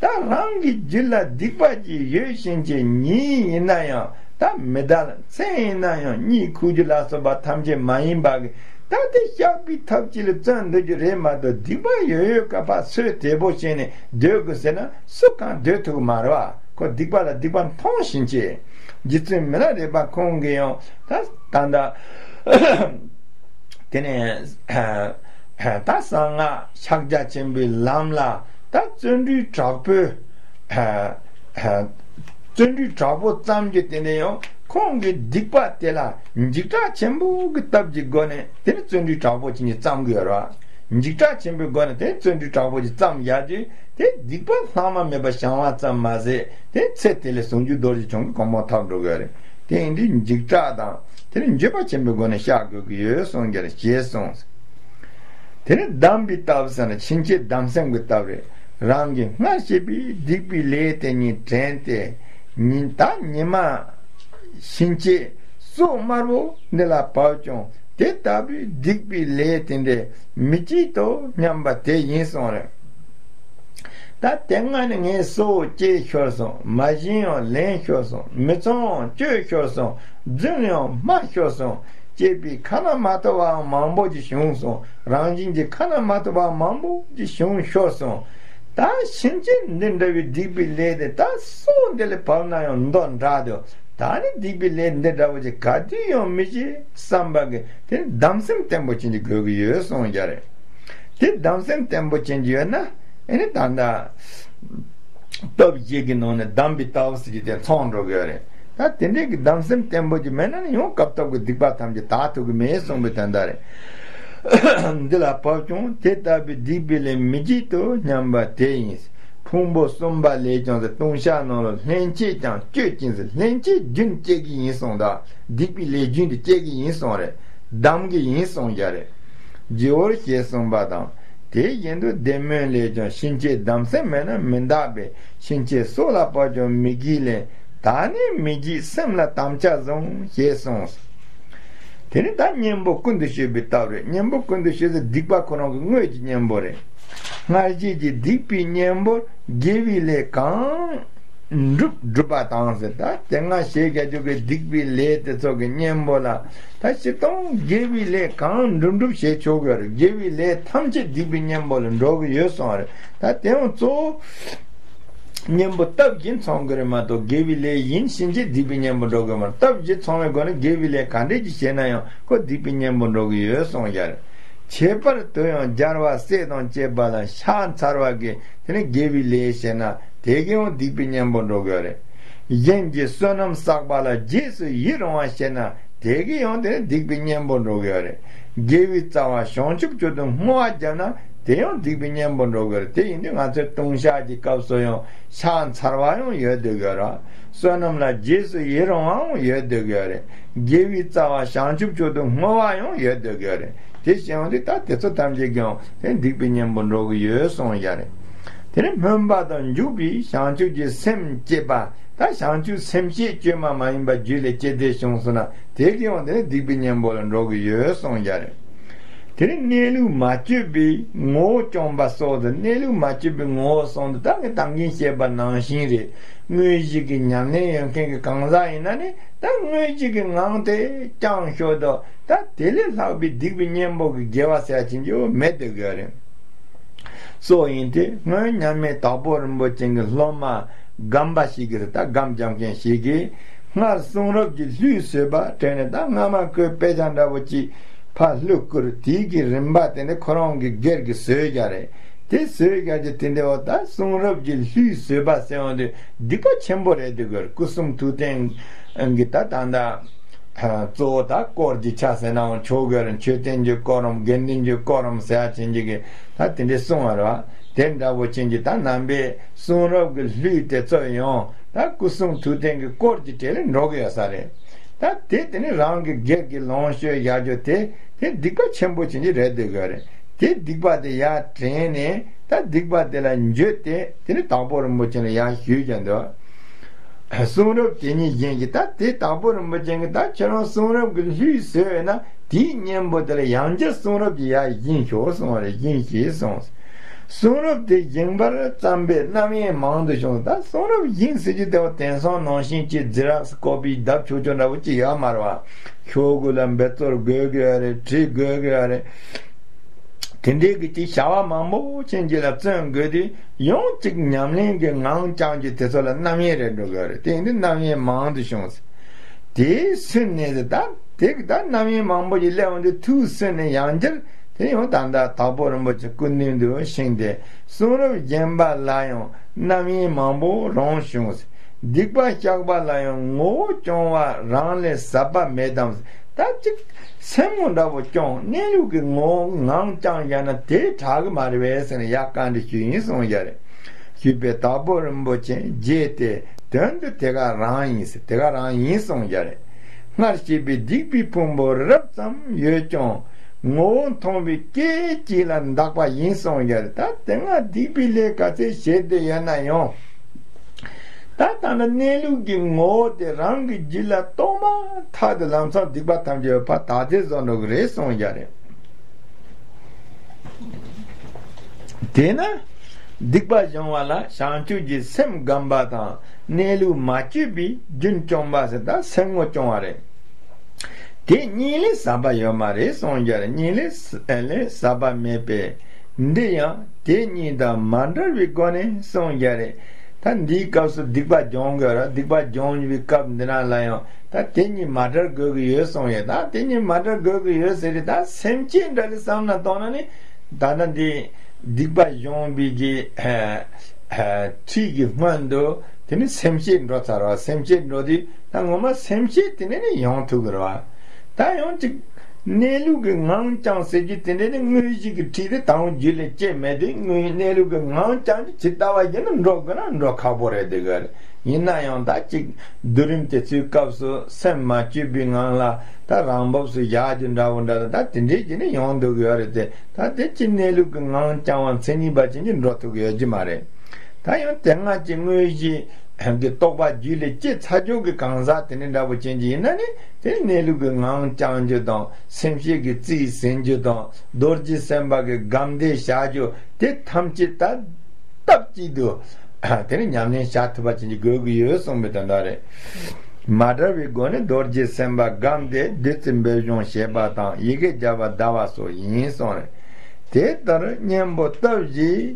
ད་རང་གི་རྒྱུད་ལ་སྡིག་པ་ཅིག་ཡོད་བཞིན་གྱི་ཉིད་ཡིན་ན་ཡང་། ད་མི་ད་ལ་མཚན་ཡིན་ན་ཡང་གཉིད་ཁུག་རྒྱུ་ལ་སོགས་པ་ཐམས་ཅད་མ་ཡིན་པ་གི། ད་དེ་བཤགས་པའི་ཐབས་ཅིག་ལ་བརྩོན་འདོད་རྒྱུ་རེད་མ་གཏོགས། སྡིག་པ་ཡོད་ཡོད་ག་ཕར་སོས་དལ་པོ་བྱས་ནས་སྡོད་དགོས་ཟེར་ན་སུ་གང་སྡོད་ཐུབ་ཀྱི་མ་རེད་བ། ཁོ་སྡིག་པ་ལ་སྡིག་པ་མཐོང་བཞིན་བྱས། རྗེ་བཙུན་མི་ལ་རས་པ་ཁོང་གིས་ཡང་ད་ད་ད། དེ་ནས་ད་གསང་སྔགས་ཕྱག་རྒྱ་ཆེན་པོའི་ལམ་ལ་ད་བརྩོན་འགྲུས་དྲག་པོས། བརྩོན་འགྲུས་དྲག་པོ་བརྩམས་ཀྱི་དེ་ནས་ཡང་ཁོང་གིས་སྡིག་པ་དེ་ལ་འཇིགས་སྐྲག་ཆེན་པོ་གི་སྟབས་ཀྱི་སྒོ་ནས་དེ་ནི་བརྩོན་འགྲུས་དྲག་པོ་བྱེད་ཀྱི་བརྩམས་ཀྱི་ཡོད་རེད་བ། འཇིགས་སྐྲག་ཆེན་པོའི་སྒོ་ནས་དེ་བརྩོན་འགྲུས་དྲག་པོ་ཅིག་བརྩམས་ཡ་དུས་དེ་སྡིག་པ་ལྷག་མ་མེད་པ་བྱུང་བ་ཙམ་མ་ཟད། དེ་ཚེ་དེ་ལས་ཟུང་འཇུག་རྡོ་རྗེ་འཆང་གི་གོ་འཕང་ཐོབ་འགྲོ་གི་ཡོད་རེད། དེ་ཡིན་དུས་འཇིགས་སྐྲག་དང་དེ་ནི་འགྱོད་པ་ཆེན་པོའི་སྒོ་ནས་བཤགས་དགོས་ཀྱི་ཡོད་གསུངས་ཀྱང་ཞེས་གསུངས། དེ་ནི་སྡོམ་པའི་སྟབས་ཟེར་ན་ཕྱིན་ཆད་སྡོམ་སེམས་ཀྱི་སྟབས་རེད། རང་གིས་སྔར་བྱས་པའི་སྡིག་པའི་ལས་དེ་ཉིད་དྲན་ཏེ། ཉིན་ད་ཉི་མ་ཕྱིན་ཆད་སྲོག་དམར་པོ་འདི་ལ་བབ་ཀྱང་དེ་ལྟ་བུའི་སྡིག་པའི་ལས་དེ་འདྲ་མི་བགྱིད་དོ་སྙམ་པ་དེ་ཡིན་གསུངས་རེད། ད་དེ་སྔ་ནས་ངས་སྲོག་བཅད་ཤོར་སོང་། མ་བྱིན་ཡང་ལེན་ཤོར་སོང་། མི་ཚངས་ཡང་སྤྱོད་ཤོར་སོང་། རྫུན་ཡང་སྨྲ་ཤོར་སོང་། བྱས་པའི་ཁ་ན་མ་ཐོ་བའང་མང་པོ་ཅིག་བྱུང་སོང་། རང་བཞིན་གྱི་ཁ་ན་མ་ཐོ་བ་མང་པོ་ཅིག་བྱུང་ཤོར་སོང་། ད་ཕྱིན་ཆད་འདི་འདྲ་བའི་སྡིག་པའི་ལས་དེ་ད་སྲོག་འདི་ལས་བབས་ན་ཡང་འདོད་འདྲ་འདུག་ད་ནི་སྡིག་པའི་ལས་འདི་འདྲ་བོ་ཅིག་ག་དུས་ཡང་མི་བྱེད་བསམ་པ་གི་དེ་ནི་གདམས་སེམས་བརྟན་པོ་ཅན་ཅིག་དགོས་ཀྱི་ཡོད་གསུངས་ཀྱི་རེད། དེ་གདམས་སེམས་བརྟན་པོ་ཅན་ཅིག་ཡོད་ན་ཨེ་ནི་ད་ལྟ་སྟོབས་བཞི་གི་ནང་ནས་གདམས་པའི་སྟོབས་ཟེར་གྱི་དེ་ཚང་འགྲོ་གི་ཡོད་རེད། ད་དེ་འདྲའི་གི་གདམས་སེམས་བརྟན་པོ་ཅིག་མེད་ན་ནི་ཡང་སྐབས་ཐོབ་ཀྱི་སྡིག་པ་ཐམས་ཅད་དག་ཐུབ་ཀྱི་མེད་གསུངས་པའི་དོན་དག་རེད། འདི་ལ་བབ་ཀྱང་དེ་ལྟ་བུའི་སྡིག་པའི་ལས་མི་བགྱིད་དོ་སྙམ་པ་དེ་ཡིན། ཕུང་པོ་གསུམ་པ་ལས་ཀྱང་ཟེར། ལྟུང་བཤགས་ནང་ལ་སླན་ཆད་ཀྱང་སྤྱོད་ཅིང་ཟེར། སླན་ཆད་རྒྱུན་བཅད་ཀྱི་ཡིན་གསུངས། ད་སྡིག་པའི་ལས་རྒྱུན་དེ་བཅད་ཀྱི་ཡིན་གསུངས་རེད། གདམ་གྱི་ཡིན་གསུངས་ཀྱི་རེད། རྗེ་བོར་ཞེས་གསུངས་པ་དང་། དེ་བཞིན་དུ་བདེ་སྨོན་ལས་ཀྱང་ཕྱིན་ཆད་གདམས་སེམས་མེད་ན་མི་འདག་པས། ཕྱིན་ཆད་སྲོག་ལ་བབ་ཀྱང་མི་བགྱིད་ལན། ད་ནི་མི་བགྱིད་སེམས་ལ་དམ་བཅའ་བཟུང་ཞེས་གསུངས། དེ་ནི་ད་གཉེན་པོ་ཀུན་ཏུ་སྤྱོད་པའི་སྟབས་རེད། གཉེན་པོ་ཀུན་ཏུ་སྤྱོད་ཟེར་སྡིག་པ་ཁོ་རང་གི་དངོས་ཀྱི་གཉེན་པོ་རེད། སྔར་བྱས་ཀྱི་སྡིག་པའི་གཉེན་པོར་དགེ་བའི་ལས་གང་འགྲུབ་བསྒྲུབ་པ་དང་ཟེར། ད་དེ་སྔ་བྱས་རྒྱུ་གི་སྡིག་པའི་ལས་དེ་ཚོ་གི་གཉེན་པོ་ལ་ད་སྤྱིར་བཏང་དགེ་བའི་ལས་གང་འགྲུབ་འགྲུབ་བྱེད་ཆོག་གི་རེད། དགེ་བའི་ལས་ཐམས་ཅད་སྡིག་པའི་གཉེན་པོ་ལ་འགྲོ་གི་ཡོད་གསུངས་རེད། ད་དེ་ཡང་གཙོ་བོ་གཉེན་པོ་སྟོབས་བཞི་ཚང་དགོས་རེད་མ་གཏོགས་དགེ་བའི་ལས་ཡིན་ཕྱིན་ཆད་སྡིག་པའི་གཉེན་པོ་འགྲོ་དགོས་མ་རེད། སྟོབས་བཞི་ཚང་བའི་སྒོ་ནས་དགེ་བའི་ལས་ག་འདྲས་ཀྱི་བྱས་ན་ཡང་ཁོ་སྡིག་པའི་གཉེན་པོ་འགྲོ་གི་ཡོད་གསུངས་ཀྱི་རེད། ཁྱད་པར་དུ་ཡང་སྦྱར་བ་བསྲེས་དང་བཅས་པ་ལ་ཕྱག་འཚལ་བ་གི་དེ་ནི་དགེ་བའི་ལས་བྱས་ན་དེ་གི་ཡང་སྡིག་པའི་གཉེན་པོ་འགྲོ་གི་ཡོད་རེད། གཞན་གྱི་བསོད་ནམས་བསགས་པ་ལ་རྗེས་སུ་ཡི་རང་བ་བྱས་ན་དེ་གི་ཡང་དེ་ནི་སྡིག་པའི་གཉེན་པོ་འགྲོ་གི་ཡོད་རེད། དགེ་བའི་རྩ་བ་བྱང་ཆུབ་མཆོག་ཏུ་བསྔོ་བ་བརྒྱབ་ན་དེ་ཡང་སྡིག་པའི་གཉེན་པོ་འགྲོ་གི་རེད། དེ་ཡིན་དུས་ང་ཚོས་ལྟུང་བཤགས་ཀྱི་སྐབས་སུ་ཡང་ཕྱག་འཚལ་བ་ཡང་ཡོད་སྡོད་ཀྱི་ཡོད་རེད། བསོད་ནམས་ལ་རྗེས་སུ་ཡི་རང་བའང་ཡོད་སྡོད་ཀྱི་ཡོད་རེད། དགེ་བའི་རྩ་བ་བྱང་ཆུབ་མཆོག་ཏུ་བསྔོ་བ་ཡང་ཡོད་སྡོད་ཀྱི་ཡོད་རེད། དེ་བྱས་ཡོང་དུས་ད་དེ་ཚོ་ཐམས་ཅད་ཀྱང་དེ་སྡིག་པའི་གཉེན་པོ་འགྲོ་གི་ཡོད་གསུངས་ཡ་རེད། དེ་ནས་སྨོན་པ་དང་འཇུག་པའི་བྱང་ཆུབ་ཀྱི་སེམས་བསྐྱེད་པ། ད་བྱང་ཆུབ་སེམས་བསྐྱེད་བཅོས་མ་མ་ཡིན་པ་རྒྱུད་ལ་སྐྱེས་ཏེ་བྱུང་སོང་ན་དེ་གི་ཡང་དེ་ནི་སྡིག་པའི་གཉེན་པོ་ལ་འགྲོ་གི་ཡོད་གསུངས་ཡ་རེད། དེ་ནི་གནས་ལུགས་མ་བཅོས་པའི་ངོ་བོ་སྐྱོང་བ་སོགས་དང་། གནས་ལུགས་མ་བཅོས་པའི་ངོ་བོ་གསུངས་དུས་ད་ངས་ད་གིན་བཤད་པ་ནང་བཞིན་རེད། དངོས་གཞི་གི་ཉམས་ལེན་ཡོད་མཁན་གྱི་གང་ཟག་ཡིན་ན་ནི་ད་དངོས་གཞི་གི་ངང་དེ་བསྐྱང་ཤོག་དང་། ད་དེ་ལས་ལྷག་པའི་སྡིག་པའི་གཉེན་པོ་གི་དགེ་བ་ཟེར་ཡ་ཅིག་ཡོད་མེད་དེ་དགོས་རེད། སོགས་ཡིན་ཏེ། སྔོན་མཉམ་མེད་དྭགས་པོ་རིན་པོ་ཆེ་གི་སློབ་མ་སྒམ་པ་ཞིག་གིས། ད་སྒམ་རྒྱག་མཁན་ཞིག་གིས། སྔར་གསུང་རབ་ཀྱི་གླུས་བཟོས་པ་དྲན་ནས། ད་སྔ་མ་ཁོས་དཔེ་ཆ་འདྲ་པོ་ཅིག་ཕར་བླུགས་བསྐུར། དེའི་གི་རིན་པ་དེ་ནི་ཁོ་རང་གི་སྒེར་གྱི་བཟོས་རྒྱུ་རེད། དེ་བཟོས་རྒྱུ་གི་དེ་འདྲ་བོ། ད་གསུང་རབ་ཀྱི་གླུས་བཟོས་པ་ཟེར་བ་དེ་སྡིག་པ་ཆེན་པོ་རེད་འདུག་གི། སྐུ་གསུང་ཐུགས་རྟེན་གྱི་ད་ད་ད། གཙོ་བོ་ད་དཀོར་གྱི་ཆ་ཟེར་ནའང་ཆོག་གི་རེད། མཆོད་རྟེན་གྱི་དཀོར་རམ་དགེ་འདུན་གྱི་དཀོར་རམ་ཟེར་ཡ་ཅན་གྱི་གི་ད་དེ་འདྲའི་གསུང་བ་རེད་བ། དེ་འདྲ་བོ་ཅན་གྱི་ད་ནང་པའི་གསུང་རབ་ཀྱི་གླུས་དེ་ཚོ་ཡང་ད་སྐུ་གསུང་ཐུགས་རྟེན་གྱི་དཀོར་གྱི་གྲས་ལ་འགྲོ་གི་ཡོད་ས་རེད། ད་དེ་དེ་ནི་རང་གི་སྒེར་གྱི་ལོངས་སྤྱོད་བཞག་རྒྱུ་དེ་དེ་སྡིག་པ་ཆེན་པོ་ཅན་གྱི་རེད་འདོད་གི་རེད། དེ་སྡིག་པ་དེ་ཡར་དྲན་ནས་ད་སྡིག་པ་དེ་ལ་འགྱོད་དེ་དེ་ནི་དྭགས་པོ་རིན་པོ་ཆེ་ལ་ཡར་ཞུས་ཀྱང་འདུག་གསུང་རབ་དེ་ཉིད་གཞན་གྱིས། ད་དེ་དྭགས་པོ་རིན་པོ་ཆེ་གིས་ད་ཁྱེད་རང་གསུང་རབ་ཀྱི་གླུས་བཟོས་ཡོད་ན་དེའི་གཉེན་པོ་དེ་ལ་ཡང་བསྐྱར་གསུང་རབ་ཀྱི་ཡར་བཞེངས་ཤོག་གསུངས་པ་རེད། བཞེངས་ཞེས་གསུངས། གསུང་རབ་དེ་བཞེངས་པར་བརྩམས་པས་རྣམ་དབྱེ་མང་དུ་བྱུང་། ད་གསུང་རབ་བཞེངས་ཟེར་རྒྱུ་དེ་བ་དེང་སང་ནང་བཞིན་གྱི་ཛི་རོག་སི་ཀོ་པི་བརྡབ་ཆོག་ཆོག་འདྲ་པོ་ཅིག་ཡོད་མ་རེད་བ། ཤོག་གུ་ལ་འབད་རྩོལ་དགོས་ཀྱི་ཡོད་རེད། བྲིས་དགོས་ཀྱི་ཡོད་རེད། དེ་འདྲའི་གི་ཅིག་བྱ་བ་མང་པོ་ཅན་ཅིག་ལ་བརྩོན་དགོས་དུས་ཡང་ཅིག་ཉམས་ལེན་གྱི་ངང་བཅངས་རྒྱུ་དེ་ཚོ་ལ་རྣམ་གཡེང་རེ་འགྲོ་གི་རེད། དེ་ཡིན་དུས་རྣམ་གཡེང་མང་དུ་བྱུང་ཟེར། དེའི་སུན་ནས་ཟེར། ད་དེ་གི་ད་རྣམ་གཡེང་མང་པོ་ཅིག་སླེབས་འོང་དུས་ཐུགས་སུན་ནས་ཡང་བསྐྱར་དེ་ཡང་ད་ལྟ་དྭགས་པོ་རིན་པོ་ཆེ་སྐུ་མདུན་དུ་ཕྱིན་ཏེ་གསུང་རབ་བརྒྱན་པ་ལ་ཡང་རྣམ་གཡེང་མང་པོ་རང་བྱུང་ཟེར། སྡིག་པ་བཤགས་པ་ལ་ཡང་ངོ་བོ་སྐྱོང་བ་རང་ལས་ཟབ་པ་མེད་དམ། ད་ཅིག་སེམས་ངོ་འདྲ་པོ་སྐྱོང་། གནས་ལུགས་ཀྱི་ངོ་བོ་ངང་བཅངས་བཞག་ན་དེ་དྲག་གི་མ་རེད་པས་ཟེར་ནས་ཡར་བཀའ་འདྲི་ཞུས་ཡིན་གསུངས་ཡ་རེད། ཞུས་པས་དྭགས་པོ་རིན་པོ་ཆེ་རྗེས་དེ་དོན་དུ་དེ་ག་རང་ཡིན་ཟེར། དེ་ག་རང་ཡིན་གསུངས་ཡ་རེད། སྔར་བྱས་པའི་སྡིག་པའི་ཕུང་པོ་རབ་ཙམ་ཡོད་ཀྱང་ངོ་བོ་མཐོང་བའི་སྐད་ཅིག་ལ་འདག་པ་ཡིན་གསུངས་ཡ་རེད། ད་དེ་སྔ་སྡིག་པའི་ལས་ག་ཚད་བྱས་ཏེ་ཡོད་ན་ཡང་། ད་ལྟ་ན་གནས་ལུགས་ཀྱི་ངོ་བོ་དེ་རང་གི་རྒྱུད་ལ་རྟོགས་མ་ཐག་ཏུ་ལམ་སང་སྡིག་པ་ཐམས་ཅད་ཕར་དག་སྟེ་བཟོ་འགྲོ་གི་རེད་གསུངས་ཡ་རེད། དེས་ན་ སྡིག་པ་སྦྱོང་བ་ལ་བྱང་ཆུབ་ཀྱི་སེམས་སྒོམ་པ་དང་གནས་ལུགས་མ་བཅོས་པའི་རྒྱུན་སྐྱོང་བ་ཟེར། ད་སེམས་ངོ་སྐྱོང་བ་རེད། དེ་གཉིས་ལས་ཟབ་པ་ཡོད་མ་རེད་གསུངས་རྒྱུ་རེད། གཉིས་ལས་ལས་ཟབ་པ་མེད་པས། འདི་ཡང་དེ་གཉིས་དང་མ་བྲལ་བའི་སྒོ་ནས་གསུངས་རྒྱུ་རེད། ད་འདིའི་སྐབས་སུ་སྡིག་པ་སྦྱོང་དགོས་ར། སྡིག་པ་སྦྱོང་བའི་སྐབས་འདི་ན་ལ་ཡང་ད་དེ་གཉིས་མ་བྲལ་དགོས་ཀྱི་ཡོད་གསུངས་ཡོད། ད་དེ་གཉིས་མ་བྲལ་དགོས་ཀྱི་ཡོད་ཟེར་ཏེ། ད་སེམས་བསྐྱེད་འདྲ་ལས་བསམ་ན་བཏང་ན་ནི། ད་ལྟ་འདི་སྡིག་པ་སྦྱོང་བའི་གི་ཁྲིད་ཀྱི་སྔོན་དུ་དེ་ནི་སེམས་བསྐྱེད་འགྲོ་ཚར་བ། སེམས་བསྐྱེད་འགྲོ་དུས་ད་ངོ་མ་སེམས་བསྐྱེད་དེ་ནས་ནི་ཡོང་ཐུབ་ཀྱི་རེད་བ། ད་ཡང་ཅིག་གནས་ལུགས་ཀྱི་ངང་བསྐྱང་ཟེར་གྱི་དེ་འདྲ་ནི་དངོས་གཞི་གི་ཁྲིད་དེ་དང་རྒྱུད་ལ་སྐྱེས་མེད་དུས། དངོས་གནས་ལུགས་ཀྱི་ངང་བསྐྱང་གི་ཇི་ལྟ་བ་བཞིན་དུ་འགྲོ་དགོས་ན་འགྲོ་ཁག་པོ་རེད། དེ་ག་རེད། ཡིན་ན་ཡང་ད་ཅིག་བསྡུ་རིམ་དེ་ཚོའི་སྐབས་སུ་སེམས་མ་བཅོས་པའི་ངང་ལ་ད་རང་བབས་སུ་བཞག་རྒྱུ་འདྲ་བོ་འདྲ་ད་དེ་འདྲའི་གྱི་ནི་ཡོང་འདུག་ཡོད་རེད་དེ། ད་དེ་ཅི་གནས་ལུགས་ཀྱི་ངང་བསྐྱང་བ་མཚན་ཉིད་པ་ཅན་གྱི་འགྲོ་ཐུབ་ཀྱི་ཡོད་ཀྱི་མ་རེད། ད་ཡང་དེ་སྔ་ཀྱི་དངོས་གཞི་གི་རྟོགས་པ་རྒྱུད་ལ་སྐྱེས་ཚར་རྒྱུ་གི་གང་ཟག་དེ་འདྲ་འདྲ་བོ་ཅན་གྱི་ཡིན་ན་ནི། དེ་གནས་ལུགས་ཀྱི་ངང་བསྐྱང་རྒྱུ་དང་། སེམས་བསྐྱེད་ཀྱི་རྩིས་ཟིན་རྒྱུ་དང་། རྡོ་རྗེ་སེམས་དཔའ་གི་སྒོམ་བཟླས་བྱ་རྒྱུ་དེ་ཐམས་ཅད་ད་སྟབས་གཅིག་ཏུ་དེ་ནི་ཉམས་ལེན་བྱ་ཐུབ་པ་ཅན་གྱི་དགོས་ཀྱི་ཡོད་གསུངས་པའི་དོན་དག་རེད། མ་བྲལ་བའི་སྒོ་ནས་རྡོ་རྗེ་སེམས་དཔའ་སྒོམ་བཟླས་བདུད་རྩི་འབེབས་སྦྱོང་བྱེད་པ་དང་། ཡི་གེ་བརྒྱ་པ་བཟླ་བ་སོགས་ཡིན་གསུངས་རེད། དེ་ལྟར་གཉེན་པོ་སྟོབས་བཞི།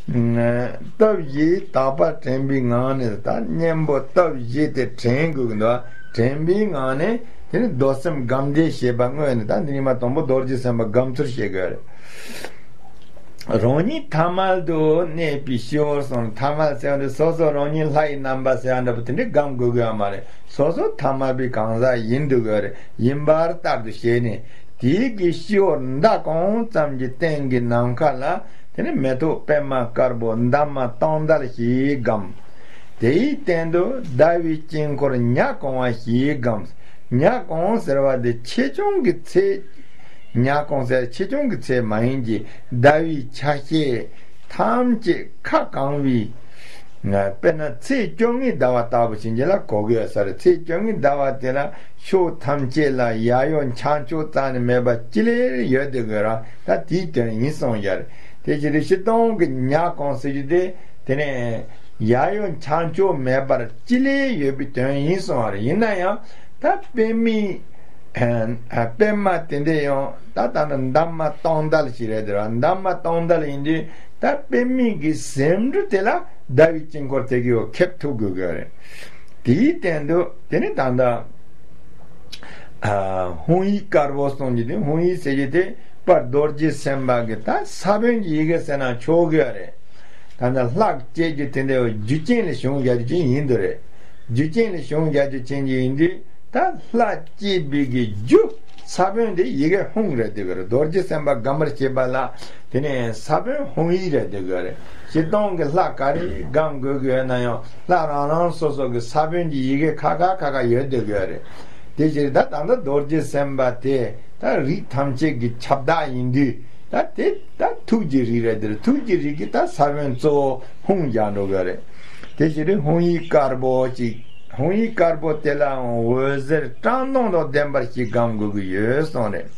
སྟོབས་བཞི་དག་པ་དྲན་པའི་ངང་ནས། ད་གཉེན་པོ་སྟོབས་བཞི་དེ་དྲན་དགོས་ཀྱི་འདུག་དྲན་པའི་ངང་ནས་དེ་ནི་རྡོར་སེམས་སྒོམ་བཟླས་བྱེད་པ་དངོས་ནི། ད་འདི་ནི་མ་དང་པོ་རྡོ་རྗེ་སེམས་དཔའ་སྒོམ་ཚུལ་བྱེད་དགོས་རེད། རང་ཉིད་ཐ་མལ་དུ་གནས་པའི་སྤྱི་བོར་གསུངས། ཐ་མལ་ཟེར་བ་འདི་སོ་སོ་རང་ཉིད་ལྷ་ཡི་རྣམ་པ་ཟེར་བ་འདྲ་པོ་དེ་འདྲའི་སྒོམ་དགོས་ཀྱི་ཡོད་མ་རེད། སོ་སོ་ཐ་མལ་པའི་གང་ཟག་ཡིན་འདུག་གི་རེད། ཡིན་པར་ལྟར་དུ་བྱས་ནས། དེའི་གི་སྤྱི་བོར་མདའ་གང་བོ་ཙམ་གྱི་སྟེང་གི་ནམ་མཁའ་ལ་དེ་ནི་མེ་ཏོག་པད་མ་དཀར་པོ་འདབ་མ་སྟོང་ལྡན་ཞིག་བསྒོམ། དེའི་སྟེང་དུ་ཟླ་བའི་དཀྱིལ་འཁོར་ཉ་གང་བ་ཞིག་བསྒོམ། ཉ་གང་བ་ཟེར་བ་དེ་ཆེ་ཆུང་གི་ཚད། ཉ་གང་ཟེར་ཆེ་ཆུང་གི་ཚད་མ་ཡིན་གྱི། ཟླ་བའི་ཆ་ཤས་ཐམས་ཅད་ཁ་གང་བའི། དཔེར་ན་ཚེས་བཅོ་ལྔའི་ཟླ་བ་ལྟ་བུ་ཞིག་ལ་གོ་གི་ཡོད་ས་རེད། ཚེས་བཅོ་ལྔའི་ཟླ་བ་དེ་ལ་ཕྱོགས་ཐམས་ཅད་ལ་ཡ་ཡོ་འཆར་ཕྱོགས་རྩ་ནས་མེད་པ་ཅི་ལས་ཡོད་དེ་དགོས་ར། ད་དེའི་དོན་ཡིན་གསུངས་ཡ་རེད། དེ་ཕྱིར་སྤྱིར་བཏང་གི་ཉ་གང་ཟེར་རྒྱུ་དེ་དེ་ནས་ཡ་ཡོ་འཆར་ཕྱོགས་མེད་པར་ཅི་ལས་ཡོད་པའི་དོན་ཡིན་གསུངས་ཡ་རེད། ཡིན་ན་ཡང་ད་པད་མའི་པད་མ་དེ་འདྲ་ཡང་ད་ད་ནི་འདབ་མ་སྟོང་ལྡན་ཞིག་རེད་དེ་ར། འདབ་མ་སྟོང་ལྡན་ཡིན་དུས་ད་པད་མའི་གི་ཟེའུ་འབྲུ་དེ་ལ་ཟླ་བའི་དཀྱིལ་འཁོར་དེ་གི་འོག་ཁེབས་ཐུབ་དགོས་ཀྱི་རེད། དེའི་སྟེང་དུ་དེ་ནི་ད་ལྟ་ཧཱུྃ་ཡིག་དཀར་པོ་གསུངས་རྒྱུ་དེ། ཧཱུྃ་ཡིག་ཟེར་རྒྱུ་དེ་པར་རྡོ་རྗེ་སེམས་དཔའ་གི་ད་ས་བོན་གྱི་ཡི་གེ་ཟེར་ན་ཆོག་གི་རེད། ད་ལྟ་ལྷ་བསྐྱེད་རྒྱུ་དེ་འདྲ་རྒྱུ་རྐྱེན་ལ་བྱུང་བཞག་རྒྱུ་ཅན་ཡིན་དུ་རེད། རྒྱུ་རྐྱེན་ལ་བྱུང་བཞག་རྒྱུ་ཅན་གྱི་ཡིན་དུས། ད་ལྷ་བསྐྱེད་པའི་གི་རྒྱུ་ས་བོན་དེ་ཡི་གེ་ཧཱུྃ་རེད་དེ་གི་རེད། རྡོ་རྗེ་སེམས་དཔའ་སྒོམ་པར་བྱེད་པ་ལ་དེ་ནས་ས་བོན་ཧཱུྃ་ཡིག་རེད་དེ་གི་རེད། སྤྱིར་བཏང་གི་ལྷ་ག་རེ་སྒོམ་དགོས་ཀྱི་ཡོད་ན་ཡང་ལྷ་རང་རང་སོ་སོ་གི་ས་བོན་གྱི་ཡི་གེ་ཁ་ཁ་ཁ་ཁ་ཡོད་དེ་གི་རེད། དེ་ཕྱིར་ད་ད་ལྟ་རྡོ་རྗེ་སེམས་དཔའ་དེ་ད་རིགས་ཐམས་ཅད་ཀྱི་ཁྱབ་བདག་ཡིན་དུས། ད་དེ་ད་ཐུགས་ཀྱི་རིགས་རེད་དེ་རེད། ཐུགས་ཀྱི་རིགས་ཀྱི་ད་ས་བོན་གཙོ་བོ་ཧཱུྃ་རྒྱག་འགྲོ་གི་རེད། དེ་ཕྱིར་ཧཱུྃ་ཡིག་དཀར་པོ་ཅིག་ཧཱུྃ་ཡིག་དཀར་པོ་དེ་ལའང་འོད་ཟེར་བཀྲག་མདངས་དང་ལྡན་པ་ཞིག་སྒོམ་དགོས་ཀྱི་ཡོད་གསུངས་རེད།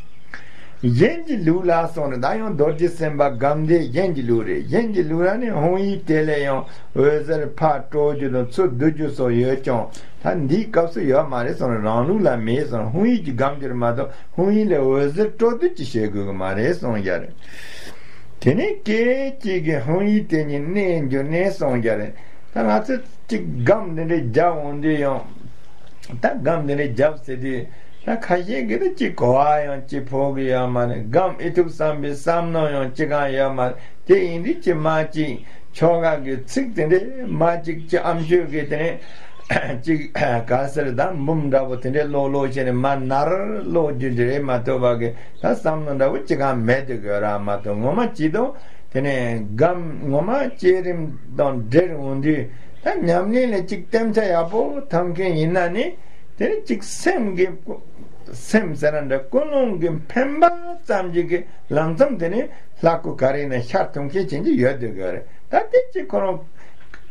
གཞན་གྱི་ལུགས་ལ་གསུངས་རེད། ད་ཡང་རྡོ་རྗེ་སེམས་དཔའ་སྒོམ་བཟླས་གཞན་གྱི་ལུགས་རེད། གཞན་གྱི་ལུགས་ལ་ནི་ཧཱུྃ་ཡིག་དེ་ལས་ཡང་འོད་ཟེར་ཕར་དཀྲོག་རྒྱུ་དང་ཚུར་བསྡུ་རྒྱུ་སོགས་ཡོད་ཀྱང་། ད་འདིའི་སྐབས་སུ་ཡོད་མ་རེད་གསུངས་རེད། རང་ལུགས་ལ་མེད་གསུངས། ཧཱུྃ་ཡིག་གི་སྒོམ་རྒྱུར་མ་གཏོགས་ཧཱུྃ་ཡིག་ལས་འོད་ཟེར་དཀྲོག་རྒྱུ་ཅིག་བྱེད་དགོས་ཀྱི་མ་རེད་གསུངས་ཡ་རེད། དེ་ནས་སྐད་ཅིག་གིས་ཧཱུྃ་ཡིག་དེ་ཉིད་གནས་འགྱུར་ནས་གསུངས་ཡ་རེད། ད་ང་ཚོ་གཅིག་སྒོམ་འདི་འདྲའི་རྒྱབ་འོང་དུས་ཡང་། ད་སྒོམ་འདི་འདྲའི་རྒྱབ་ཟེར་དུས། ད་ཁ་ཤས་ཀྱིས་ད་གཅིག་གོ་བ་ཡང་གཅིག་ཕོག་གི་ཡོད་མ་རེད། སྒོམ་ཨེ་ཐུབ་བསམ་པའི་བསམ་མནོ་ཡང་གཅིག་གང་ཡོད་མ་རེད། དེ་ཡིན་དུས་ཀྱི་མ་གཅིག་ཆོ་ག་གི་ཚིག་དེ་འདྲའི་མ་གཅིག་ཅི་ཨམ་ཤོད་ཀྱི་དེ་ནས་གཅིག་ག་ཟེར་ད་འབུམ་འདྲ་པོ་དེ་འདྲའི་ཀློག་ཀློག་བྱས་ནས་མ་ནར་ཀློག་རྒྱུ་འདི་རེད་མ་གཏོགས་པ་གི་ད་བསམ་མནོ་འདྲ་པོ་གཅིག་གང་མེད་དུ་གི་ར་མ་གཏོགས། ངོ་མ་གཅིག་དང་དེ་ནས་སྒོམ་ངོ་མ་བསྐྱེད་རིམ་དང་འབྲེལ་འོང་དུས། ད་ཉམས་ལེན་ལ་གཅིག་གཏན་ཆ་ཡག་པོ་ཐོབ་མཁན་ཡིན་ན་ནི། དེ་ནི་གཅིག་སེམས་ཀྱི་སེམས་ཟེར་ན་འདྲ། ཀུན་སློང་གི་འཕེན་པ་ཙམ་ཅིག་གི་ལམ་མཚམས་དེ་ནི་ལྷ་སྐུ་ག་རེ་ཡིན་ན་ཤར་ཐུབ་མཁན་ཅན་གྱི་ཡོད་དུ་གི་རེད། ད་དེ་གཅིག་ཁོ་རང་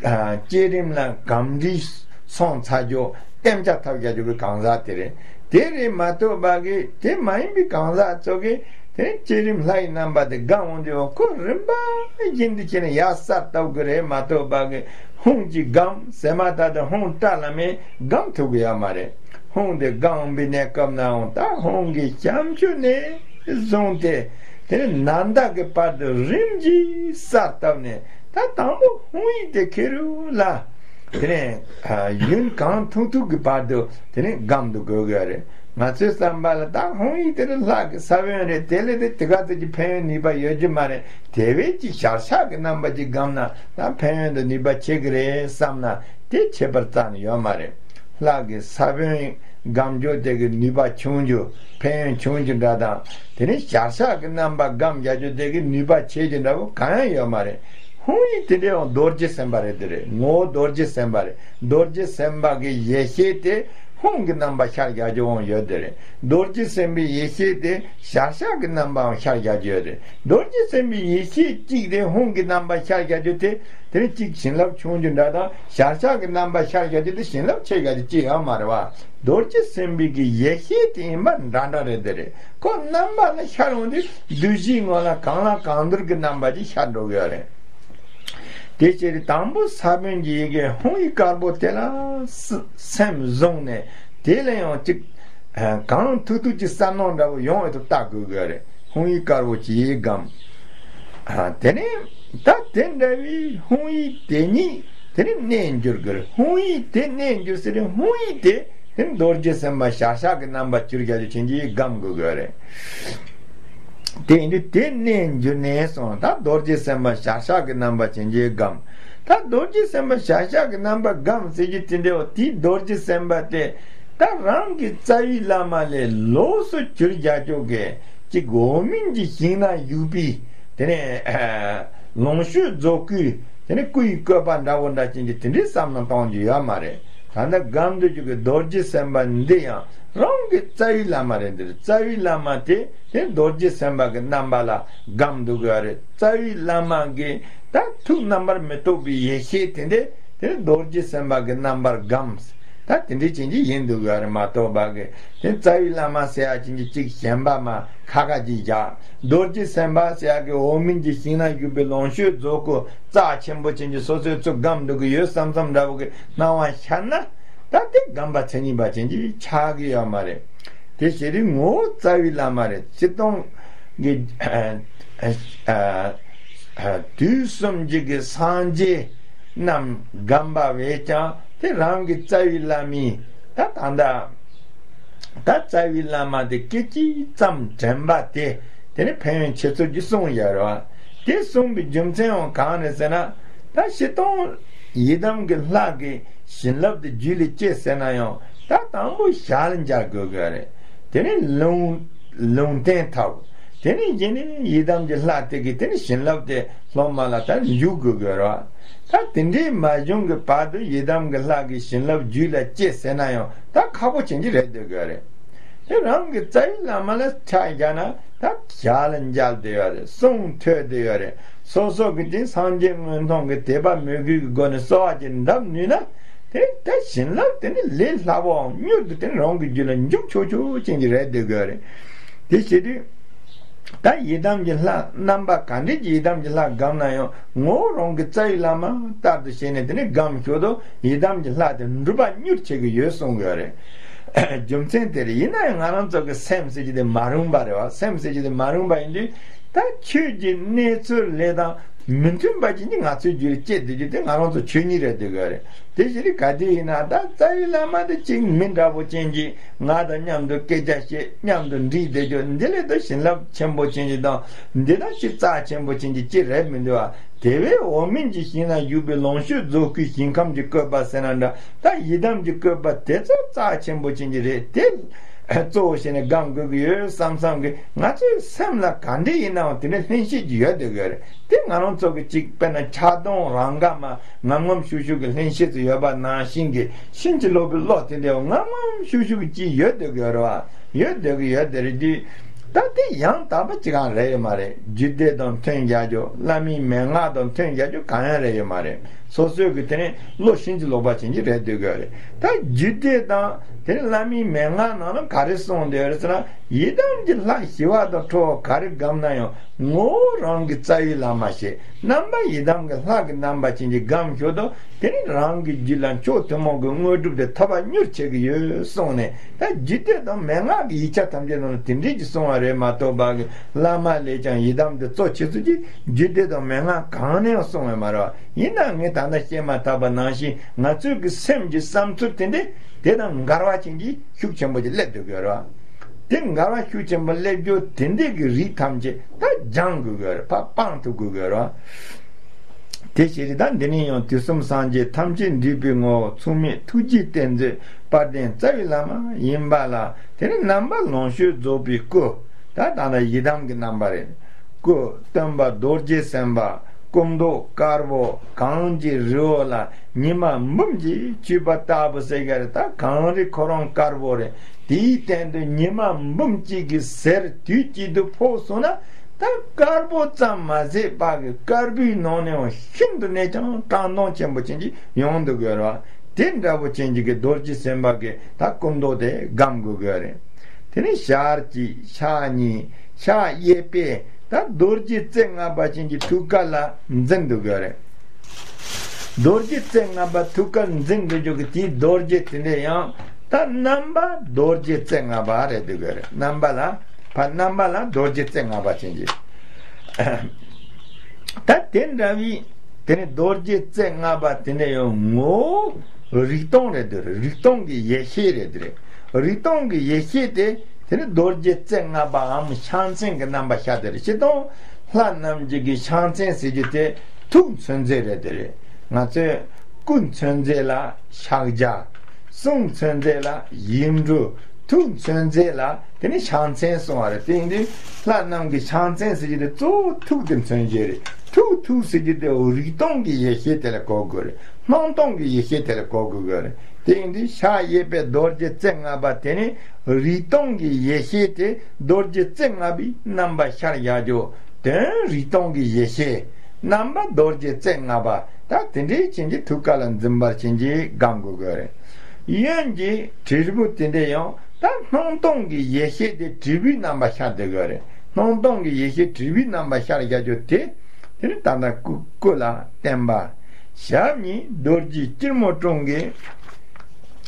བསྐྱེད་རིམ་ལ་གོམས་འདྲིས་སོང་ཚར་རྒྱུ་གཏན་ཆ་ཐོབ་རྒྱག་རྒྱུ་གི་གང་ཟག་དེ་རེད། དེ་རེད་མ་གཏོགས་པ་གི་དེ་མ་ཡིན་པའི་གང་ཟག་ཚོ་གི་དེ་བསྐྱེད་རིམ་ལྷ་ཡི་རྣམ་པ་དེ་སྒོམ་འོང་དུས་ཁོ་རིམ་པ་བཞིན་དུ་བྱས་ནས་ཡར་ས་བཏབ་དགོས་རེད་མ་གཏོགས་པ་གི་ཧཱུྃ་གི་སྒོམ་ཟེར་མ་ཐག་ཏུ་ཧཱུྃ་བཀྲ་ལམ་མེ་སྒོམ་ཐུབ་ཀྱི་ཡོད་མ་རེད། ཧཱུྃ་དེ་སྒོམ་པའི་གནས་སྐབས་ནའང་ད་ཧཱུྃ་གི་ཞབས་ཀྱུ་ནས་བཟུང་སྟེ་དེ་ནས་ནམ་ཟླ་གི་བར་དུ་རིམ་གྱིས་ས་བཏབ་ནས་ད་དང་པོ་ཧཱུྃ་ཡིག་དེ་ཁེ་རུ་ལ། དེ་ནས་ཡུན་གང་ཐུང་ཐུང་གི་བར་དུ་དེ་ནས་སྒོམ་དུ་དགོས་ཀྱི་རེད། ང་ཚོའི་བསམ་པ་ལ་ད་ཧཱུྃ་ཡིག་དེ་ནི་ལྷ་གི་ས་བོན་རེད། དེ་ལས་དེ་དེ་ག་ཚོད་ཀྱི་ཕན་ཡོན་ནུས་པ་ཡོད་ཀྱི་མ་རེད། དེ་བས་ཀྱི་ཞར་ཕྱོགས་ཀྱི་རྣམ་པ་ཅིག་སྒོམ་ན་ད་ཕན་ཡོན་དང་ནུས་པ་ཆེ་གི་རེད་བསམ་ན་དེ་ཁྱད་པར་རྩ་ནས་ཡོད་མ་རེད། ལྷ་གི་ས་བོན་སྒོམ་རྒྱུ་དེ་གི་ནུས་པ་ཆུང་རྒྱུ་ཕན་ཡོན་ཆུང་རྒྱུ་འདྲ་དང་དེ་ནི་ཞར་ཕྱོགས་ཀྱི་རྣམ་པ་སྒོམ་རྒྱག་རྒྱུ་དེ་གི་ནུས་པ་ཆེ་རྒྱུ་འདྲ་བོ་གང་ཡང་ཡོད་མ་རེད། ཧཱུྃ་ཡིག་དེ་འདྲའི་ཡང་རྡོ་རྗེ་སེམས་དཔའ་རེད་དེ་རེད། ངོ་བོ་རྡོ་རྗེ་སེམས་དཔའ་རེད། རྡོ་རྗེ་སེམས་དཔའ་གི་ཡེ་ཤེས་དེ་ཧཱུྃ་གི་རྣམ་པ་ཤར་རྒྱག་རྒྱུ་ཡང་ཡོད་དེ་རེད། རྡོ་རྗེ་སེམས་དཔའི་ཡེ་ཤེས་དེ་ཞར་ཕྱོགས་ཀྱི་རྣམ་པའང་ཤར་རྒྱག་རྒྱུ་ཡོད་རེད། རྡོ་རྗེ་སེམས་དཔའི་ཡེ་ཤེས་གཅིག་དེ་ཧཱུྃ་གི་རྣམ་པ་ཤར་རྒྱག་རྒྱུ་དེ་དེ་ནི་གཅིག་བྱིན་རླབས་ཆུང་རྒྱུ་འདྲ་དང་ཞར་ཕྱོགས་ཀྱི་རྣམ་པ་ཤར་རྒྱག་རྒྱུ་དེ་བྱིན་རླབས་ཆེ་རྒྱག་རྒྱུ་གཅིག་ཡང་མ་རེད་བ། རྡོ་རྗེ་སེམས་དཔའི་གི་ཡེ་ཤེས་དེ་ཡིན་པ་འདྲ་འདྲ་རེད་དེ་རེད། ཁོ་རྣམ་པ་ལ་ཤར་འོང་དུས་བདུད་བཞིའི་ངོ་ལ་གང་ལ་གང་འདུལ་གྱི་རྣམ་པ་ཅིག་ཤར་འགྲོ་གི་ཡོད་རེད། དེ་ཕྱིར་དང་པོ་ས་བོན་གྱི་ཡི་གེ་ཧཱུྃ་ཡིག་དཀར་པོ་དེ་ལ་ས་སེམས་བཟུང་ནས་དེ་ལ་ཡང་ཅིག་གང་ཐུག་ཐུག་ཅིག་བསམ་མནོ་འདྲ་བོ་ཡོང་བའི་ཐོག་བལྟ་དགོས་ཀྱི་ཡོད་རེད། ཧཱུྃ་ཡིག་དཀར་པོ་ཅིག་སྒོམ། དེ་ནས་ད་དེ་འདྲ་བའི་ཧཱུྃ་ཡིག་དེ་ཉིད་དེ་ནས་གནས་འགྱུར་གྱི་རེད། ཧཱུྃ་ཡིག་དེ་གནས་འགྱུར་ཟེར་ནས་ཧཱུྃ་ཡིག་དེ་དེ་ནི་རྡོ་རྗེ་སེམས་དཔའ་ཞར་ཕྱོགས་ཀྱི་རྣམ་པ་གྱུར་རྒྱག་རྒྱུ་བྱིན་གྱིས་སྒོམ་དགོས་ཀྱི་རེད། དེ་ཡིན་དུས་དེ་གནས་འགྱུར་ནས་སོང་ད་རྡོ་རྗེ་སེམས་དཔའ་ཞར་ཕྱོགས་ཀྱི་རྣམ་པ་བྱིན་གྱིས་སྒོམ། ད་རྡོ་རྗེ་སེམས་དཔའ་ཞར་ཕྱོགས་ཀྱི་རྣམ་པ་སྒོམ་ཟེར་རྒྱུ་དེ་འདྲའི་འོ་དེའི་རྡོ་རྗེ་སེམས་དཔའ་དེ་ད་རང་གི་རྩ་བའི་བླ་མ་ལས་ལོགས་སུ་གྱུར་རྒྱག་རྒྱུ་གི་ཅིག་འོག་མིན་གྱི་ཞིང་ན་བཞུགས་པའི་དེ་ནས་ལོངས་སྤྱོད་རྫོགས་སྐུའི་དེ་ནས་སྐུ་ཡི་བཀོད་པ་འདྲ་བོ་འདྲ་ཅན་གྱི་དེ་འདྲའི་བསམ་མནོ་གཏོང་རྒྱུ་ཡོད་མ་རེད། ད་ལྟ་སྒོམ་སྡོད་རྒྱུ་གི་རྡོ་རྗེ་སེམས་དཔའ་འདི་ཡང་རང་གི་རྩ་བའི་བླ་མ་རེད། འདིར་རྩ་བའི་བླ་མ་དེ་དེ་རྡོ་རྗེ་སེམས་དཔའ་གི་རྣམ་པ་ལ་སྒོམ་འདུག་གི་རེད། རྩ་བའི་བླ་མ་གི་ད་ཐུགས་རྣམ་པར་མི་རྟོག་པའི་ཡེ་ཤེས་དེ་འདྲས་དེ་རྡོ་རྗེ་སེམས་དཔའ་གི་རྣམ་པར་སྒོམ། ད་དེ་འདྲའི་ཅན་གྱི་ཡིན་འདུག་གི་རེད་མ་གཏོགས་པ་གི་དེ་རྩ་བའི་བླ་མ་ཟེར་ཡ་ཅན་གྱི་གཅིག་གཞན་པ་མ་ཁ་ཁ་ཅིག་བཞག་རྡོ་རྗེ་སེམས་དཔའ་ཟེར་ཡ་གི་འོག་མིན་གྱི་ཞིང་ན་བཞུགས་པའི་ལོངས་སྤྱོད་རྫོགས་སྐུ་རྩ་ཆེན་པོ་ཅན་གྱི་སོ་སོའི་ཚུལ་སྒོམ་འདུག་གི་ཡོད་བསམ་བསམ་འདྲ་བོ་གི་སྣང་བ་ཤར་ན་ད་དེ་སྒོམ་པ་མཚན་ཉིད་པ་ཅན་གྱི་ཆགས་ཀྱི་ཡོད་མ་རེད། དེ་ཞེ་རིག་ངོ་བོ་རྩ་བའི་བླ་མ་རེད། སྤྱིར་བཏང་གི་དུས་གསུམ་གྱི་གི་སངས་རྒྱས་རྣམས་སྒོམ་པ་བས་ཀྱང་དེ་རང་གི་རྩ་བའི་བླ་མའི་ད་ད་ལྟ་ད་རྩ་བའི་བླ་མ་དེ་སྐད་ཅིག་ཙམ་དྲན་པ་དེ་དེ་ནི་ཕན་ཡོན་ཆེ་ཚུལ་གྱི་གསུངས་ཡོད་རེད་བ། དེ་གསུངས་པའི་རྒྱུ་མཚན་ཡང་གང་རེད་ཟེར་ན་ད་སྤྱིར་བཏང་ཡི་དམ་གྱི་ལྷ་གི་བྱིན་རླབས་དེ་རྒྱུད་ལ་སྐྱེས་ཟེར་ན་ཡང་ད་དང་པོ་ཞལ་མཇལ་དགོས་དགོས་རེད། དེ་ནས་ལུང་ལུང་བསྟན་ཐོབ། དེ་ནས་རྗེས་ནས་ཡི་དམ་གྱི་ལྷ་དེ་གིས་དེ་ནས་བྱིན་རླབས་དེ་སློབ་མ་ལ་ད་འཇུག་དགོས་དགོས་རེད། ད་དེ་འདྲའི་མ་བྱུང་གི་བར་དུ་ཡི་དམ་གྱི་ལྷ་གི་བྱིན་རླབས་རྒྱུད་ལ་སྐྱེས་ཟེར་ན་ཡང་ད་ཁག་པོ་ཅན་གྱི་རེད་སྡོད་དགོས་རེད། དེ་རང་གི་རྩ་བའི་བླ་མ་ལ་ཆ་བཞག་ན་ད་ཞལ་མཇལ་བསྡད་ཡོད་རེད། གསུང་ཐོས་བསྡད་ཡོད་རེད། སོ་སོ་གི་དེ་སངས་རྒྱས་མངོན་མཐོ་གི་དད་པ་མོས་གུས་ཀྱི་སྒོ་ནས་གསོལ་བ་ཅིག་འདེབས་ནུས་ན་དེ་ད་བྱིན་རླབས་དེ་ནི་ལས་སླ་པོའམ་མྱུར་དུ་དེ་ནི་རང་གི་རྒྱུད་ལ་འཇུག་ཆོག་ཆོག་ཅན་གྱི་རེད་སྡོད་དགོས་རེད། དེ་བྱེད་དུས་ད་ཡི་དམ་གྱི་ལྷ་རྣམ་པ་ག་འདྲས་ཀྱི་ཡི་དམ་གྱི་ལྷ་སྒོམ་ན་ཡང་ངོ་བོ་རང་གི་རྩ་བའི་བླ་མ་ལྟར་དུ་བྱས་ནས་དེ་ནས་སྒོམ་ཞོར་དུ་ཡི་དམ་གྱི་ལྷ་དེ་འགྲུབ་པ་མྱུར་བྱེད་ཀྱི་ཡོད་གསུང་གི་ཡོད་རེད། རྒྱུ་མཚན་དེ་རེད། ཡིན་ན་ཡང་ང་རང་ཚོ་གི་སེམས་ཟེར་གྱི་དེ་མ་རུངས་པ་རེད་བ། སེམས་ཟེར་གྱི་དེ་མ་རུངས་པ་ཡིན་དུས་ད་ཆོས་ཀྱི་གནས་ཚུལ་ལས་དང་མི་མཐུན་པ་ཅིག་ནི་ང་ཚོའི་རྒྱུད་ལ་སྐྱེས་བསྡད་རྒྱུ་དེ་ང་རང་ཚོ་ཆོས་ཉིད་རེད་སྡོད་གི་རེད། དེ་བཞིན་ག་དུས་ཡིན་ན་ད་རྩ་བའི་བླ་མ་དེ་གཅིག་མི་འདྲ་པོ་ཅན་གྱིས་ང་དང་མཉམ་དུ་སྐད་ཆ་བཤད། མཉམ་དུ་འགྲིག་བསྡད་རྒྱུ་འདི་ལས་ད་བྱིན་རླབས་ཆེན་པོ་ཅན་གྱི་དང་འདི་དང་ཅི་རྩ་ཆེན་པོ་ཅན་གྱི་ཅི་རེད་མི་འདུག་ཨ། དེ་བས་འོག་མིན་གྱི་ཞིང་ན་བཞུགས་པའི་ལོངས་སྤྱོད་རྫོགས་སྐུའི་ཞིང་ཁམས་ཀྱི་བཀོད་པ་ཟེར་ན་འདྲ། ད་ཡི་དམ་གྱི་བཀོད་པ་དེ་ཚོ་རྩ་ཆེན་པོ་ཅན་གྱི་རེད། དེ་གཙོ་བོ་བྱས་ནས་སྒོམ་དགོས་ཀྱི་ཡོད་བསམ་བསམ་གྱི་ང་ཚོའི་སེམས་ལ་ག་འདྲ་ཡིན་ནའང་དེ་ནི་ལྷན་སྐྱེས་ཀྱི་ཡོད་དེ་དགོས་རེད། དེ་ང་རང་ཚོ་གི་གཅིག་དཔེར་ན་ཆགས་སྡང་རང་ག་མ་ངམ་ངམ་ཤུགས་ཤུགས་ཀྱི་ལྷན་སྐྱེས་སུ་ཡོད་པ་ནང་བཞིན་གྱི་ཕྱིན་ཅི་ལོག་པའི་བློ་དེ་འདྲ་ངམ་ངམ་ཤུགས་ཤུགས་ཀྱི་ཅིག་ཡོད་དེ་དགོས་རེད་བ། ཡོད་དེ་གི་ཡོད་དེ་རེད་དུས། ད་དེ་ཡང་དག་པ་ཅི་གང་རེད་ཡོད་མ་རེད། རྒྱུད་སྡེ་དང་མཐུན་རྒྱག་རྒྱུ། བླ་མའི་མན་ངག་དང་མཐུན་རྒྱག་རྒྱུ་གང་ཡང་རེད་ཡོད་མ་རེད། སོ་སོའི་གི་དེ་ནས་བློ་ཕྱིན་ཅི་ལོག་པ་ཅན་གྱི་རེད་འདོད་གི་རེད། ད་རྒྱུད་སྡེ་དང་དེ་ནས་བླ་མའི་མན་ངག་ནང་ལ་ག་རེ་གསུངས་འདུག་རེད་ཟེར་ན། ཡི་དམ་གྱི་ལྷ་ཞི་བ་དང་ཁྲོ་བོ་ག་རེ་བསྒོམས་ན་ཡང་ངོ་བོ་རང་གི་རྩ་བའི་ལམ་མ་ཤེས། རྣམ་པ་ཡི་དམ་གྱི་ལྷ་གི་རྣམ་པ་ཅན་གྱི་སྒོམ་ཞོར་དུ་དེ་ནི་རང་གི་རྒྱུད་ལ་མཆོག་ཐུན་མོང་གི་དངོས་གྲུབ་དེ་ཐོབ་པ་མྱུར་ཆེ་གི་ཡོད་གསུངས་ནས། ད་རྒྱུད་སྡེ་དང་མན་ངག་གི་ཡིག་ཆ་ཐམས་ཅད་ནང་ལ་དེ་འདྲས་ཀྱི་གསུང་བ་རེད་མ་གཏོགས་པ་གི། བླ་མ་ལས་ཀྱང་ཡི་དམ་དེ་གཙོ་ཆེ་ཤོས་ཀྱི་རྒྱུད་སྡེ་དང་མན་ངག་གང་ནས་ཡང་གསུང་བ་མ་རེད་བ། ཡིན་ན་ངས་ད་ལྟ་བཤད་མ་ཐག་པ་ནང་བཞིན་ང་ཚོའི་གི་སེམས་ཀྱི་བསམ་ཚུལ་དེ་འདྲས་དེ་དང་འགལ་བ་ཅན་གྱི་ཤུགས་ཆེན་པོ་ཅིག་སླེབས་འདུག་གི་རེད་བ། དེ་འགལ་བ་ཤུགས་ཆེན་པོ་སླེབས་རྒྱུ་དེ་འདྲས་ཀྱི་རིགས་ཐམས་ཅད་ད་སྦྱང་དགོས་གི་རེད། ཕར་སྤང་ཐུབ་དགོས་གི་རེད་བ། དེ་ཕྱིར་ད་འདི་ནས་ཡང་དུས་གསུམ་སངས་རྒྱས་ཐམས་ཅད་འདུས་པའི་ངོ་བོ་མཚུངས་མེད་ཐུགས་རྗེའི་གཏེར་མཛོད་དཔལ་ལྡན་རྩ་བའི་བླ་མ་ཡིན་པ་ལ། དེ་ནི་རྣམ་པ་ལོངས་སྤྱོད་རྫོགས་པའི་སྐུ། ད་ད་ལྟ་ཡི་དམ་གྱི་རྣམ་པ་རེད། སྐུ་སྟོན་པ་རྡོ་རྗེ་སེམས་དཔའ་སྐུ་མདོག་དཀར་པོ་གངས་ཀྱི་རི་བོ་ལ་ཉི་མ་འབུམ་གྱིས་འཁྱུད་པ་ལྟ་བུ་ཟེར་གི་རེད། ད་གངས་རི་ཁོ་རང་དཀར་པོ་རེད། དེའི་སྟེང་དུ་ཉི་མ་འབུམ་གཅིག་གི་ཟེར་དུས་གཅིག་ཏུ་ཕོག་སོང་ན། ད་དཀར་པོ་ཙམ་མ་ཟད་པ་གི་དཀར་པོའི་ནང་ནས་ཡང་ཤིན་ཏུ་ནས་ཀྱང་བཀྲག་མདངས་ཆེན་པོ་ཅན་གྱི་ཡོང་འདུག་གི་རེད་བ། དེ་འདྲ་བོ་ཅན་གྱི་གི་རྡོ་རྗེ་སེམས་དཔའ་གི་ད་སྐུ་མདོག་དེ་སྒོམ་དགོས་གི་རེད། དེ་ནས་ཞག་གཅིག་ཞག་གཉིས་ཞག་གཡས་པས་ད་རྡོ་རྗེ་རྩེ་ལྔ་པ་ཅན་གྱི་ཐུགས་ཀ་ལ་འཛིན་འདུག་གི་རེད། རྡོ་རྗེ་རྩེ་ལྔ་པ་ཐུགས་ཀར་འཛིན་དུ་འཇུག་གི་དེའི་རྡོ་རྗེ་དེ་འདྲ་ཡང་ད་རྣམ་པ་རྡོ་རྗེ་རྩེ་ལྔ་པ་རེད་འདུག་གི་རེད། རྣམ་པ་ལ་ཕ་རྣམ་པ་ལ་རྡོ་རྗེ་རྩེ་ལྔ་པ་ཅན་གྱི། ད་དེ་འདྲ་བའི་དེ་ནི་རྡོ་རྗེ་རྩེ་ལྔ་པ་དེ་འདྲ་ཡང་ངོ་བོ་རིག་སྟོང་རེད་འདུག་རེད། རིག་སྟོང་གི་ཡེ་ཤེས་རེད་འདུག་རེད། རིག་སྟོང་གི་ཡེ་ཤེས་དེ། དེ་ནི་རྡོ་རྗེ་རྩེ་ལྔ་པའམ་ཕྱག་མཚན་གྱི་རྣམ་པ་ཤར་དེ་རེད། སྤྱིར་བཏང་ལྷ་རྣམས་ཀྱི་གི་ཕྱག་མཚན་ཟེར་རྒྱུ་དེ་ཐུགས་མཚོན་བྱེད་རེད་དེ་རེད། ང་ཚོས་སྐུ་མཚོན་བྱེད་ལ་ཕྱག་རྒྱ། གསུང་མཚོན་བྱེད་ལ་ཡིག་འབྲུ། ཐུགས་མཚོན་བྱེད་ལ་དེ་ནི་ཕྱག་མཚན་གསུང་བ་རེད། དེ་ཡིན་དུས་ལྷ་རྣམས་ཀྱི་ཕྱག་མཚན་ཟེར་རྒྱུ་དེ་གཙོ་བོ་ཐུགས་དེ་མཚོན་བྱེད་རེད། ཐུགས་ཐུགས་ཟེར་རྒྱུ་དེ་རིག་སྟོང་གི་ཡེ་ཤེས་དེ་ལ་གོ་དགོས་རེད། སྣང་སྟོང་གི་ཡེ་ཤེས་དེ་ལ་གོ་དགོས་དགོས་རེད། དེ་ཡིན་དུས་ཕྱག་གཡས་པའི་རྡོ་རྗེ་རྩེ་ལྔ་པ་དེ་ནི་རིག་སྟོང་གི་ཡེ་ཤེས་དེ་རྡོ་རྗེ་རྩེ་ལྔ་པའི་རྣམ་པ་ཤར་བཞག་རྒྱུ། དོན་རིག་སྟོང་གི་ཡེ་ཤེས། རྣམ་པ་རྡོ་རྗེ་རྩེ་ལྔ་པ། ད་དེ་འདྲའི་ཅན་གྱི་ཐུགས་ཀ་ལ་འཛིན་པར་བྱིན་གྱིས་སྒོམ་དགོས་དགོས་རེད། གཡོན་གྱི་དྲིལ་བུ་དེ་འདྲ་ཡང་ད་སྣང་སྟོང་གི་ཡེ་ཤེས་དེ་དྲིལ་བུའི་རྣམ་པ་ཤར་བསྡད་དགོས་རེད། སྣང་སྟོང་གི་ཡེ་ཤེས་དྲིལ་བུའི་རྣམ་པ་ཤར་བཞག་རྒྱུ་དེ། དེ་ནི་ད་ལྟ་སྐུ་སྐུ་ལ་བརྟེན་པ། ཞབས་གཉིས་རྡོ་རྗེ་སྐྱིལ་མོ་ཀྲུང་གིས་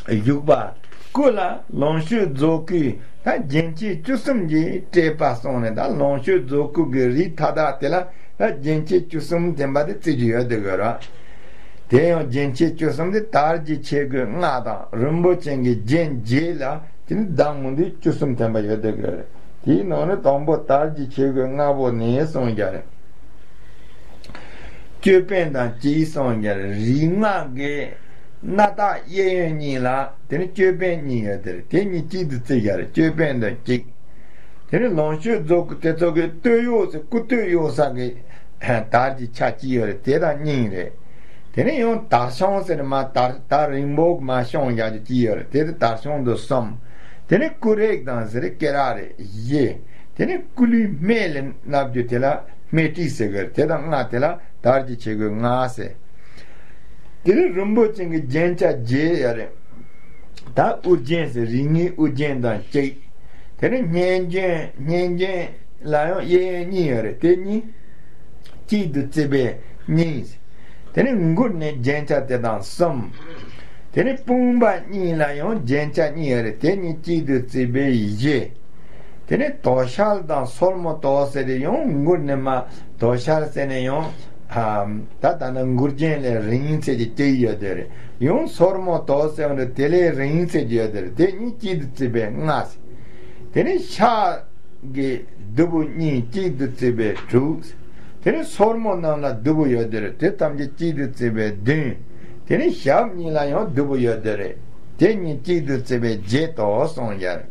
བཞུགས་པ། སྐུ་ལ་ལོངས་སྤྱོད་རྫོགས་སྐུའི་ད་རྒྱན་ཆས་བཅུ་གསུམ་གྱིས་སྤྲས་པ་སོང་ནས། ད་ལོངས་སྤྱོད་རྫོགས་སྐུ་གི་རིགས་མཐའ་དག་དེ་ལ་ད་རྒྱན་ཆས་བཅུ་གསུམ་ལྡན་པ་དེ་བརྩི་རྒྱུ་ཡོད་དེ་གི་ར། དེ་ཡང་རྒྱན་ཆས་བཅུ་གསུམ་དེ་དར་གྱི་ཆས་གོས་ལྔ་དང་རིན་པོ་ཆེ་གི་རྒྱན་བརྒྱད་ལ། དེ་ནི་གདངས་མུ་འདི་བཅུ་གསུམ་ཐོན་པ་ཡོད་དེ་གི་རེད། དེའི་ནང་ནས་དང་པོ་དར་གྱི་ཆས་གོས་ལྔ་པོ་ནི་གསུངས་རྒྱ་རེད། ཅོད་པན་དང་གཅིག་གསུངས་རྒྱ་རེད། རིགས་ལྔ་གི་སྣ་ཐག་གཡས་གཡོན་གཉིས་ལ་དེ་ནི་ཅོད་པན་གཉིས་ཡོད་དེ་རེད། དེ་གཉིས་གཅིག་ཏུ་བརྩི་རྒྱ་རེད། ཅོད་པན་དང་གཅིག་དེ་ནི་ལོངས་སྤྱོད་རྫོགས་སྐུ་དེ་ཚོ་གི་སྟོད་གཡོགས་སུ་སྐུ་སྟོད་གཡོགས་ས་གི་དར་གྱི་ཆ་གཅིག་ཡོད་རེད། དེ་དང་གཉིས་རེད། དེ་ནས་ཡང་དར་ཤོང་ཟེར་མ་དར་དར་རིང་པོ་མ་ཤོང་ཡག་གི་ཅི་ཡོད་རེད། དེ་དེ་དར་ཤོང་དུ་གསུམ། དེ་ནས་སྐུ་རེག་དང་ཟེར་སྐེ་རགས་རེད་བཞི། དེ་ནས་སྐུ་ལུས་སྨད་ལ་མནབ་རྒྱུ་དེ་ལ་སྨད་དཀྲིས་ཟེར་གི་རེད། དེ་དང་ལྔ་དེ་ལ་དར་གྱི་ཆས་གོས་ལྔ་ཟེར། དེ་ནས་རིན་པོ་ཆེ་གི་རྒྱན་ཆ་བརྒྱད་ཡོད་རེད། ད་དབུ་རྒྱན་ཟེར་རིགས་ལྔའི་དབུ་རྒྱན་དང་གཅིག་དེ་ནས་སྙན་རྒྱན་སྙན་རྒྱན་ལ་ཡང་གཡས་གཡོན་གཉིས་ཡོད་རེད། དེ་གཉིས་གཅིག་ཏུ་བརྩིས་པས་གཉིས། དེ་ནས་མགུལ་ནས་རྒྱན་ཆ་དེ་དང་གསུམ། དེ་ནས་དཔུང་པ་གཉིས་ལ་ཡང་རྒྱན་ཆ་གཉིས་ཡོད་རེད། དེ་གཉིས་གཅིག་ཏུ་བརྩིས་པས་བཞི། དེ་ནས་དོ་ཤལ་དང་སོར་མོ་དོ་ཟེར་ཏེ་ཡང་མགུལ་ནས་མ་དོ་ཤལ་ཟེར་ནས་ཡང་ད་ད་ནི་མགུལ་རྒྱན་ལས་རིང་ཚད་ཀྱི་གཅིག་ཡོད་དེ་རེད། ཡང་སོར་མོ་དོ་ཟེར་བ་འདི་དེ་ལས་རིང་ཚད་ཀྱི་ཡོད་དེ་རེད། དེ་གཉིས་གཅིག་ཏུ་བརྩིས་པས་ལྔ། དེ་ནས་ཕྱག་གི་ཟླུམ་པོ་གཉིས་གཅིག་ཏུ་བརྩིས་པས་དྲུག་དེ་ནས་སོར་མོ་རྣམས་ལ་ཟླུམ་པོ་ཡོད་དེ་རེད། དེ་ཐམས་ཅད་གཅིག་ཏུ་བརྩིས་པས་བདུན། དེ་ནས་ཞབས་གཉིས་ལ་ཡང་ཟླུམ་པོ་ཡོད་དེ་རེད། དེ་གཉིས་གཅིག་ཏུ་བརྩིས་པས་བརྒྱད་དོ་གསུངས་ཡ་རེད།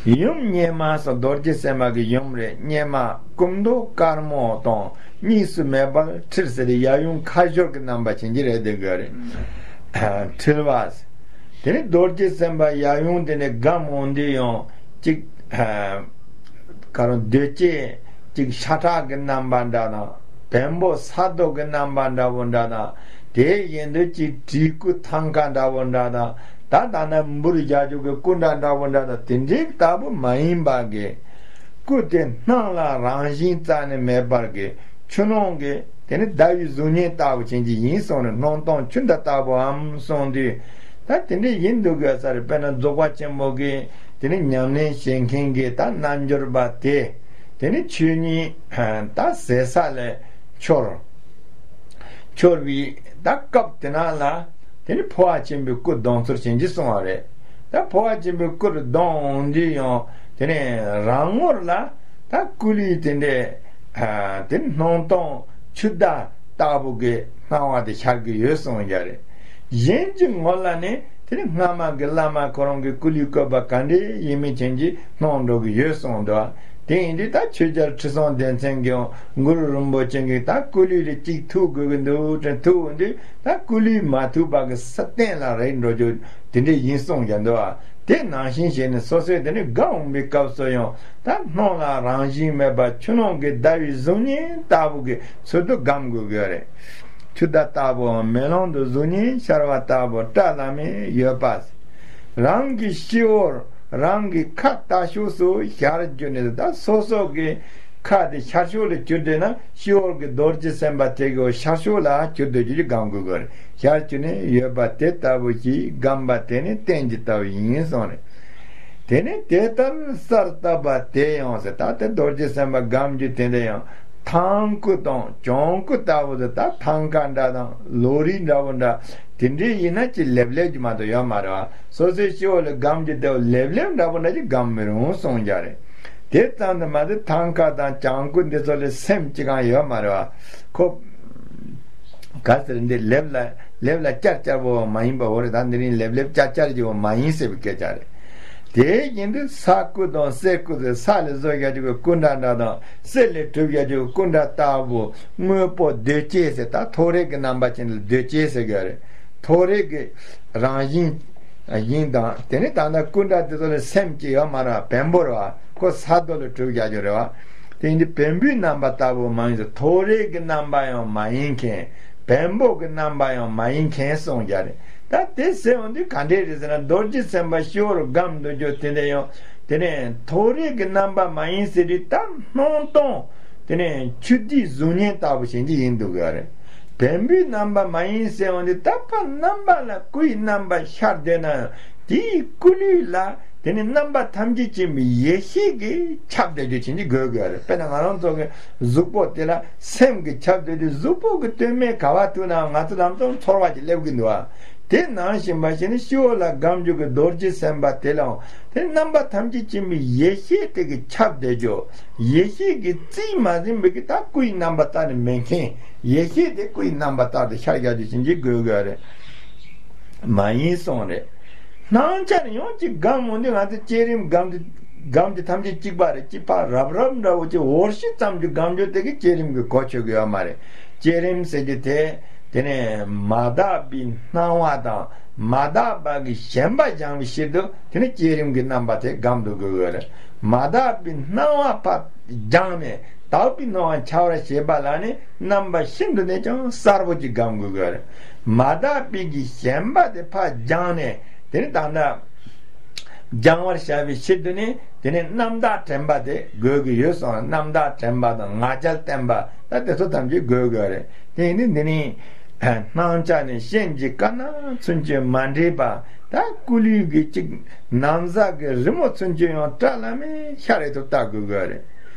ཡུམ་སྙེ་མ་སོགས་རྡོ་རྗེ་སེམས་དཔའ་གི་ཡུམ་རེད། སྙེ་མ་སྐུ་མདོག་དཀར་མོ་དང་གཉིས་སུ་མེད་པར་འཁྲིལ་ཟེར་ཏེ་ཡབ་ཡུམ་ཁ་སྦྱོར་གྱི་རྣམ་པ་ཅན་གྱི་རེད་དེ་ག་རེད། འཁྲིལ་བ། དེ་ནི་རྡོ་རྗེ་སེམས་དཔའ་ཡབ་ཡུམ་དེ་ནི་དགའ་མོ་འདི་ཡང་གཅིག་ག་རུ་འདོད་ཅེས་གཅིག་ཤ་ཁྲག་གི་རྣམ་པ་འདྲ་དང་། བེམ་པོ་ས་རྡོ་གི་རྣམ་པ་འདྲ་བོ་འདྲ་དང་། དེ་བཞིན་དུ་ཅིག་བྲིས་སྐུ་ཐང་ཀ་འདྲ་བོ་འདྲ་དང་། ད་ད་ནི་འབུར་རྒྱག་རྒྱུ་གི་སྐུ་འདྲ་འདྲ་བོ་འདྲ་དང་། དེ་འདྲའི་ལྟ་བུ་མ་ཡིན་པ་གི། སྐུ་དེ་སྣང་ལ་རང་བཞིན་རྩ་ནས་མེད་པར་གི། ཆུ་ནང་གི་དེ་ནི་ཟླ་བའི་གཟུགས་བརྙན་ལྟ་བུ་ཅན་གྱི་ཡིན་གསུངས་ནས། སྣང་སྟོང་ཆུ་ཟླ་ལྟ་བུའམ་གསུངས་དུས། ད་དེ་འདྲའི་ཡིན་འདུག་གི་ས་རེད། དཔེར་ན་རྫོགས་པ་ཆེན་པོ་གི་དེ་ནི་ཉམས་ལེན་བྱེད་མཁན་གྱི་ད་རྣལ་འབྱོར་པ་དེ། དེ་ནི་ཆོས་ཉིད་ད་ཟད་ས་ལས་འཆོར། འཆོར་བའི་ད་སྐབས་དེ་ན་ལ། དེ་ནི་འཕོ་བ་ཆེན་པོའི་སྐུ་གདོང་ཚོར་བྱེད་ཀྱི་གསུང་བ་རེད། ད་འཕོ་བ་ཆེན་པོའི་སྐུ་རུ་གདོང་འོང་དུས་ཡང་། དེ་ནི་རང་ངོར་ལ་ད་སྐུ་ལུས་དེ་འདྲའི་དེ་ནི་སྣང་སྟོང་ཆུ་ཟླ་ལྟ་བུ་གི་སྣང་བ་དེ་ཤར་གྱི་ཡོད་གསུང་བ་རེད། གཞན་གྱི་ངོ་ལ་ནི་དེ་ནི་སྔ་མ་གི་བླ་མ་ཁོ་རང་གི་སྐུ་ལུས་བཀོད་པ་ག་འདྲའི་ཡིན་མིན་ཅན་གྱི་སྣང་འགྲོ་གི་ཡོད་གསུངས་འདུག། དེ་ཡིན་དུས་ད་ཆོས་རྒྱལ་ཁྲི་སྲོང་ལྡེ་བཙན་གྱིས་གུ་རུ་རིན་པོ་ཆེ་གི་ད་སྐུ་ལུས་ལ་གཅིག་ཐུག་དགོས་ཀྱི་འདུག་དྲན། ཐུག་འོང་དུས་ད་སྐུ་ལུས་མ་ཐུག་པ་གི་ས་སྟེང་ལ་རེག་འགྲོ་རྒྱུ་དེ་འདྲ་ཡིན་གསུངས་ཀྱང་འདུག། དེ་ནང་བཞིན་བྱས་ནས་སོ་སོས་དེ་ནི་སྒོམ་འོང་བའི་སྐབས་སུ་ཡང་ད་སྣང་ལ་རང་བཞིན་མེད་པ་ཆུ་ནང་གི་ཟླ་བའི་གཟུགས་བརྙན་ལྟ་བུ་གི་ཚུལ་དུ་སྒོམ་དགོས་ཀྱི་རེད། ཆུ་ཟླ་ལྟ་བུའམ་མེ་ལོང་དུ་གཟུགས་བརྙན་ཤར་བ་ལྟ་བུ་བཀྲ་ལམ་མེར་ཡོད་པ། རང་གི་སྤྱི་བོར་རང་གི་ཁ་ལྟ་ཕྱོགས་སུ་ཤར་གྱུར་ནས། ད་སོ་སོ་གི་ཁ་དེ་ཤར་ཕྱོགས་ལ་གྱུར་བསྡད་ན། སྤྱི་བོར་གྱི་རྡོ་རྗེ་སེམས་དཔའ་དེ་གི་ཤར་ཕྱོགས་ལ་གྱུར་བསྡད་རྒྱུ་གི་སྒོམ་དགོས་ཀྱི་རེད། ཤར་གྱུར་ནས་ཡོད་པ་དེ་ལྟ་བུ་ཞིག་སྒོམ་པ་དེ་ནི་རྟེན་གྱི་ལྟ་བུ་ཡིན་གསུངས་རེད། དེ་ནི་དེ་ལྟར་གསལ་བཏབ་པ་དེ་ཡང་ཟེར། ད་དེ་རྡོ་རྗེ་སེམས་དཔའ་སྒོམ་རྒྱུ་དེ་འདྲ་ཡང་ཐང་སྐུ་དང་བྱང་སྐུ་ལྟ་བུ་དེ། ད་ཐང་ཀ་འདྲ་དང་ལོ་རས་འདྲ་བོ་འདྲ་དེ་འདྲའི་ཡིན་ན་ཅི་ལེབ་ལེབ་ཀྱི་མ་གཏོགས་ཡོད་མ་རེད་བ། སོ་སོའི་སྤྱི་བོ་ལ་སྒོམ་རྒྱུ་དེ་ལེབ་ལེབ་འདྲ་བོ་འདྲ་ཅིག་སྒོམ་མི་རུང་གསུངས་ཀྱང་རེད། དེ་ཙམ་དུ་མ་ཟད་ཐང་ཀ་དང་བྱང་སྐུ་འདི་ཚོ་ལ་སེམས་ཅི་གང་ཡོད་མ་རེད་བ། ཁོ་ག་ཟེར། འདི་ལེབ་ལ་ལེབ་ལ་ཅར་ཅར་བོ་མ་ཡིན་པ་འོ་རེད། ད་འདི་རིང་ལེབ་ལེབ་ཅར་ཅར་གྱི་བོ་མ་ཡིན་ཟེར་བའི་སྐད་ཆ་རེད། དེ་བཞིན་དུ་ས་སྐུ་དང་གསེར་སྐུ་ཟེར། ས་ལས་བཟོ་བཞག་རྒྱུ་གི་སྐུ་འདྲ་འདྲ་དང་། གསེར་ལས་གྲུབ་བཞག་རྒྱུ་གི་སྐུ་འདྲ་ལྟ་བུ། དངོས་པོ་གདོས་བཅས་ཟེར། ད་ཐོ་རེག་གི་རྣམ་པ་ཅན་ལ་གདོས་བཅས་ཟེར་གྱི་རེད། ཐོ་རེག་གི་རང་བཞིན་ཡིན་དང་། དེ་ནི་ད་ལྟ་སྐུ་འདྲ་དེ་ཚོ་ལ་སེམས་ཀྱི་ཡོད་མ་རེད་བ། བེམ་པོ་རེད་བ། ཁོ་ས་རྡོ་ལས་གྲུབ་བཞག་རྒྱུ་རེད་བ། དེ་ཡིན་དུས་བེམ་པོའི་རྣམ་པ་ལྟ་བུ་མ་ཡིན་ཟེར། ཐོ་རེག་གི་རྣམ་པ་ཡང་མ་ཡིན་མཁན། བེམ་པོ་གི་རྣམ་པ་ཡང་མ་ཡིན་མཁན་གསུངས་ཀྱང་རེད། ད་དེ་ཟེར་འོང་དུས་ག་འདྲས་རེད་ཟེར་ན། རྡོ་རྗེ་སེམས་དཔའ་སྤྱི་བོར་སྒོམ་འདུག་རྒྱུ་དེ་འདྲ་ཡང་། དེ་ནས་ཐོ་རེག་གི་རྣམ་པ་མ་ཡིན་ཟེར་དུས་ད་སྣང་སྟོང་དེ་ནས་ཆུ་ཟླའི་གཟུགས་བརྙན་ལྟ་བུ་ཞིག་ཡིན་འདུག་གི་རེད། བེམ་པོའི་རྣམ་པ་མ་ཡིན་ཟེར་འོང་དུས་ད་ཕར་རྣམ་པ་ལ་སྐུའི་རྣམ་པ་ཤར་བསྡད་ན་ཡང་། དེའི་སྐུ་ལུས་ལ་དེ་ནི་རྣམ་པ་ཐམས་ཅད་མཁྱེན་པའི་ཡེ་ཤེས་ཀྱིས་ཁྱབ་བསྡད་རྒྱུ་ཅན་གྱི་དགོས་དགོས་རེད། དཔེར་ན་ང་རང་ཚོ་གི་གཟུགས་པོ་དེ་ལ་སེམས་ཀྱིས་ཁྱབ་བསྡད་དུས། གཟུགས་པོ་གི་སྟོད་སྨད་ག་བ་ཐུག་ནའང་ང་ཚོ་ལམ་སང་ཚོར་བ་ཅིག་སླེབས་ཀྱི་འདུག་ཨ། དེ་ནང་བཞིན་པ་ཞིག་ནི་སྤྱི་བོ་ལ་སྒོམ་རྒྱུ་གི་རྡོ་རྗེ་སེམས་དཔའ་དེ་ལའང་དེ་རྣམ་པ་ཐམས་ཅད་མཁྱེན་པའི་ཡེ་ཤེས་དེ་གིས་ཁྱབ་བསྡད་རྒྱུ། ཡེ་ཤེས་ཀྱིས་རྩིས་མ་ཟིན་པའི་གི་ད་སྐུའི་རྣམ་པ་ལྟར་ནི་མེད་མཁན། ཡེ་ཤེས་དེ་སྐུའི་རྣམ་པ་ལྟར་དུ་ཤར་རྒྱག་རྒྱུ་ཅན་གྱི་དགོས་དགོས་རེད། མ་ཡིན་གསུངས་རེད། སྣང་ཆ་ནི་ཡང་ཅིག་སྒོམ་འོང་དུས་ང་ཚོ་བསྐྱེད་རིམ་སྒོམ་རྒྱུ་སྒོམ་རྒྱུ་ཐམས་ཅད་གཅིག་པ་རེད། གཅིག་པ་རབ་རབ་འདྲ་བོ་ཅིག་འོར་ཞི་ཙམ་གྱི་སྒོམ་རྒྱུ་དེ་གིས་བསྐྱེད་རིམ་གྱི་གོ་ཆོད་ཀྱི་ཡོད་མ་རེད། བསྐྱེད་རིམ་ཟེར་རྒྱུ་དེ་དེ་ནས་མ་དག་པའི་སྣང་བ་དང་མ་དག་པ་གི་ཞེན་པ་སྦྱང་བའི་ཕྱིར་དུ་དེ་ནས་བསྐྱེད་རིམ་གྱི་རྣམ་པ་དེ་སྒོམ་དུ་དགོས་ཀྱི་རེད། མ་དག་པའི་སྣང་བ་ཕར་སྦྱངས་ནས་དག་པའི་སྣང་བ་འཆར་བར་བྱེད་པ་ལ་ནི་རྣམ་པ་ཤིན་ཏུ་ནས་ཀྱང་གསལ་པོ་ཅིག་སྒོམ་དགོས་ཀྱི་རེད། མ་དག་པའི་གི་ཞེན་པ་དེ་ཕར་སྦྱངས་ནས་དེ་ནི་ད་ལྟ་སྦྱང་བར་བྱ་བའི་ཕྱིར་དུ་ནི་དེ་ནི་རྣམ་དག་དྲན་པ་དེ་དགོས་ཀྱི་ཡོད་གསུངས། རྣམ་དག་དྲན་པ་དང་ང་རྒྱལ་བརྟན་པ་ད་དེ་ཚོ་ཐམས་ཅད་དགོས་ཀྱི་རེད། དེ་ནི་འདི་ནི་སྣང་ཆ་ནི་སྤྱན་གྱི་དཀར་ནག་ཚུན་ཆད་མ་འདྲེས་པ། ད་སྐུ་ལུས་ཀྱི་གཅིག་ན་བཟའ་གི་རི་མོ་ཚུན་ཆད་ཡང་བཀྲ་ལམ་མེར་ཤར་རེ་ཐུབ་ལྟ་དགོས་ཀྱི་རེད།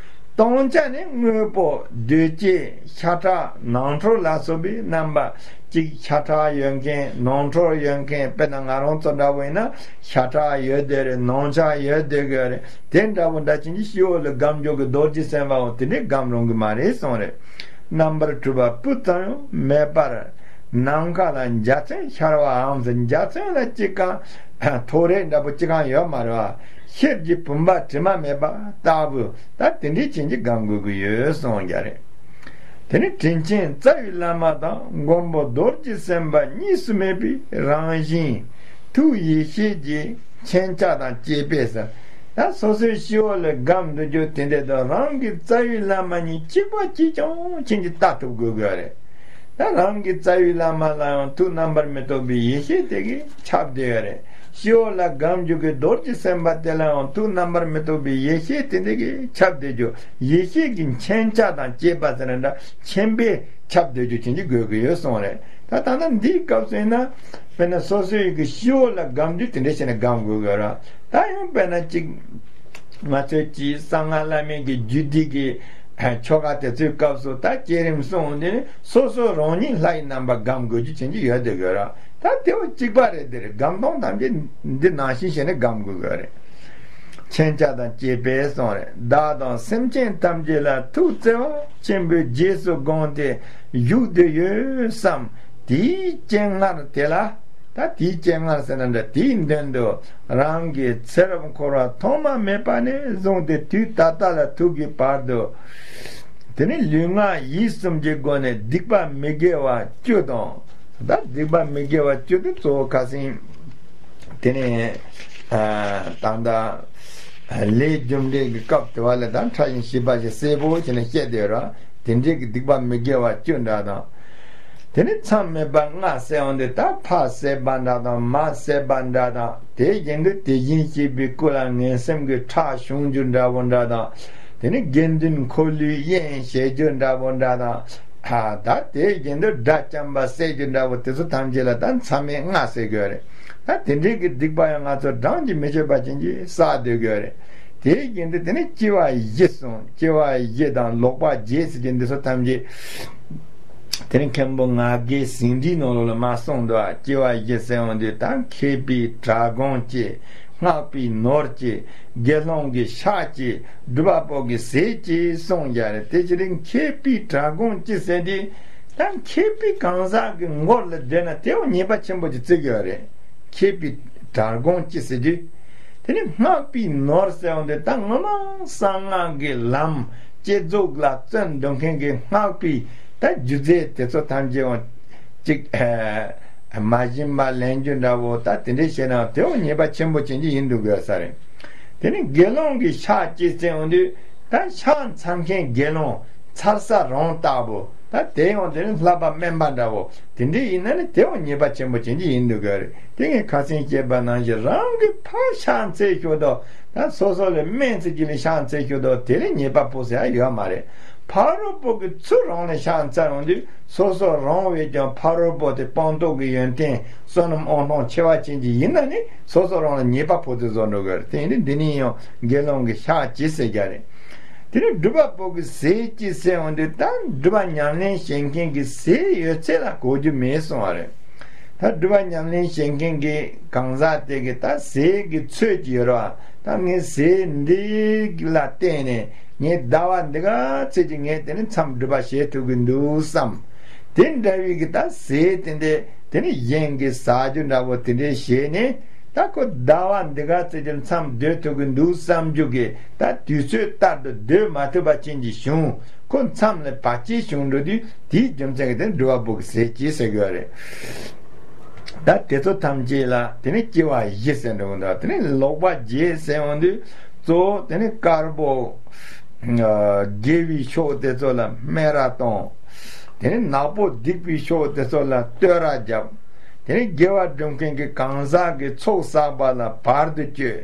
སྟོང་ཆ་ནི་དངོས་པོ་གདོས་བཅས་ཤ་ཁྲག་ནང་ཁྲོལ་ལ་སོགས་པའི་རྣམ་པ། གཅིག་ཤ་ཁྲག་ཡོད་མཁན་ནང་ཁྲོལ་ཡོད་མཁན། དཔེར་ན་ང་རང་ཚོ་འདྲ་བོ་ཡིན་ན་ཤ་ཁྲག་ཡོད་བསྡད་རེད། ནང་ཆ་ཡོད་བསྡད་དགོས་རེད། དེ་འདྲ་བོ་འདྲ་ཅན་གྱི་སྤྱི་བོ་ལ་སྒོམ་རྒྱུ་གི་རྡོ་རྗེ་སེམས་དཔའ་བོ་དེ་འདྲའི་སྒོམ་རུང་གི་མ་རེད་གསུངས་རེད། རྣམ་པར་གྲུབ་པ་སྤུ་ཙམ་ཡང་མེད་པར། ནམ་མཁའ་ལ་འཇའ་ཚོན་ཤར་བའམ་ཟེར། འཇའ་ཚོན་ལ་ཅི་གང་ཐོ་རེ་འདྲ་པོ་ཅི་གང་ཡོད་མ་རེད་བ། ཤེལ་གྱི་བུམ་པ་དྲི་མ་མེད་པ་ལྟ་བུ་ད་དེ་འདྲའི་ཅན་གྱི་སྒོམ་དགོས་ཀྱི་ཡོད་གསུངས་ཀྱང་རེད། དེ་ནི་དྲིན་ཅན་རྩ་བའི་བླ་མ་དང་མགོན་པོ་རྡོ་རྗེ་སེམས་དཔའ་གཉིས་སུ་མེད་པའི་རང་བཞིན་ཐུགས་ཡེ་ཤེས་ཀྱི་མཁྱེན་རྒྱ་དང་བཅས་པས་ཟེར། ད་སོ་སོའི་སྤྱི་བོ་ལ་སྒམ་འདུག་རྒྱུ་དེ་འདྲ་དང་རང་གི་རྩ་བའི་བླ་མ་གཉིས་གཅིག་པ་གཅིག་རྐྱང་ཕྱིན་གྱི་ལྟ་ཐུབ་དགོས་དགོས་རེད། ད་རང་གི་རྩ་བའི་བླ་མ་ལ་ཡང་ཐུགས་རྣམ་པར་མི་རྟོག་པའི་ཡེ་ཤེས་དེ་གིས་ཁྱབ་བསྡད་ཡོད་རེད། སྤྱི་བོ་ལ་སྒམ་འཇུག་གི་རྡོ་རྗེ་སེམས་དཔའ་དེ་ལ་ཡང་ཐུགས་རྣམ་པར་མི་རྟོག་པའི་ཡེ་ཤེས་དེ་འདྲ་གིས་ཁྱབ་བསྡད་རྒྱུ། ཡེ་ཤེས་ཀྱི་མཁྱེན་ཆ་དང་བཅས་པ་ཟེར་ན་འདྲ། མཁྱེན་པས་ཁྱབ་བསྡད་རྒྱུ་བྱེད་ཀྱི་དགོས་ཀྱི་ཡོད་གསུངས་རེད། ད་ད་ལྟ་འདིའི་སྐབས་སུ་ཡིན་ན། དཔེར་ན་སོ་སོའི་གི་སྤྱི་བོ་ལ་སྒམ་རྒྱུ་དེ་འདྲ་བྱས་ནས་སྒམ་དགོས་ཀྱི་ཡོད་རེད། ད་ཡང་དཔེར་ན་གཅིག་ང་ཚོའི་གི་གསང་སྔགས་བླ་མེད་ཀྱི་རྒྱུད་སྡེ་གི་ཆོ་ག་དེ་ཚོའི་སྐབས་སུ་ད་བསྐྱེད་རིམ་གསུངས་དུས་ནི་སོ་སོ་རང་ཉིད་ལྷ་ཡི་རྣམ་པ་སྒམ་དགོས་རྒྱུ་བྱེད་ཀྱི་ཡོད་དེ་དགོས་ར། ད་དེ་བ་གཅིག་པ་རེད། དེ་རེད། སྒམ་སྟངས་ཐམས་ཅད་འདི་ནང་བཞིན་བྱས་ནས་སྒམ་དགོས་དགོས་རེད། མཁྱེན་ཆ་དང་བཅས་པས་གསུངས་རེད། བདག་དང་སེམས་ཅན་ཐམས་ཅད་ལ་ཐུགས་བརྩེ་བ་ཆེན་པོས་རྗེས་སུ་དགོངས་ཏེ་བཞུགས་ཏེ་ཡོད་བསམ། དེའི་སྤྱན་སྔར་དེ་ལ། ད་དེའི་སྤྱན་སྔར་ཟེར་ན་འདྲ། དེའི་མདུན་དུ་རང་གི་ཚེ་རབས་འཁོར་བ་ཐོག་མ་མེད་པ་ནས་བཟུང་སྟེ་དུས་ད་ལྟ་ལ་ཐུག་གི་བར་དུ། དེ་ནི་ལུས་ངག་ཡིད་གསུམ་གྱི་སྒོ་ནས་སྡིག་པ་མི་དགེ་བ་བཅུ་དང་། ད་སྡིག་པ་མི་དགེ་བ་བཅུ་དེ་གཙོ་བོ་ཁ་སང་དེ་ནས་ད་ལྟ་ལས་རྒྱུ་འབྲས་ཀྱི་སྐབས་དེ་བ་ལ་ད་ཕྲ་ཞིང་ཞིབ་པ་ཞིག་གསལ་པོ་བྱས་ནས་བཤད་དེ་ར། དེ་འདྲའི་གི་སྡིག་པ་མི་དགེ་བ་བཅུ་འདྲ་དང་། དེ་ནི་མཚམས་མེད་པ་ལྔ་ཟེར་འོང་དུས་ད་ཕ་བསད་པ་འདྲ་དང་མ་བསད་པ་འདྲ་དང་། དེ་བཞིན་དུ་དེ་བཞིན་གཤེགས་པའི་སྐུ་ལ་ངན་སེམས་ཀྱི་ཁྲག་ཕྱུང་རྒྱུ་འདྲ་བོ་འདྲ་དང་། དེ་ནི་དགེ་འདུན་འཁོར་ལོའི་དབྱེན་བྱེད་རྒྱུ་འདྲ་བོ་འདྲ་དང་། ད་དེ་བཞིན་དུ་དགྲ་བཅོམ་པ་བསད་རྒྱུ་འདྲ་བོ་དེ་ཚོ་ཐམས་ཅད་ལ་ད་མཚམས་མེད་ལྔ་ཟེར་དགོས་རེད། ད་དེ་འདྲའི་གི་སྡིག་པ་ཡང་ང་ཚོ་གྲངས་ཀྱིས་མི་ཆོད་པ་ཅན་གྱིས་བསགས་སྡོད་དགོས་རེད། དེ་བཞིན་དུ་དེ་ནི་སྐྱེ་བ་བཞི་གསུངས། སྐྱེ་བ་བཞི་དང་ལོག་པ་བརྒྱད་ཟེར་རྒྱུ་འདི་ཚོ་ཐམས་ཅད། དེ་ནི་མཁན་པོ་ང་རྒྱལ་ཟིན་བྲིས་ནང་ལོགས་ལ་མ་གསུངས་འདུག་ཨ། སྐྱེ་བ་བཞི་ཟེར་འོང་དུས་ད་མཁས་པའི་དྲག་དགོངས་ཀྱི། སྔགས་པའི་ནོར་གྱི། དགེ་སློང་གི་ཕྱག་བགྱི། སྒྲུབ་པ་པོ་གི་ཟས་བགྱི་གསུངས་ཀྱི་རེད། དེ་ཕྱིར་མཁས་པའི་དྲག་དགོངས་ཀྱི་ཟེར་དུས། ད་མཁས་པའི་གང་ཟག་གི་མགོ་ལ་བསྡད་ན་དེ་བ་ཉེས་པ་ཆེན་པོ་ཅིག་བརྩི་གི་ཡོད་རེད། མཁས་པའི་དྲག་དགོངས་ཀྱི་ཟེར་དུས། དེ་ནི་སྔགས་པའི་ནོར་ཟེར་འོང་དུས་ད་ངོ་མ་གསང་སྔགས་ཀྱི་ལམ་བསྐྱེད་རྫོགས་ལ་བརྩོན་འགྲོ་མཁན་གྱི་སྔགས་པའི་ད་རྒྱུ་རྫས་དེ་ཚོ་ཐམས་ཅད་འོང་ཅིག་མ་བྱིན་པ་ལེན་རྒྱུ་འདྲ་བོ། ད་དེ་འདྲའི་བྱས་ན་དེའང་ཉེས་པ་ཆེན་པོ་ཅན་གྱི་ཡིན་འདུག་དགོས་ས་རེད། དེ་ནི་དགེ་སློང་གི་ཕྱག་བགྱི་ཟེར་འོང་དུས་ད་ཕྱག་འཚལ་མཁན་དགེ་སློང་འཚལ་ས་རང་ལྟ་བུ། ད་དེ་ཡང་དེ་ནི་བསླབ་པ་དམན་པ་འདྲ་བོ་དེ་འདྲའི་ཡིན་ན་ནི་དེའང་ཉེས་པ་ཆེན་པོ་ཅན་གྱི་ཡིན་འདུག་དགོས་རེད། དེ་ངས་ཁ་སང་བཤད་པ་ནང་བཞིན་རང་གི་ཕར་ཕྱག་འཚལ་ཞོར་དུ། ད་སོ་སོ་ལ་སྨན་ཟེར་གྱི་ལ་ཕྱག་འཚལ་ཞོར་དུ་དེ་ལ་ཉེས་པ་ཕོག་ཟེར་ཡ་ཡོད་མ་རེད། ཕ་རོལ་པོ་གི་ཚུར་རང་ལ་ཕྱག་འཚལ་འོང་དུས་སོ་སོ་རང་བས་ཀྱང་ཕ་རོལ་པོ་དེ་སྤངས་རྟོགས་ཀྱི་ཡོན་ཏན་བསོད་ནམས་དབང་ཐང་ཆེ་བ་ཅན་གྱི་ཡིན་ན་ནི་སོ་སོ་རང་ལ་ཉེས་པ་ཕོག་ཏུ་བཟོ་འགྲོ་གི་རེད། དེ་ཡིན་དུས་འདི་ནི་ཡང་དགེ་སློང་གི་ཕྱག་བགྱི་ཟེར་རྒྱུ་རེད། དེ་ནི་སྒྲུབ་པ་པོ་གི་ཟས་བགྱི་ཟེར་འོང་དུས་ད་སྒྲུབ་པ་ཉམས་ལེན་བྱེད་མཁན་གྱི་ཟས་ཡོད་ཚད་ལ་གོ་རྒྱུ་མེད་གསུང་བ་རེད། ད་སྒྲུབ་པ་ཉམས་ལེན་བྱེད་མཁན་གྱི་གང་ཟག་དེ་གི་ད་ཟས་ཀྱི་ཚོད་ཀྱི་ཡོད་རེད་བ། ད་ངས་ཟས་འདི་ལ་བརྟེན་ནས་ངས་ཟླ་བ་འདི་ག་ཚོད་ཀྱི་ངས་དེ་ནི་མཚམས་སྒྲུབ་པ་བྱེད་ཐུབ་ཀྱི་འདུག་བསམ། དེ་འདྲ་བའི་གི་ད་ཟས་དེ་འདྲ་དེ་ནི་གཞན་གྱི་ཟ་རྒྱུ་འདྲ་བོ་དེ་འདྲ་བྱས་ནས་ད་ཁོ་ཟླ་བ་འདི་ག་ཚོད་ཀྱི་མཚམས་སྡོད་ཐུབ་ཀྱི་འདུག་བསམ་རྒྱུ་གི་ད་དུས་ཚོད་ལྟར་དུ་སྡོད་མ་ཐུབ་པ་ཅན་གྱི་བྱུང་། ཁོ་མཚམས་ལ་བར་ཆད་བྱུང་འགྲོ་དུས་དེའི་རྒྱུ་མཚན་གྱིས་དེ་སྒྲུབ་པ་པོ་གི་ཟས་བགྱི་ཟེར་གྱི་ཡོད་རེད། ད་དེ་ཚོ་ཐམས་ཅད་ལ་དེ་ནི་སྐྱེ་བ་བཞི་ཟེར་འགྲོ་གི་འདུག་དེ་ནི་ལོག་པ་བརྒྱད་ཟེར་འོང་དུས་གཙོ་བོ་དེ་ནི་དཀར་པོ། དགེ་བའི་ཕྱོགས་དེ་ཚོ་ལ་སྨད་ར་གཏོང་། དེ་ནི་ནག་པོ་སྡིག་པའི་ཕྱོགས་དེ་ཚོ་ལ་བསྟོད་ར་བརྒྱབ། དེ་ནི་དགེ་བ་སྒྲུབ་མཁན་གྱི་གང་ཟག་གི་ཚོགས་བསགས་པ་ལ་བར་དུ་གཅོད།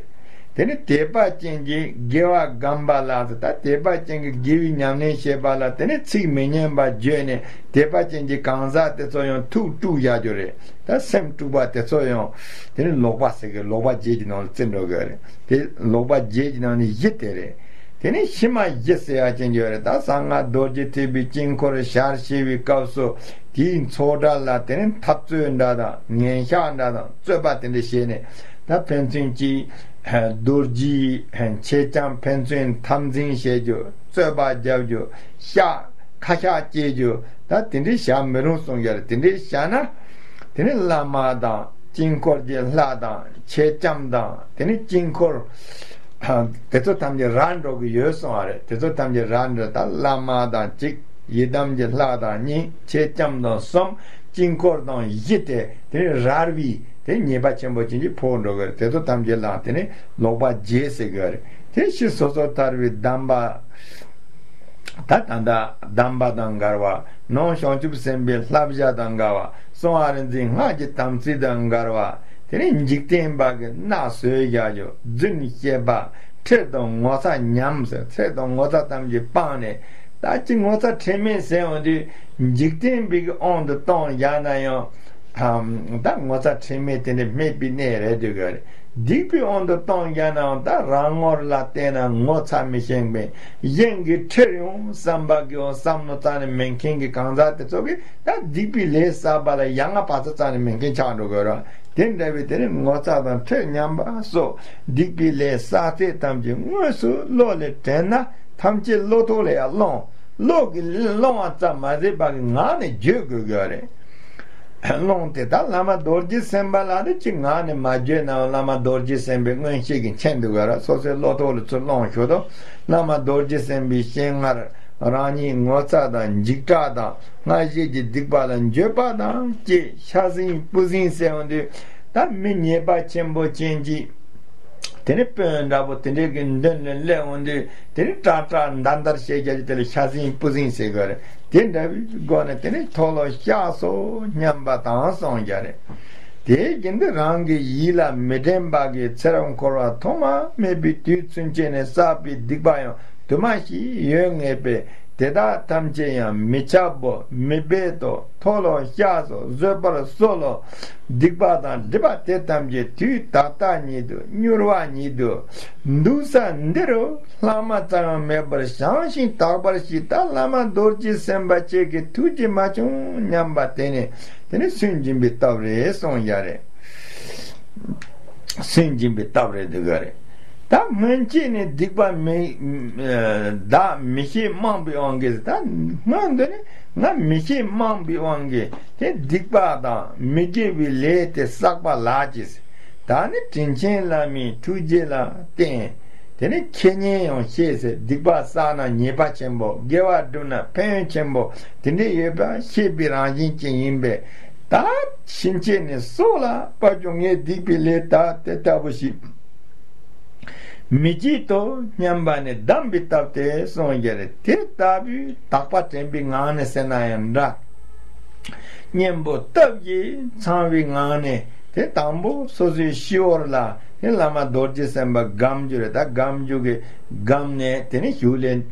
དེ་ནི་དད་པ་ཅན་གྱིས་དགེ་བ་བསྒོམས་པ་ལ། ད་དད་པ་ཅན་གྱིས་དགེ་བའི་ཉམས་ལེན་བྱེད་པ་ལ་དེ་ནི་ཚིག་མི་སྙན་པ་བརྗོད་ནས་དད་པ་ཅན་གྱི་གང་ཟག་དེ་ཚོ་ཡང་ཐུགས་དཀྲུགས་བཞག་རྒྱུ་རེད། ད་སེམས་དཀྲུགས་པ་དེ་ཚོ་ཡང་དེ་ནི་ལོག་པ་ཟེར་གི་ལོག་པ་བརྒྱད་ཀྱི་ནང་ལ་བརྩི་འགྲོ་གི་རེད། དེ་ལོག་པ་བརྒྱད་ཀྱི་ནང་ནས་བཞི་དེ་རེད། དེ་ནས་ཕྱི་མ་བཞི་ཟེར་ཡ་ཅན་གྱི་ཡོད་རེད། ད་གསང་སྔགས་རྡོ་རྗེ་ཐེག་པའི་དཀྱིལ་འཁོར་ཞལ་བཞེས་པའི་སྐབས་སུ་དེའི་ཚོགས་གྲལ་ལ་དེ་ནས་འཐབ་རྩོད་འདྲ་དང་ངན་ཤགས་འདྲ་དང་རྩོད་པ་དེ་འདྲ་བྱས་ནས། ད་ཕན་ཚུན་གྱིས་རྡོ་རྗེའི་མཆེད་ལྕམ་ཕན་ཚུན་འཐབ་འཛིང་བྱེད་རྒྱུ། རྩོད་པ་རྒྱབ་རྒྱུ། ཤགས་ཁ་ཤགས་སྐྱེ་རྒྱུ། ད་དེ་འདྲའི་བྱ་མི་རུང་གསུང་གི་ཡོད་རེད། དེ་འདྲའི་བྱ་ན་དེ་ནི་བླ་མ་དང་དཀྱིལ་འཁོར་གྱི་ལྷ་དང་མཆེད་ལྕམ་དང་དེ་ནི་དཀྱིལ་འཁོར་དེ་ཚོ་ཐམས་ཅད་རལ་འགྲོ་གི་ཡོད་གསུང་བ་རེད། དེ་ཚོ་ཐམས་ཅད་རལ་འགྲོ། ད་བླ་མ་དང་གཅིག་ཡི་དམ་གྱི་ལྷ་དང་གཉིས། མཆེད་ལྕམ་དང་གསུམ། དཀྱིལ་འཁོར་དང་བཞི་སྟེ་དེ་ནི་རལ་བའི་ དེ་ཉེས་པ་ཆེན་པོ་ཅན་གྱིས་ཕོག་འགྲོ་གི་རེད། དེ་ཚོ་ཐམས་ཅད་ལའང་དེ་ནི་ལོག་པ་བརྒྱད་ཟེར་གི་རེད། དེ་ཕྱི་སོ་སོར་ཐར་བའི་གདམས་པ། ད་ད་ལྟ་གདམས་པ་དང་འགལ་བ། ནང་བྱང་ཆུབ་སེམས་དཔའི་བསླབ་བྱ་དང་འགལ་བ། གསང་བ་རིག་འཛིན་སྔགས་ཀྱི་དམ་ཚིག་དང་འགལ་བ། དེ་ནི་འཇིག་རྟེན་པ་གི་མནའ་ཟོས་བཞག་རྒྱུ། རྫུན་བཤད་པ། ཁྲེལ་དང་ངོ་ཚ་ཉམས་ཟེར། ཁྲེལ་དང་ངོ་ཚ་ཐམས་ཅད་སྤངས་ནས། ད་ཅི་ངོ་ཚ་ཁྲེལ་མེད་ཟེར་འོང་དུས། འཇིག་རྟེན་པའི་གི་དབང་དུ་བཏང་བཞག་ན་ཡང་། ཨམ། ད་ངོ་ཚ་ཁྲེལ་མེད་དེ་ནི་སྨད་པའི་གནས་རེད་འདུག་གི་རེད། སྡིག་པའི་དབང་དུ་བཏང་བཞག་ནའང་ད་རང་ངོར་ལ་བལྟས་ན་ངོ་ཚ་མི་ཤེས་པས། གཞན་གྱི་ཁྲེལ་ཡང་བསམ་པ་གི་འོང་བསམ་བློ་རྩ་ནས་མེད་མཁན་གྱི་གང་ཟག་དེ་ཚོ་གིས་ད་སྡིག་པའི་ལས་བསགས་པ་ལ་ཡ་ང་བ་ཚ་རྩ་ནས་མེད་མཁན་ཆགས་འགྲོ་གི་རེད། དེ་འདྲ་བའི་དེ་ནི་ངོ་ཚ་དང་ཁྲེལ་ཉམས་པ་སོགས་སྡིག་པའི་ལས་བསགས་ཚད་ཐམས་ཅད་དངོས་སུ་བློ་ལས་དྲན་ན། ཐམས་ཅད་བློ་ཐོག་ལ་ཡང་སློང་། བློ་གིས་སློང་བ་ཙམ་མ་ཟད་པ་གི་ངག་ནས་བརྗོད་དགོས་ཀྱི་རེད། སློང་དེ་ད་བླ་མ་རྡོ་རྗེ་སེམས་དཔའ་ལ་ནི་ཅིག་ངག་ནས་མ་བརྗོད་ནའང་བླ་མ་རྡོ་རྗེ་སེམས་དཔའི་མངོན་ཤེས་ཀྱིས་མཁྱེན་འདུག་ག་ར། སོ་སོའི་བློ་ཐོག་ལ་ཚུར་སློང་ཞུ་དོ། བླ་མ་རྡོ་རྗེ་སེམས་དཔའི་སྤྱན་སྔར་རང་ཉིད་ངོ་ཚ་དང་འཇིགས་སྐྲག་དང་སྔར་བྱས་ཀྱི་སྡིག་པ་ལ་འགྱོད་པ་དང་བཅས་ཤ་ཟིང་སྤུ་ཟིང་ཟེར་ཡོང་དུས། ད་མི་ཉེས་པ་ཆེན་པོ་ཅན་གྱིས། དེ་ནས་དཔོན་འདྲ་པོ་དེ་འདྲའི་གི་མདུན་ལ་སླེབས་འོང་དུས། དེ་ནས་ཏྲག་ཏྲག་འདར་འདར་བྱེད་རྒྱུ་དེ་ལ་ཤ་ཟིང་སྤུ་ཟིང་ཟེར་དགོས་རེད། དེ་འདྲ་བའི་སྒོ་ནས་དེ་ནས་མཐོལ་ལོ་བཤགས་སོ་སྙམ་པ་དང་གསུངས་རྒྱུ་རེད། དེའི་རྒྱུན་དུ་རང་གི་ཡིད་ལ་མི་དྲན་པ་གི་ཚེ་རབས་འཁོར་བ་ཐོག་མ་མེད་པའི་དུས་ཚུན་ཆད་ནས་བསགས་པའི་སྡིག་པ་ཡང་དུ་མ་ཞིག་ཡོད་ངེས་པས། དེ་དག་ཐམས་ཅད་ཡང་མི་འཆབ་བོ། མི་འབད་དོ། མཐོལ་ལོ་བཤགས་སོ། བཟོད་པར་གསོལ་ལོ། སྡིག་པ་དང་སྒྲིབ་པ་དེ་ཐམས་ཅད་དུས་ད་ལྟ་ཉིད་དུ་མྱུར་བ་ཉིད་དུ་འདུག་ས་འདི་རུ་ལྷག་མ་རྩ་བ་མེད་པར་བྱང་ཞིང་དག་པར་ཞིག་ད་བླ་མ་རྡོ་རྗེ་སེམས་དཔའ་ཁྱེད་ཀྱི་ཐུགས་རྗེ་མ་བྱུང་སྙམ་པ་དེ་ནི་དེ་ནི་སུན་འབྱིན་པའི་སྟབས་རེད་གསུངས་ཡ་རེད། སུན་འབྱིན་པའི་སྟབས་རེད་འདུག་ག་རེད། ད་སྔོན་ཆད་ནས་སྡིག་པ་མི་བདག་མི་ཤེས་རྨོངས་པའི་དབང་གིས། ད་སྔོན་དུ་ནི་ང་མི་ཤེས་རྨོངས་པའི་དབང་གིས་དེ་སྡིག་པ་དང་མི་དགེ་བའི་ལས་དེ་བསགས་པ་ལགས་ཀྱིས། ད་ནི་དྲིན་ཆེན་བླ་མའི་ཐུགས་རྗེ་ལ་བརྟེན། དེ་ནི་ཁེ་ཉེན་ཡང་ཤེས་ཚེ། སྡིག་པ་བསགས་ན་ཉེས་པ་ཆེན་པོ། དགེ་བ་བསྒྲུབས་ན་ཕན་ཡོན་ཆེན་པོ་དེ་འདྲ་ཡོད་པ་ཤེས་པའི་རང་བཞིན་ཅན་ཡིན་པས། ད་ཕྱིན་ཆད་ནས་སྲོག་ལ་དཔག་ཀྱང་ངས་སྡིག་པའི་ལས་ད་དེ་ལྟ་བུ་ཞིག་མི་བགྱིད་དོ་སྙམ་པ་ནི་གདམས་པའི་སྟབས་དེ་གསུངས་ཡོད་རེད། དེ་ལྟ་བུའི་དག་པ་དྲན་པའི་ངང་ནས་ཟེར་ན་ཡང་འདྲ། གཉེན་པོ་སྟོབས་ཀྱིས་ཚང་བའི་ངང་ནས་དེ་དང་པོ་སོ་སོའི་སྤྱི་བོར་ལ་དེ་བླ་མ་རྡོ་རྗེ་སེམས་དཔའ་སྒམ་འཇུག་རེད། ད་སྒམ་འཇུག་གི་སྒམ་ནས་དེ་ནས་གཞུག་ལས་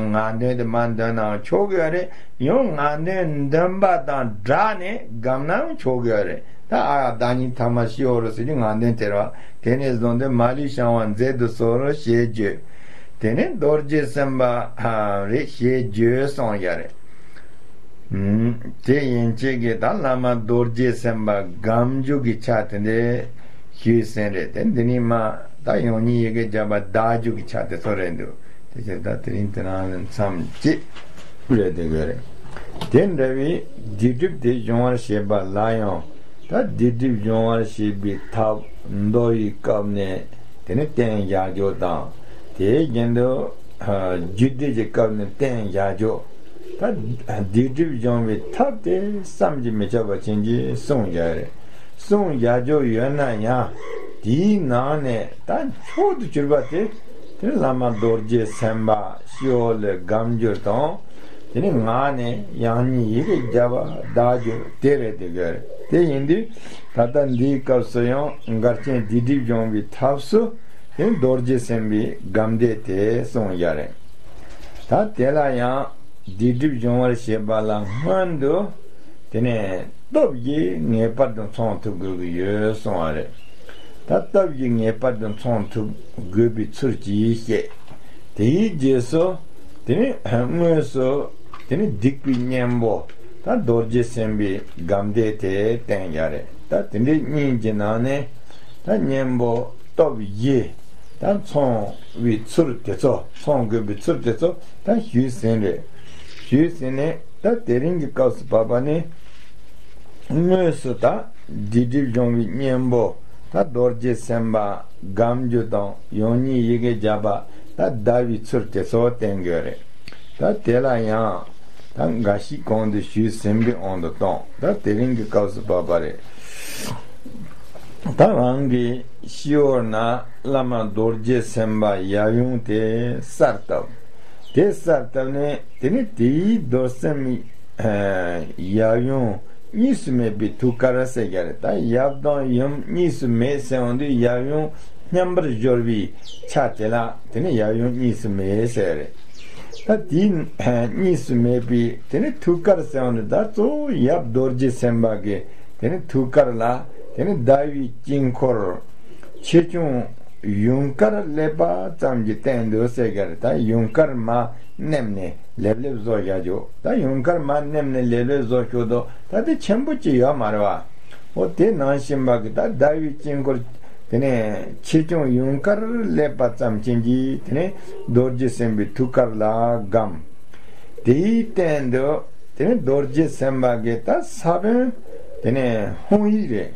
ངག་འདོན་དེ་མ་འདོན་ནའང་ཆོག་གི་ཡོད་རེད། ཡང་ངག་འདོན་འདོན་པ་དང་སྦྲགས་ནས་སྒམ་ནའང་ཆོག་གི་ཡོད་རེད། ད་ཨ་ཡ་བདག་ཉིད་ཐ་མ་ཤི་འོ་རུ་ཟེར་གྱི་ངག་འདོན་དེ་རེད་བ། དེ་ནས་བཟུང་སྟེ་མ་ལུས་བྱང་བ་མཛད་དུ་གསོལ་ཞེས་བརྗོད། དེ་ནས་རྡོ་རྗེ་སེམས་དཔའ་རེད་ཞེས་བརྗོད་གསུངས་ཡ་རེད། དེ་ཡན་ཆད་ཀྱི་ད་བླ་མ་རྡོ་རྗེ་སེམས་དཔའ་སྒམ་འཇུག་གི་ཆ་དེ་འདྲའི་ཞུས་ཟིན་རེད། དེ་འདི་ནི་མ་ད་ཡང་སྙིང་ཡི་གེ་བརྒྱ་པ་བདག་འཇུག་གི་ཆ་དེ་ཚོ་རེད་འདུག་དེ་ཕྱིར་ད་དེ་རིང་དེ་རང་ལ་མཚམས་གཅིག་རེད་དེ་དགོས་རེད། དེ་འདྲ་བའི་སྡིག་སྒྲིབ་དེ་སྦྱོང་བར་བྱེད་པ་ལ་ཡང་ད་སྡིག་སྒྲིབ་སྦྱོང་བར་བྱེད་པའི་ཐབས་མདོ་ཡི་སྐབས་ནས་དེ་ནི་བསྟན་བཞག་རྒྱུ་དང་། དེའི་རྒྱུན་དུ་རྒྱུད་སྡེ་གྱི་སྐབས་ནས་བསྟན་བཞག་རྒྱུ། ད་སྡིག་སྒྲིབ་སྦྱོང་བའི་ཐབས་དེ་བསམ་གྱིས་མི་ཁྱབ་པ་ཅན་གྱིས་གསུངས་བཞག་རེད། གསུངས་བཞག་རྒྱུ་ཡོད་ན་ཡང་དེའི་ནང་ནས་ད་མཆོག་ཏུ་གྱུར་པ་དེ་དེ་བླ་མ་རྡོ་རྗེ་སེམས་དཔའ་སྤྱི་བོ་ལས་སྒམ་འཇུག་དང་། དེ་ནས་ངག་ནས་ཡང་སྙིང་ཡི་གེ་བརྒྱ་པ་བཟླ་རྒྱུ་དེ་རེད་དེ་དགོས་རེད། དེ་ཡིན་དུས་ད་ལྟ་འདིའི་སྐབས་སུ་ཡང་འགལ་རྐྱེན་སྡིག་སྒྲིབ་སྦྱོང་བའི་ཐབས་སུ་དེ་རྡོ་རྗེ་སེམས་དཔའི་སྒམ་བཟླས་དེ་གསུངས་བཞག་རེད། ད་དེ་ལ་ཡང་སྡིག་སྒྲིབ་སྦྱོང་བར་བྱེད་པ་ལ་སྔོན་དུ་དེ་ནས་སྟོབས་ཀྱིས་ངེས་པར་དུ་མཚོན་ཐུབ་དགོས་ཀྱི་ཡོད་གསུངས་པ་རེད། ད་སྟོབས་ཀྱིས་ངེས་པར་དུ་མཚོན་ཐུབ་དགོས་པའི་ཚུལ་གྱིས་བཤད། དེའི་རྗེས་སུ་དེ་ནི་དངོས་སུ་དེ་ནི་སྡིག་པའི་གཉེན་པོ་ད་རྡོ་རྗེ་སེམས་དཔའི་སྒམ་བཟླས་དེ་བསྟན་ཡ་རེད། ད་དེ་འདྲའི་གཉིས་ཀྱི་ནང་ནས་ད་གཉེན་པོ་སྟོབས་བཞི་ད་མཚོན་བའི་ཚུལ་དེ་ཚོ་མཚོན་དགོས་པའི་ཚུལ་དེ་ཚོ་ད་ཞུས་ཟིན་རེད། ཞུས་ཟིན་ནས་ད་དེ་རིང་གི་སྐབས་སུ་བབ་པ་ནི། དངོས་སུ་ད་སྡིག་སྒྲིབ་སྦྱོང་བའི་གཉེན་པོ་ད་རྡོ་རྗེ་སེམས་དཔའ་སྒམ་འཇུག་དང་ཡང་སྙིང་ཡི་གེ་བརྒྱ་པ་ད་བཟླ་བའི་ཚུལ་དེ་ཚོ་བསྟན་དགོས་རེད། ད་དེ་ལ་ཡང་ད་འགའ་ཞིག་གོང་དུ་ཞུས་ཟིན་པའི་དབང་དུ་བཏང་ད་དེ་རིང་གི་སྐབས་སུ་བབ་པ་རེད། ད་རང་གི་སྤྱི་བོ་ན་བླ་མ་རྡོ་རྗེ་སེམས་དཔའ་ཡབ་ཡུམ་དེ་གསལ་བཏབ། དེ་གསལ་བཏབ་ནས་དེ་ནས་དེའི་རྡོར་སེམས་ཡབ་ཡུམ་གཉིས་སུ་མེད་པའི་ཐུགས་ཀར་ཟེར་གྱི་རེད། ད་ཡབ་དང་ཡུམ་གཉིས་སུ་མེད་ཟེར་བ་འདི་ཡབ་ཡུམ་མཉམ་པར་སྦྱོར་བའི་ཆ་དེ་ལ་དེ་ནས་ཡབ་ཡུམ་གཉིས་སུ་མེད་ཟེར་རེད། ད་དེའི་གཉིས་སུ་མེད་པའི་དེ་ནས་ཐུགས་ཀར་ཟེར་བ་འདི་ད་གཙོ་བོ་ཡབ་རྡོ་རྗེ་སེམས་དཔའ་གི་དེ་ནས་ཐུགས་ཀར་ལ་དེ་ནས་ཟླ་བའི་དཀྱིལ་འཁོར་ཆེ་ཆུང་ཡུངས་ཀར་ཀླད་པ་ཙམ་གྱི་སྟེང་དུ་ཟེར་གྱི་རེད། ད་ཡུངས་ཀར་མར་མནན་ནས་ལེབ་ལེབ་བཟོ་བཞག་རྒྱུ། ད་ཡུངས་ཀར་མར་མནན་ནས་ལེབ་ལེབ་བཟོ་ཞོར་དུ་ད་དེ་ཆེན་པོ་ཅིག་ཡོད་མ་རེད་བ། འོ་དེ་ནང་བཞིན་པ་གི་ད་ཟླ་བའི་དཀྱིལ་འཁོར་དེ་ནས་ཆེ་ཆུང་ཡུངས་ཀར་ཀླད་པ་ཙམ་ཅན་གྱི་དེ་ནས་རྡོ་རྗེ་སེམས་དཔའི་ཐུགས་ཀར་ལ་བསྒོམ། དེའི་སྟེང་དུ་དེ་ནས་རྡོ་རྗེ་སེམས་དཔའ་གི་ད་ས་བོན་དེ་ནས་ཧཱུྃ་ཡིག་རེད།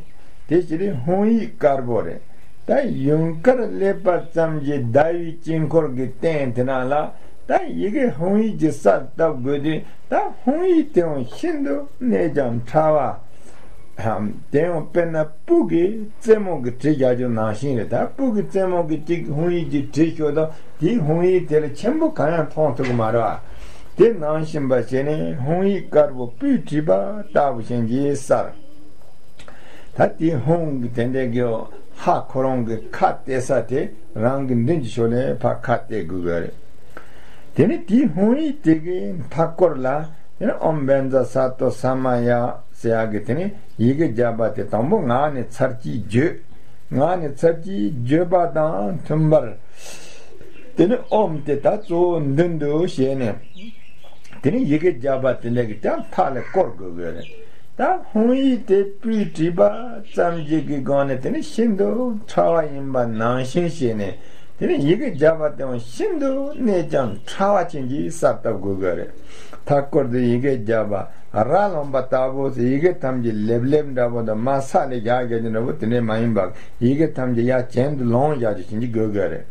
དེ་ཕྱིར་དེ་ཧཱུྃ་ཡིག་དཀར་པོ་རེད། ད་ཡུངས་ཀར་ཀླད་པ་ཙམ་གྱི་ཟླ་བའི་དཀྱིལ་འཁོར་གྱི་སྟེང་དེ་ནང་ལ་ད་ཡི་གེ་ཧཱུྃ་ཡིག་ཅིག་གསལ་བཏབ་དགོས་དུས། ད་ཧཱུྃ་ཡིག་དེའང་ཤིན་ཏུ་གནས་ཀྱང་ཕྲ་བ། དེའང་དཔེར་ན་སྤུ་གུའི་རྩེ་མོ་གི་བྲིས་བཞག་རྒྱུ་ནང་བཞིན་རེད། ད་སྤུ་གུའི་རྩེ་མོ་གི་ཅིག་ཧཱུྃ་ཡིག་ཅིག་བྲིས་ཞོར་དུ་དེའི་ཧཱུྃ་ཡིག་དེ་ལ་ཆེན་པོ་གང་ཡང་མཐོང་ཐུབ་ཀྱི་མ་རེད་བ། དེ་ནང་བཞིན་པ་བྱས་ནས་ཧཱུྃ་ཡིག་དཀར་པོ་སྤུས་བྲིས་པ་ལྟ་བུ་ཅན་གྱིས་གསལ། ད་དེའི་ཧཱུྃ་གི་དེ་འདྲའི་གི་ཧ་ཁོ་རང་གི་ཁ་གཏད་ས་དེ་རང་གི་མདུན་གྱི་ཕྱོགས་ནས་ཕར་ཁ་གཏད་དགོས་ཀྱི་རེད། དེ་ནས་དེའི་ཧཱུྃ་ཡིག་དེ་གི་མཐའ་སྐོར་ལ་དེ་ནས་ཨོཾ་བཛྲ་ས་ཏྭ་ས་མ་ཡ་ཟེར་ཡག་གི་དེ་ནས་ཡི་གེ་བརྒྱ་པ་དེ་དང་པོ་ངག་ནས་ཚར་གཅིག་བརྗོད། ངག་ནས་ཚར་གཅིག་བརྗོད་པ་དང་མཐུན་པར། དེ་ནས་ཨོཾ་དེ་ད་གཙོ་བོ་མདུན་དུ་བྱས་ནས། དེ་ནས་ཡི་གེ་བརྒྱ་པ་དེ་འདྲ་གི་ཀྱང་མཐའ་ལ་བསྐོར་དགོས་ཀྱི་རེད། ད་ཧཱུྃ་ཡིག་དེ་སྤུས་བྲིས་པ་ཙམ་ཞིག་གི་སྒང་ནས་དེ་ནི་ཤིན་ཏུ་ཕྲ་བ་ཡིན་པ་ནང་བཞིན་བྱས་ནས། དེ་ནི་ཡི་གེ་བརྒྱ་པ་དེའང་ཤིན་ཏུ་གནས་ཀྱང་ཕྲ་བ་ཅན་གྱིས་གསལ་བཏབ་དགོས་ཀྱི་རེད། མཐའ་སྐོར་དུ་ཡི་གེ་བརྒྱ་པ་རྭ་ལོང་པ་ལྟ་བུ་ཟེར། ཡི་གེ་ཐམས་ཅད་ལེབ་ལེབ་འདྲ་པོ་དང་མར་ས་ལ་བཞག་བཞག་རྒྱུ་འདྲ་པོ་དེ་འདྲ་མ་ཡིན་པར། ཡི་གེ་ཐམས་ཅད་ཡར་གྱེན་དུ་ལོང་བཞག་རྒྱུ་བྱེད་ཀྱི་དགོས་ཀྱི་རེད།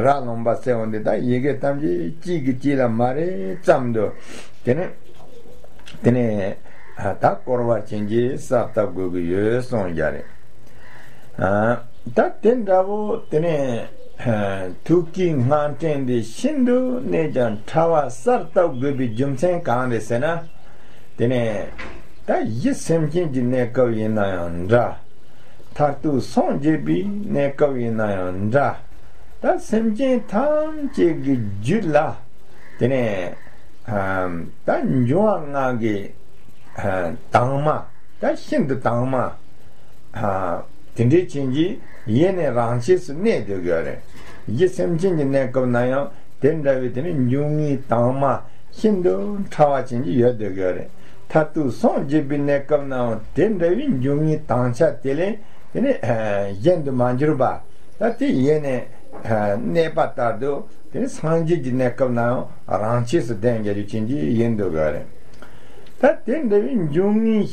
རྭ་ལོང་པ་ཟེར་བ་འདི་ད་ཡི་གེ་ཐམས་ཅད་གཅིག་གིས་གཅིག་ལ་མ་རེག་ཙམ་དུ། དེ་ནས་དེ་ནས་ད་བསྐོར་བ་ཅན་གྱིས་གསལ་བཏབ་དགོས་ཀྱི་ཡོད་གསུངས་བཞག་རེད། ད་དེ་འདྲ་བོ་དེ་ནས་ཐུགས་ཀའི་སྔགས་ཕྲེང་འདི་ཤིན་ཏུ་གནས་ཀྱང་ཕྲ་བ་གསལ་བཏབ་དགོས་པའི་རྒྱུ་མཚན་གང་རེད་ཟེར་ན། དེ་ནས་ད་གཞི་སེམས་ཅན་གྱི་གནས་སྐབས་ཡིན་ན་ཡང་འདྲ། མཐར་ཐུག་སངས་རྒྱས་པའི་གནས་སྐབས་ཡིན་ན་ཡང་འདྲ། ད་སེམས་ཅན་ཐམས་ཅད་ཀྱི་རྒྱུད་ལ་དེ་ནས་ད་འབྱུང་བ་ལྔ་གི་དྭངས་མ། ད་ཤིན་ཏུ་དྭངས་མ་དེ་འདྲའི་ཅན་གྱི་ཡེ་ནས་རང་ཆས་སུ་གནས་སྡོད་ཀྱི་ཡོད་རེད། གཞི་སེམས་ཅན་གྱི་གནས་སྐབས་ན་ཡང་དེ་འདྲ་བའི་དེ་ནི་འབྱུང་ལྔའི་དྭངས་མ་ཤིན་ཏུ་ཕྲ་བ་ཅན་གྱི་ཡོད་སྡོད་ཀྱི་ཡོད་རེད། མཐར་ཐུག་སངས་རྒྱས་པའི་གནས་སྐབས་ནའང་དེ་འདྲ་བའི་འབྱུང་ལྔའི་དྭངས་ཆ་དེ་ལས་དེ་ནི་གཞན་དུ་མ་གྱུར་པ། ད་དེ་ཡེ་ནས་གནས་པ་ལྟར་དུ་དེ་ནི་སངས་རྒྱས་ཀྱི་གནས་སྐབས་ནའང་རང་ཆས་སུ་ལྡན་རྒྱུ་ཅན་གྱི་ཡིན་སྡོད་ཀྱི་ཡོད་རེད། ད་དེ་འདྲ་བའི་འབྱུང་ལྔའི་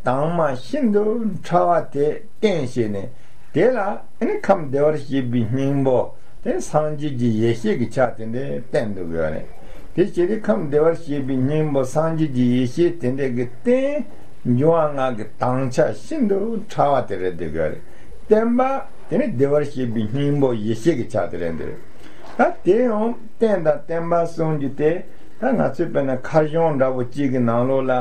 དྭངས་མ་ཤིན་ཏུ་ཕྲ་བ་དེ་བརྟེན་བྱས་ནས། དེ་ལ་ཨ་ནི་ཁམས་བདེ་བར་གཤེགས་པའི་སྙིང་པོ་དེ་སངས་རྒྱས་ཀྱི་ཡེ་ཤེས་ཀྱི་ཆ་དེ་འདྲ་བསྟན་འདུག་ཡོད་རེད། དེ་བྱས་ཏེ་ཁམས་བདེ་བར་གཤེགས་པའི་སྙིང་པོ་སངས་རྒྱས་ཀྱི་ཡེ་ཤེས་དེ་འདྲ་གི་རྟེན་འབྱུང་བ་ལྔ་གི་དྭངས་ཆ་ཤིན་ཏུ་ཕྲ་བ་དེ་རེད་འདུག་ཡོད་རེད། བརྟེན་པ་དེ་ནི་བདེ་བར་གཤེགས་པའི་སྙིང་པོ་ཡེ་ཤེས་ཀྱི་ཆ་དེ་རེད་འདུག་ད་དེ་ཡང་རྟེན་དང་བརྟེན་པ་གསུམ་གྱི་དེ། ད་ང་ཚོས་དཔེར་ན་མཁར་གཞོང་འདྲ་བོ་གཅིག་གི་ནང་ལོགས་ལ་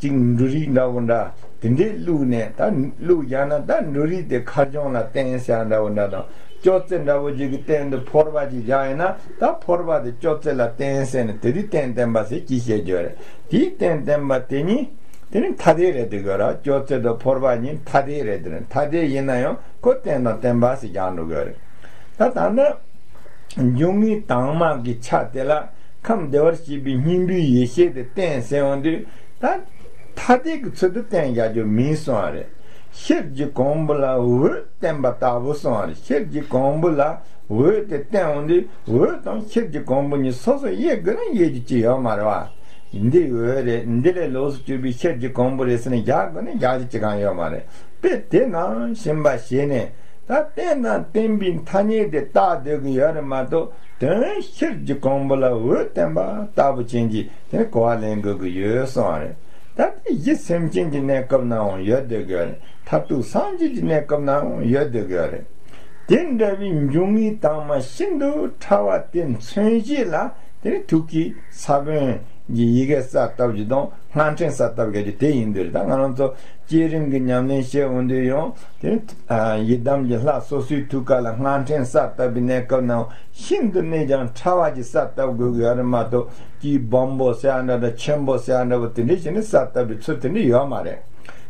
གཅིག་འབྲུ་རིགས་འདྲ་བོ་འདྲ་དེ་འདྲས་བླུགས་ནས། ད་བླུགས་བཞག་ན་ད་འབྲུ་རིགས་དེ་མཁར་གཞོང་ལ་བརྟེན་ཟེར་འདྲ་བོ་འདྲ་དང་། ཅོག་ཙེ་འདྲ་བོ་གཅིག་གི་སྟེང་དུ་ཕོར་པ་གཅིག་བཞག་ཡིན་ན། ད་ཕོར་པ་དེ་ཅོག་ཙེ་ལ་བརྟེན་ཟེར་ནས་དེ་དུས་རྟེན་བརྟེན་པ་ཟེར་གྱིས་བཤད་རྒྱུ་རེད། དེའི་རྟེན་བརྟེན་པ་དེ་གཉིས་དེ་ནི་ཐ་དད་རེད་འདུག་གི་ར། ཅོག་ཙེ་དང་ཕོར་པ་གཉིས་ཐ་དད་རེད་འདུག་ཐ་དད་ཡིན་ན་ཡང་ཁོ་རྟེན་དང་བརྟེན་པ་ཟེར་རྒྱག་འགྲོ་གི་རེད། ད་ད་ནི་འབྱུང་ལྔའི་དྭངས་མ་གི་ཆ་དེ་ལ་ཁམས་བདེ་བར་གཤེགས་པའི་སྙིང་པོའི་ཡེ་ཤེས་དེ་བརྟེན་ཟེར་ཡོང་དུས། ད་ཐ་དད་ཀྱི་ཚུལ་དུ་བརྟེན་བཞག་རྒྱུ་མིན་གསུངས་པ་རེད། ཤེལ་གྱི་གོང་བུ་ལ་འོད་བརྟེན་པ་ལྟ་བུ་གསུངས་པ་རེད། ཤེལ་གྱི་གོང་བུ་ལ་འོད་དེ་བརྟེན་འོང་དུས། འོད་དང་ཤེལ་གྱི་གོང་བུ་གཉིས་སོ་སོ་དབྱེ་དགོས་ན་དབྱེ་རྒྱུ་ཅི་ཡོད་མ་རེད་བ། འདི་འོད་རེད། འདི་ལས་ལོགས་སུ་གྱུར་པའི་ཤེལ་གྱི་གོང་བུ་རེད་ཟེར་ནས་རྒྱག་དགོས་ན་རྒྱག་རྒྱུ་ཅི་གང་ཡོད་མ་རེད། དཔེ་དེ་ནང་བཞིན་པ་བྱས་ནས། ད་རྟེན་དང་བརྟེན་པའི་ཐ་སྙད་དེ་བཏགས་སྡོད་ཀྱི་ཡོད་རེད་མ་གཏོགས། དོན་ཤེལ་གྱི་གོང་བུ་ལ་འོད་བརྟེན་པ་ལྟ་བུ་ཅན་གྱི་དེ་གོ་བ་ལེན་དགོས་ཀྱི་ཡོད་གསུངས་པ་རེད། ད་ལྟའི་གཞི་སེམས་ཅན་གྱི་གནས་སྐབས་ནའང་ཡོད་བསྡད་ཀྱི་ཡོད་རེད། མཐར་ཐུག་སངས་རྒྱས་ཀྱི་གནས་སྐབས་ནའང་ཡོད་བསྡད་ཀྱི་ཡོད་རེད། དེ་འདྲ་བའི་འབྱུང་བའི་དྭངས་མ་ཤིན་ཏུ་ཕྲ་བ་དེ་མཚོན་བྱེད་ལ་དེ་ནི་ཐུགས་ཀྱི་ས་བོན་གྱི་ཡི་གེ་གསལ་བཏབ་རྒྱུ་དང་སྔགས་ཕྲེང་གསལ་བཏབ་རྒྱུ་དེ་ཡིན་དུས་རེད། ད་ང་རང་ཚོ་བསྐྱེད་རིམ་གྱི་ཉམས་ལེན་བྱེད་འོང་དུས་ཡང་དེ་ནི་ཡི་དམ་གྱི་ལྷ་སོ་སོའི་ཐུགས་ཀ་ལ་སྔགས་ཕྲེང་གསལ་བཏབ་པའི་གནས་སྐབས་ནའང་ཤིན་ཏུ་ནས་ཀྱང་ཕྲ་བ་ཅིག་གསལ་བཏབ་དགོས་ཀྱི་ཡོད་རེད་མ་གཏོགས། དཀྱིལ་སྦོམ་པོ་ཟེར་ཡ་འདྲ་འདྲ་ཆེན་པོ་ཟེར་ཡ་འདྲ་བོ་དེ་འདྲ་བྱས་ནས་གསལ་བཏབ་པའི་ཚུལ་དེ་འདྲ་ཡོད་མ་རེད།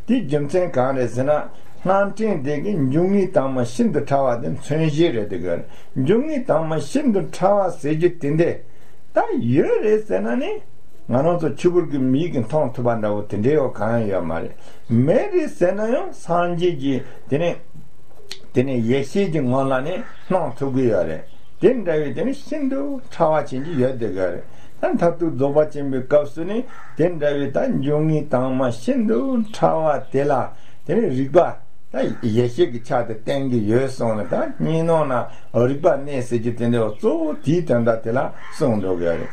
དེའི་རྒྱུ་མཚན་གང་རེད་ཟེར་ན། སྔགས་ཕྲེང་དེ་གི་འབྱུང་བའི་དྭངས་མ་ཤིན་ཏུ་ཕྲ་བ་དེ་མཚོན་བྱེད་རེད་དེ་གི། འབྱུང་བའི་དྭངས་མ་ཤིན་ཏུ་ཕྲ་བ་ཟེར་རྒྱུ་དེ་འདྲ་ད་ཡོད་རེད་ཟེར་ན་ནི། ང་རང་ཚོ་ཕྱི་བོར་གྱི་མིག་གིས་མཐོང་ཐུབ་པ་འདྲ་བོ་དེ་འདྲའི་ཡོད་གང་ཡང་ཡོད་མ་རེད། མེད་རེད་ཟེར་ན་ཡང་སངས་རྒྱས་ཀྱི་དེ་ནས་དེ་ནས་ཡེ་ཤེས་ཀྱི་ངང་ལ་ནི་སྣང་ཐུབ་ཀྱི་ཡོད་རེད། དེ་འདྲ་བའི་དེ་ནི་ཤིན་ཏུ་ཕྲ་བ་ཅན་གྱི་ཡོད་དེ་ག་རེད། ད་མཐར་ཐུག་རྫོགས་པ་ཆེན་པོའི་སྐབས་སུ་ནི་དེ་འདྲ་བའི་ད་འབྱུང་བའི་དྭངས་མ་ཤིན་ཏུ་ཕྲ་བ་དེ་ལ་དེ་ནི་རིག་པ་ད་ཡེ་ཤེས་ཀྱི་ཆ་དེ་བསྟན་གྱི་ཡོད་གསུངས་ནས། ད་སྙིང་ནང་ན་རིག་པ་གནས་ཟེར་རྒྱུ་དེ་འདྲ་གཙོ་བོ་དེའི་དོན་དག་དེ་ལ་གསུངས་འགྲོ་གི་རེད།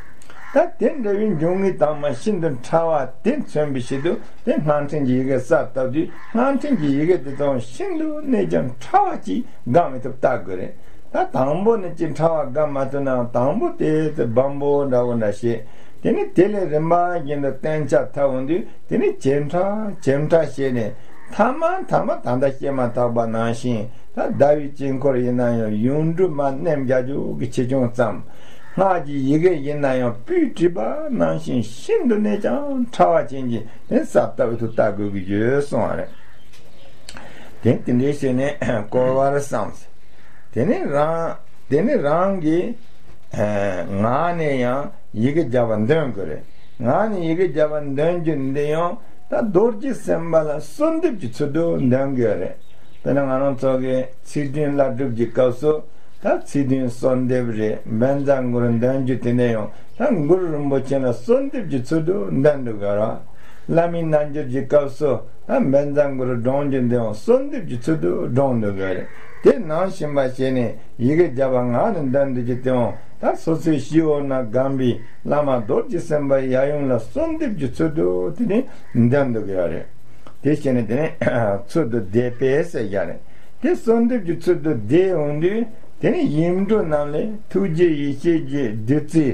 ད་དེ་འདྲ་བའི་འབྱུང་བའི་དྭངས་མ་ཤིན་ཏུ་ཕྲ་བ་དེ་མཚོན་པའི་ཆེད་དུ་དེ་སྔགས་ཕྲེང་གི་ཡི་གེ་གསལ་བཏབ་དུས། སྔགས་ཕྲེང་གི་ཡི་གེ་དེ་དང་ཤིན་ཏུ་ནས་ཀྱང་ཕྲ་བ་ཅིག་བསྒང་མི་ཐུབ་ལྟ་དགོས་རེད། ད་དང་པོ་ནས་ཅིག་ཕྲ་བ་བསྒང་མ་ཐུབ་ནའང་དང་པོ་དེ་དེ་སྦོམ་པོ་འདྲ་བོ་འདྲ་བྱས། དེ་ནས་དེ་ལས་རིམ་པ་བཞིན་དུ་བརྟན་ཆགས་ཐལ་འོང་དུས་དེ་ནས་ཇེ་ཕྲ་ཇེ་ཕྲ་བྱས་ནས། ཐ་མ་ཐ་མ་ད་ལྟ་བཤད་མ་ཐག་པ་ནང་བཞིན་ད་ཟླ་བའི་དཀྱིལ་འཁོར་ཡིན་ན་ཡང་ཡུངས་འབྲུ་མར་གནོན་རྒྱག་རྒྱུ་གི་ཆེ་ཆུང་ཙམ། སྔགས་ཀྱི་ཡི་གེ་ཡིན་ན་ཡང་སྤོས་བྲིས་པ་ནང་བཞིན་ཤིན་ཏུ་ནས་ཀྱང་ཕྲ་བ་ཅན་གྱི་དེ་གསལ་བཏབ་ཏུ་ལྟ་དགོས་ཀྱི་ཡོད་གསུངས་པ་རེད། དེ་དེ་འདྲའི་བྱས་ནས་བསྐོར་བར་བསམ། དེ་ནས་རང་དེ་ནས་རང་གི་ངག་ནས་ཡང་ཡི་གེ་བརྒྱ་པ་འདོན་དགོས་རེད། ངག་ནས་ཡི་གེ་བརྒྱ་པ་འདོན་རྒྱུ་འདི་ཡང་ད་རྡོ་རྗེ་སེམས་དཔའ་ལ་གསོལ་འདེབས་ཀྱི་ཚུལ་དུ་འདོན་དགོས་རེད། དཔེར་ན་ང་རང་ཚོ་གི་ཚིག་བདུན་བླ་སྒྲུབ་ཀྱི་སྐབས་སུ་ད་ཚིག་བདུན་གསོལ་འདེབས་རེད། བཛྲ་གུ་རུ་འདོན་རྒྱུ་དེ་འདྲ་ཡང་ད་གུ་རུ་རིན་པོ་ཆེ་ལ་གསོལ་འདེབས་ཀྱི་ཚུལ་དུ་འདོན་འགྲོ་དགོས་རེད། བླ་མའི་རྣལ་འབྱོར་གྱི་སྐབས་སུ་ད་བཛྲ་གུ་རུ་བགྲང་རྒྱུ་འདི་ཡང་གསོལ་འདེབས་ཀྱི་ཚུལ་དུ་བགྲང་འགྲོ་དགོས་རེད། དེ་ནང་བཞིན་པ་བྱས་ནས་ཡི་གེ་བརྒྱ་པ་ངག་ནས་འདོན་འདོད་ཀྱི་དེའང་ད་སོ་སོའི་སྤྱི་བོ་ན་སྒོམ་པའི་བླ་མ་རྡོ་རྗེ་སེམས་དཔའ་ཡབ་ཡུམ་ལ་གསོལ་འདེབས་ཀྱི་ཚུལ་དུ་དེ་ནས་འདོན་འདོད་ཀྱི་ཡོད་རེད། དེ་བྱས་ནས་དེ་ནས་ཚུལ་དུ་བཟླས་པས་ཟེར་བཞག་རེད། དེ་གསོལ་འདེབས་ཀྱི་ཚུལ་དུ་བཟླས་འོང་དུས་དེ་ནས་ཡིག་འབྲུ་རྣམས་ལས་ཐུགས་རྗེ་ཡེ་ཤེས་ཀྱི་བདུད་རྩི།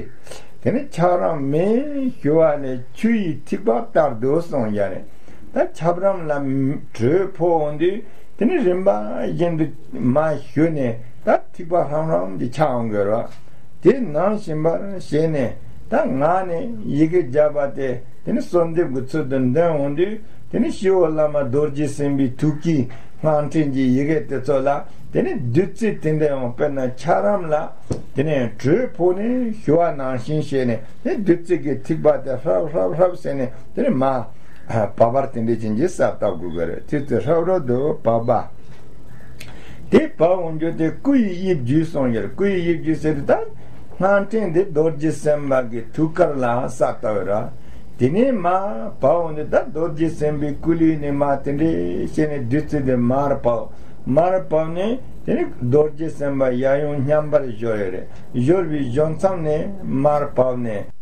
དེ་ནས་ཆབ་རོམ་མེ་ཞུ་བ་ལས་ཆུ་ཡི་ཐིགས་པ་ལྟར་དུ་གསུངས་བཞག་རེད། ད་ཆབ་རོམ་ལ་དྲོད་ཕོག་འོང་དུས་དེ་ནི་རིམ་པ་བཞིན་དུ་མར་ཞུ་ནས་ད་ཐིགས་པ་ཧྲམ་ཧྲམ་དེ་ཆགས་འོང་གི་རེད། དེ་ནང་བཞིན་པར་བྱས་ནས་ད་ངག་ནས་ཡི་གེ་བརྒྱ་པ་དེ་དེ་ནི་གསོལ་འདེབས་ཀྱི་ཚུལ་དུ་འདོན་འོང་དུས་དེ་ནི་སྤྱི་བོ་བླ་མ་རྡོ་རྗེ་སེམས་དཔའི་ཐུགས་ཀྱི་སྔགས་ཕྲེང་གི་ཡི་གེ་དེ་ཚོ་ལ་དེ་ནི་བདུད་རྩི་དེ་འདྲ་ཡང་དཔེར་ན་ཆབ་རོམ་ལ་དེ་ནས་དྲོད་ཕོག་ནས་ཞུ་བ་ནང་བཞིན་བྱས་ནས་དེ་བདུད་རྩི་གི་ཐིགས་པ་དེ་ཧྲབ་ཧྲབ་ཧྲབ་བྱས་ནས་དེ་ནི་མར་བབས་པ་དེ་འདྲ་ཅན་གྱི་གསལ་བཏབ་དགོས་ཀྱི་རེད། དེ་ཚོ་ཧྲབ་ཧྲབ་ཏུ་བབས་པ། དེ་བབས་འོང་རྒྱུ་དེ་སྐུ་ཡི་དབྱིབས་བརྒྱུད་གསུངས་ཡོད། སྐུ་ཡི་དབྱིབས་བརྒྱུད་ཟེར་དུས་ད་སྔགས་ཕྲེང་དེ་རྡོ་རྗེ་སེམས་དཔའ་གི་ཐུགས་ཀར་ལ་གསལ་བཏབ་ཡོད་ར། དེ་ནས་མར་བབས་འོང་དུས་ད་རྡོ་རྗེ་སེམས་དཔའི་སྐུ་ལུས་ནས་མར་དེ་འདྲ་བྱས་ནས་བདུད་རྩི་དེ་མར་བབས། མར་བབས་ནས་དེ་ནས་རྡོ་རྗེ་སེམས་དཔའ་ཡབ་ཡུམ་མཉམ་པར་སྦྱོར་ཡོད་རེད། སྦྱོར་བའི་སྦྱོར་མཚམས་ནས་མར་བབས་ནས།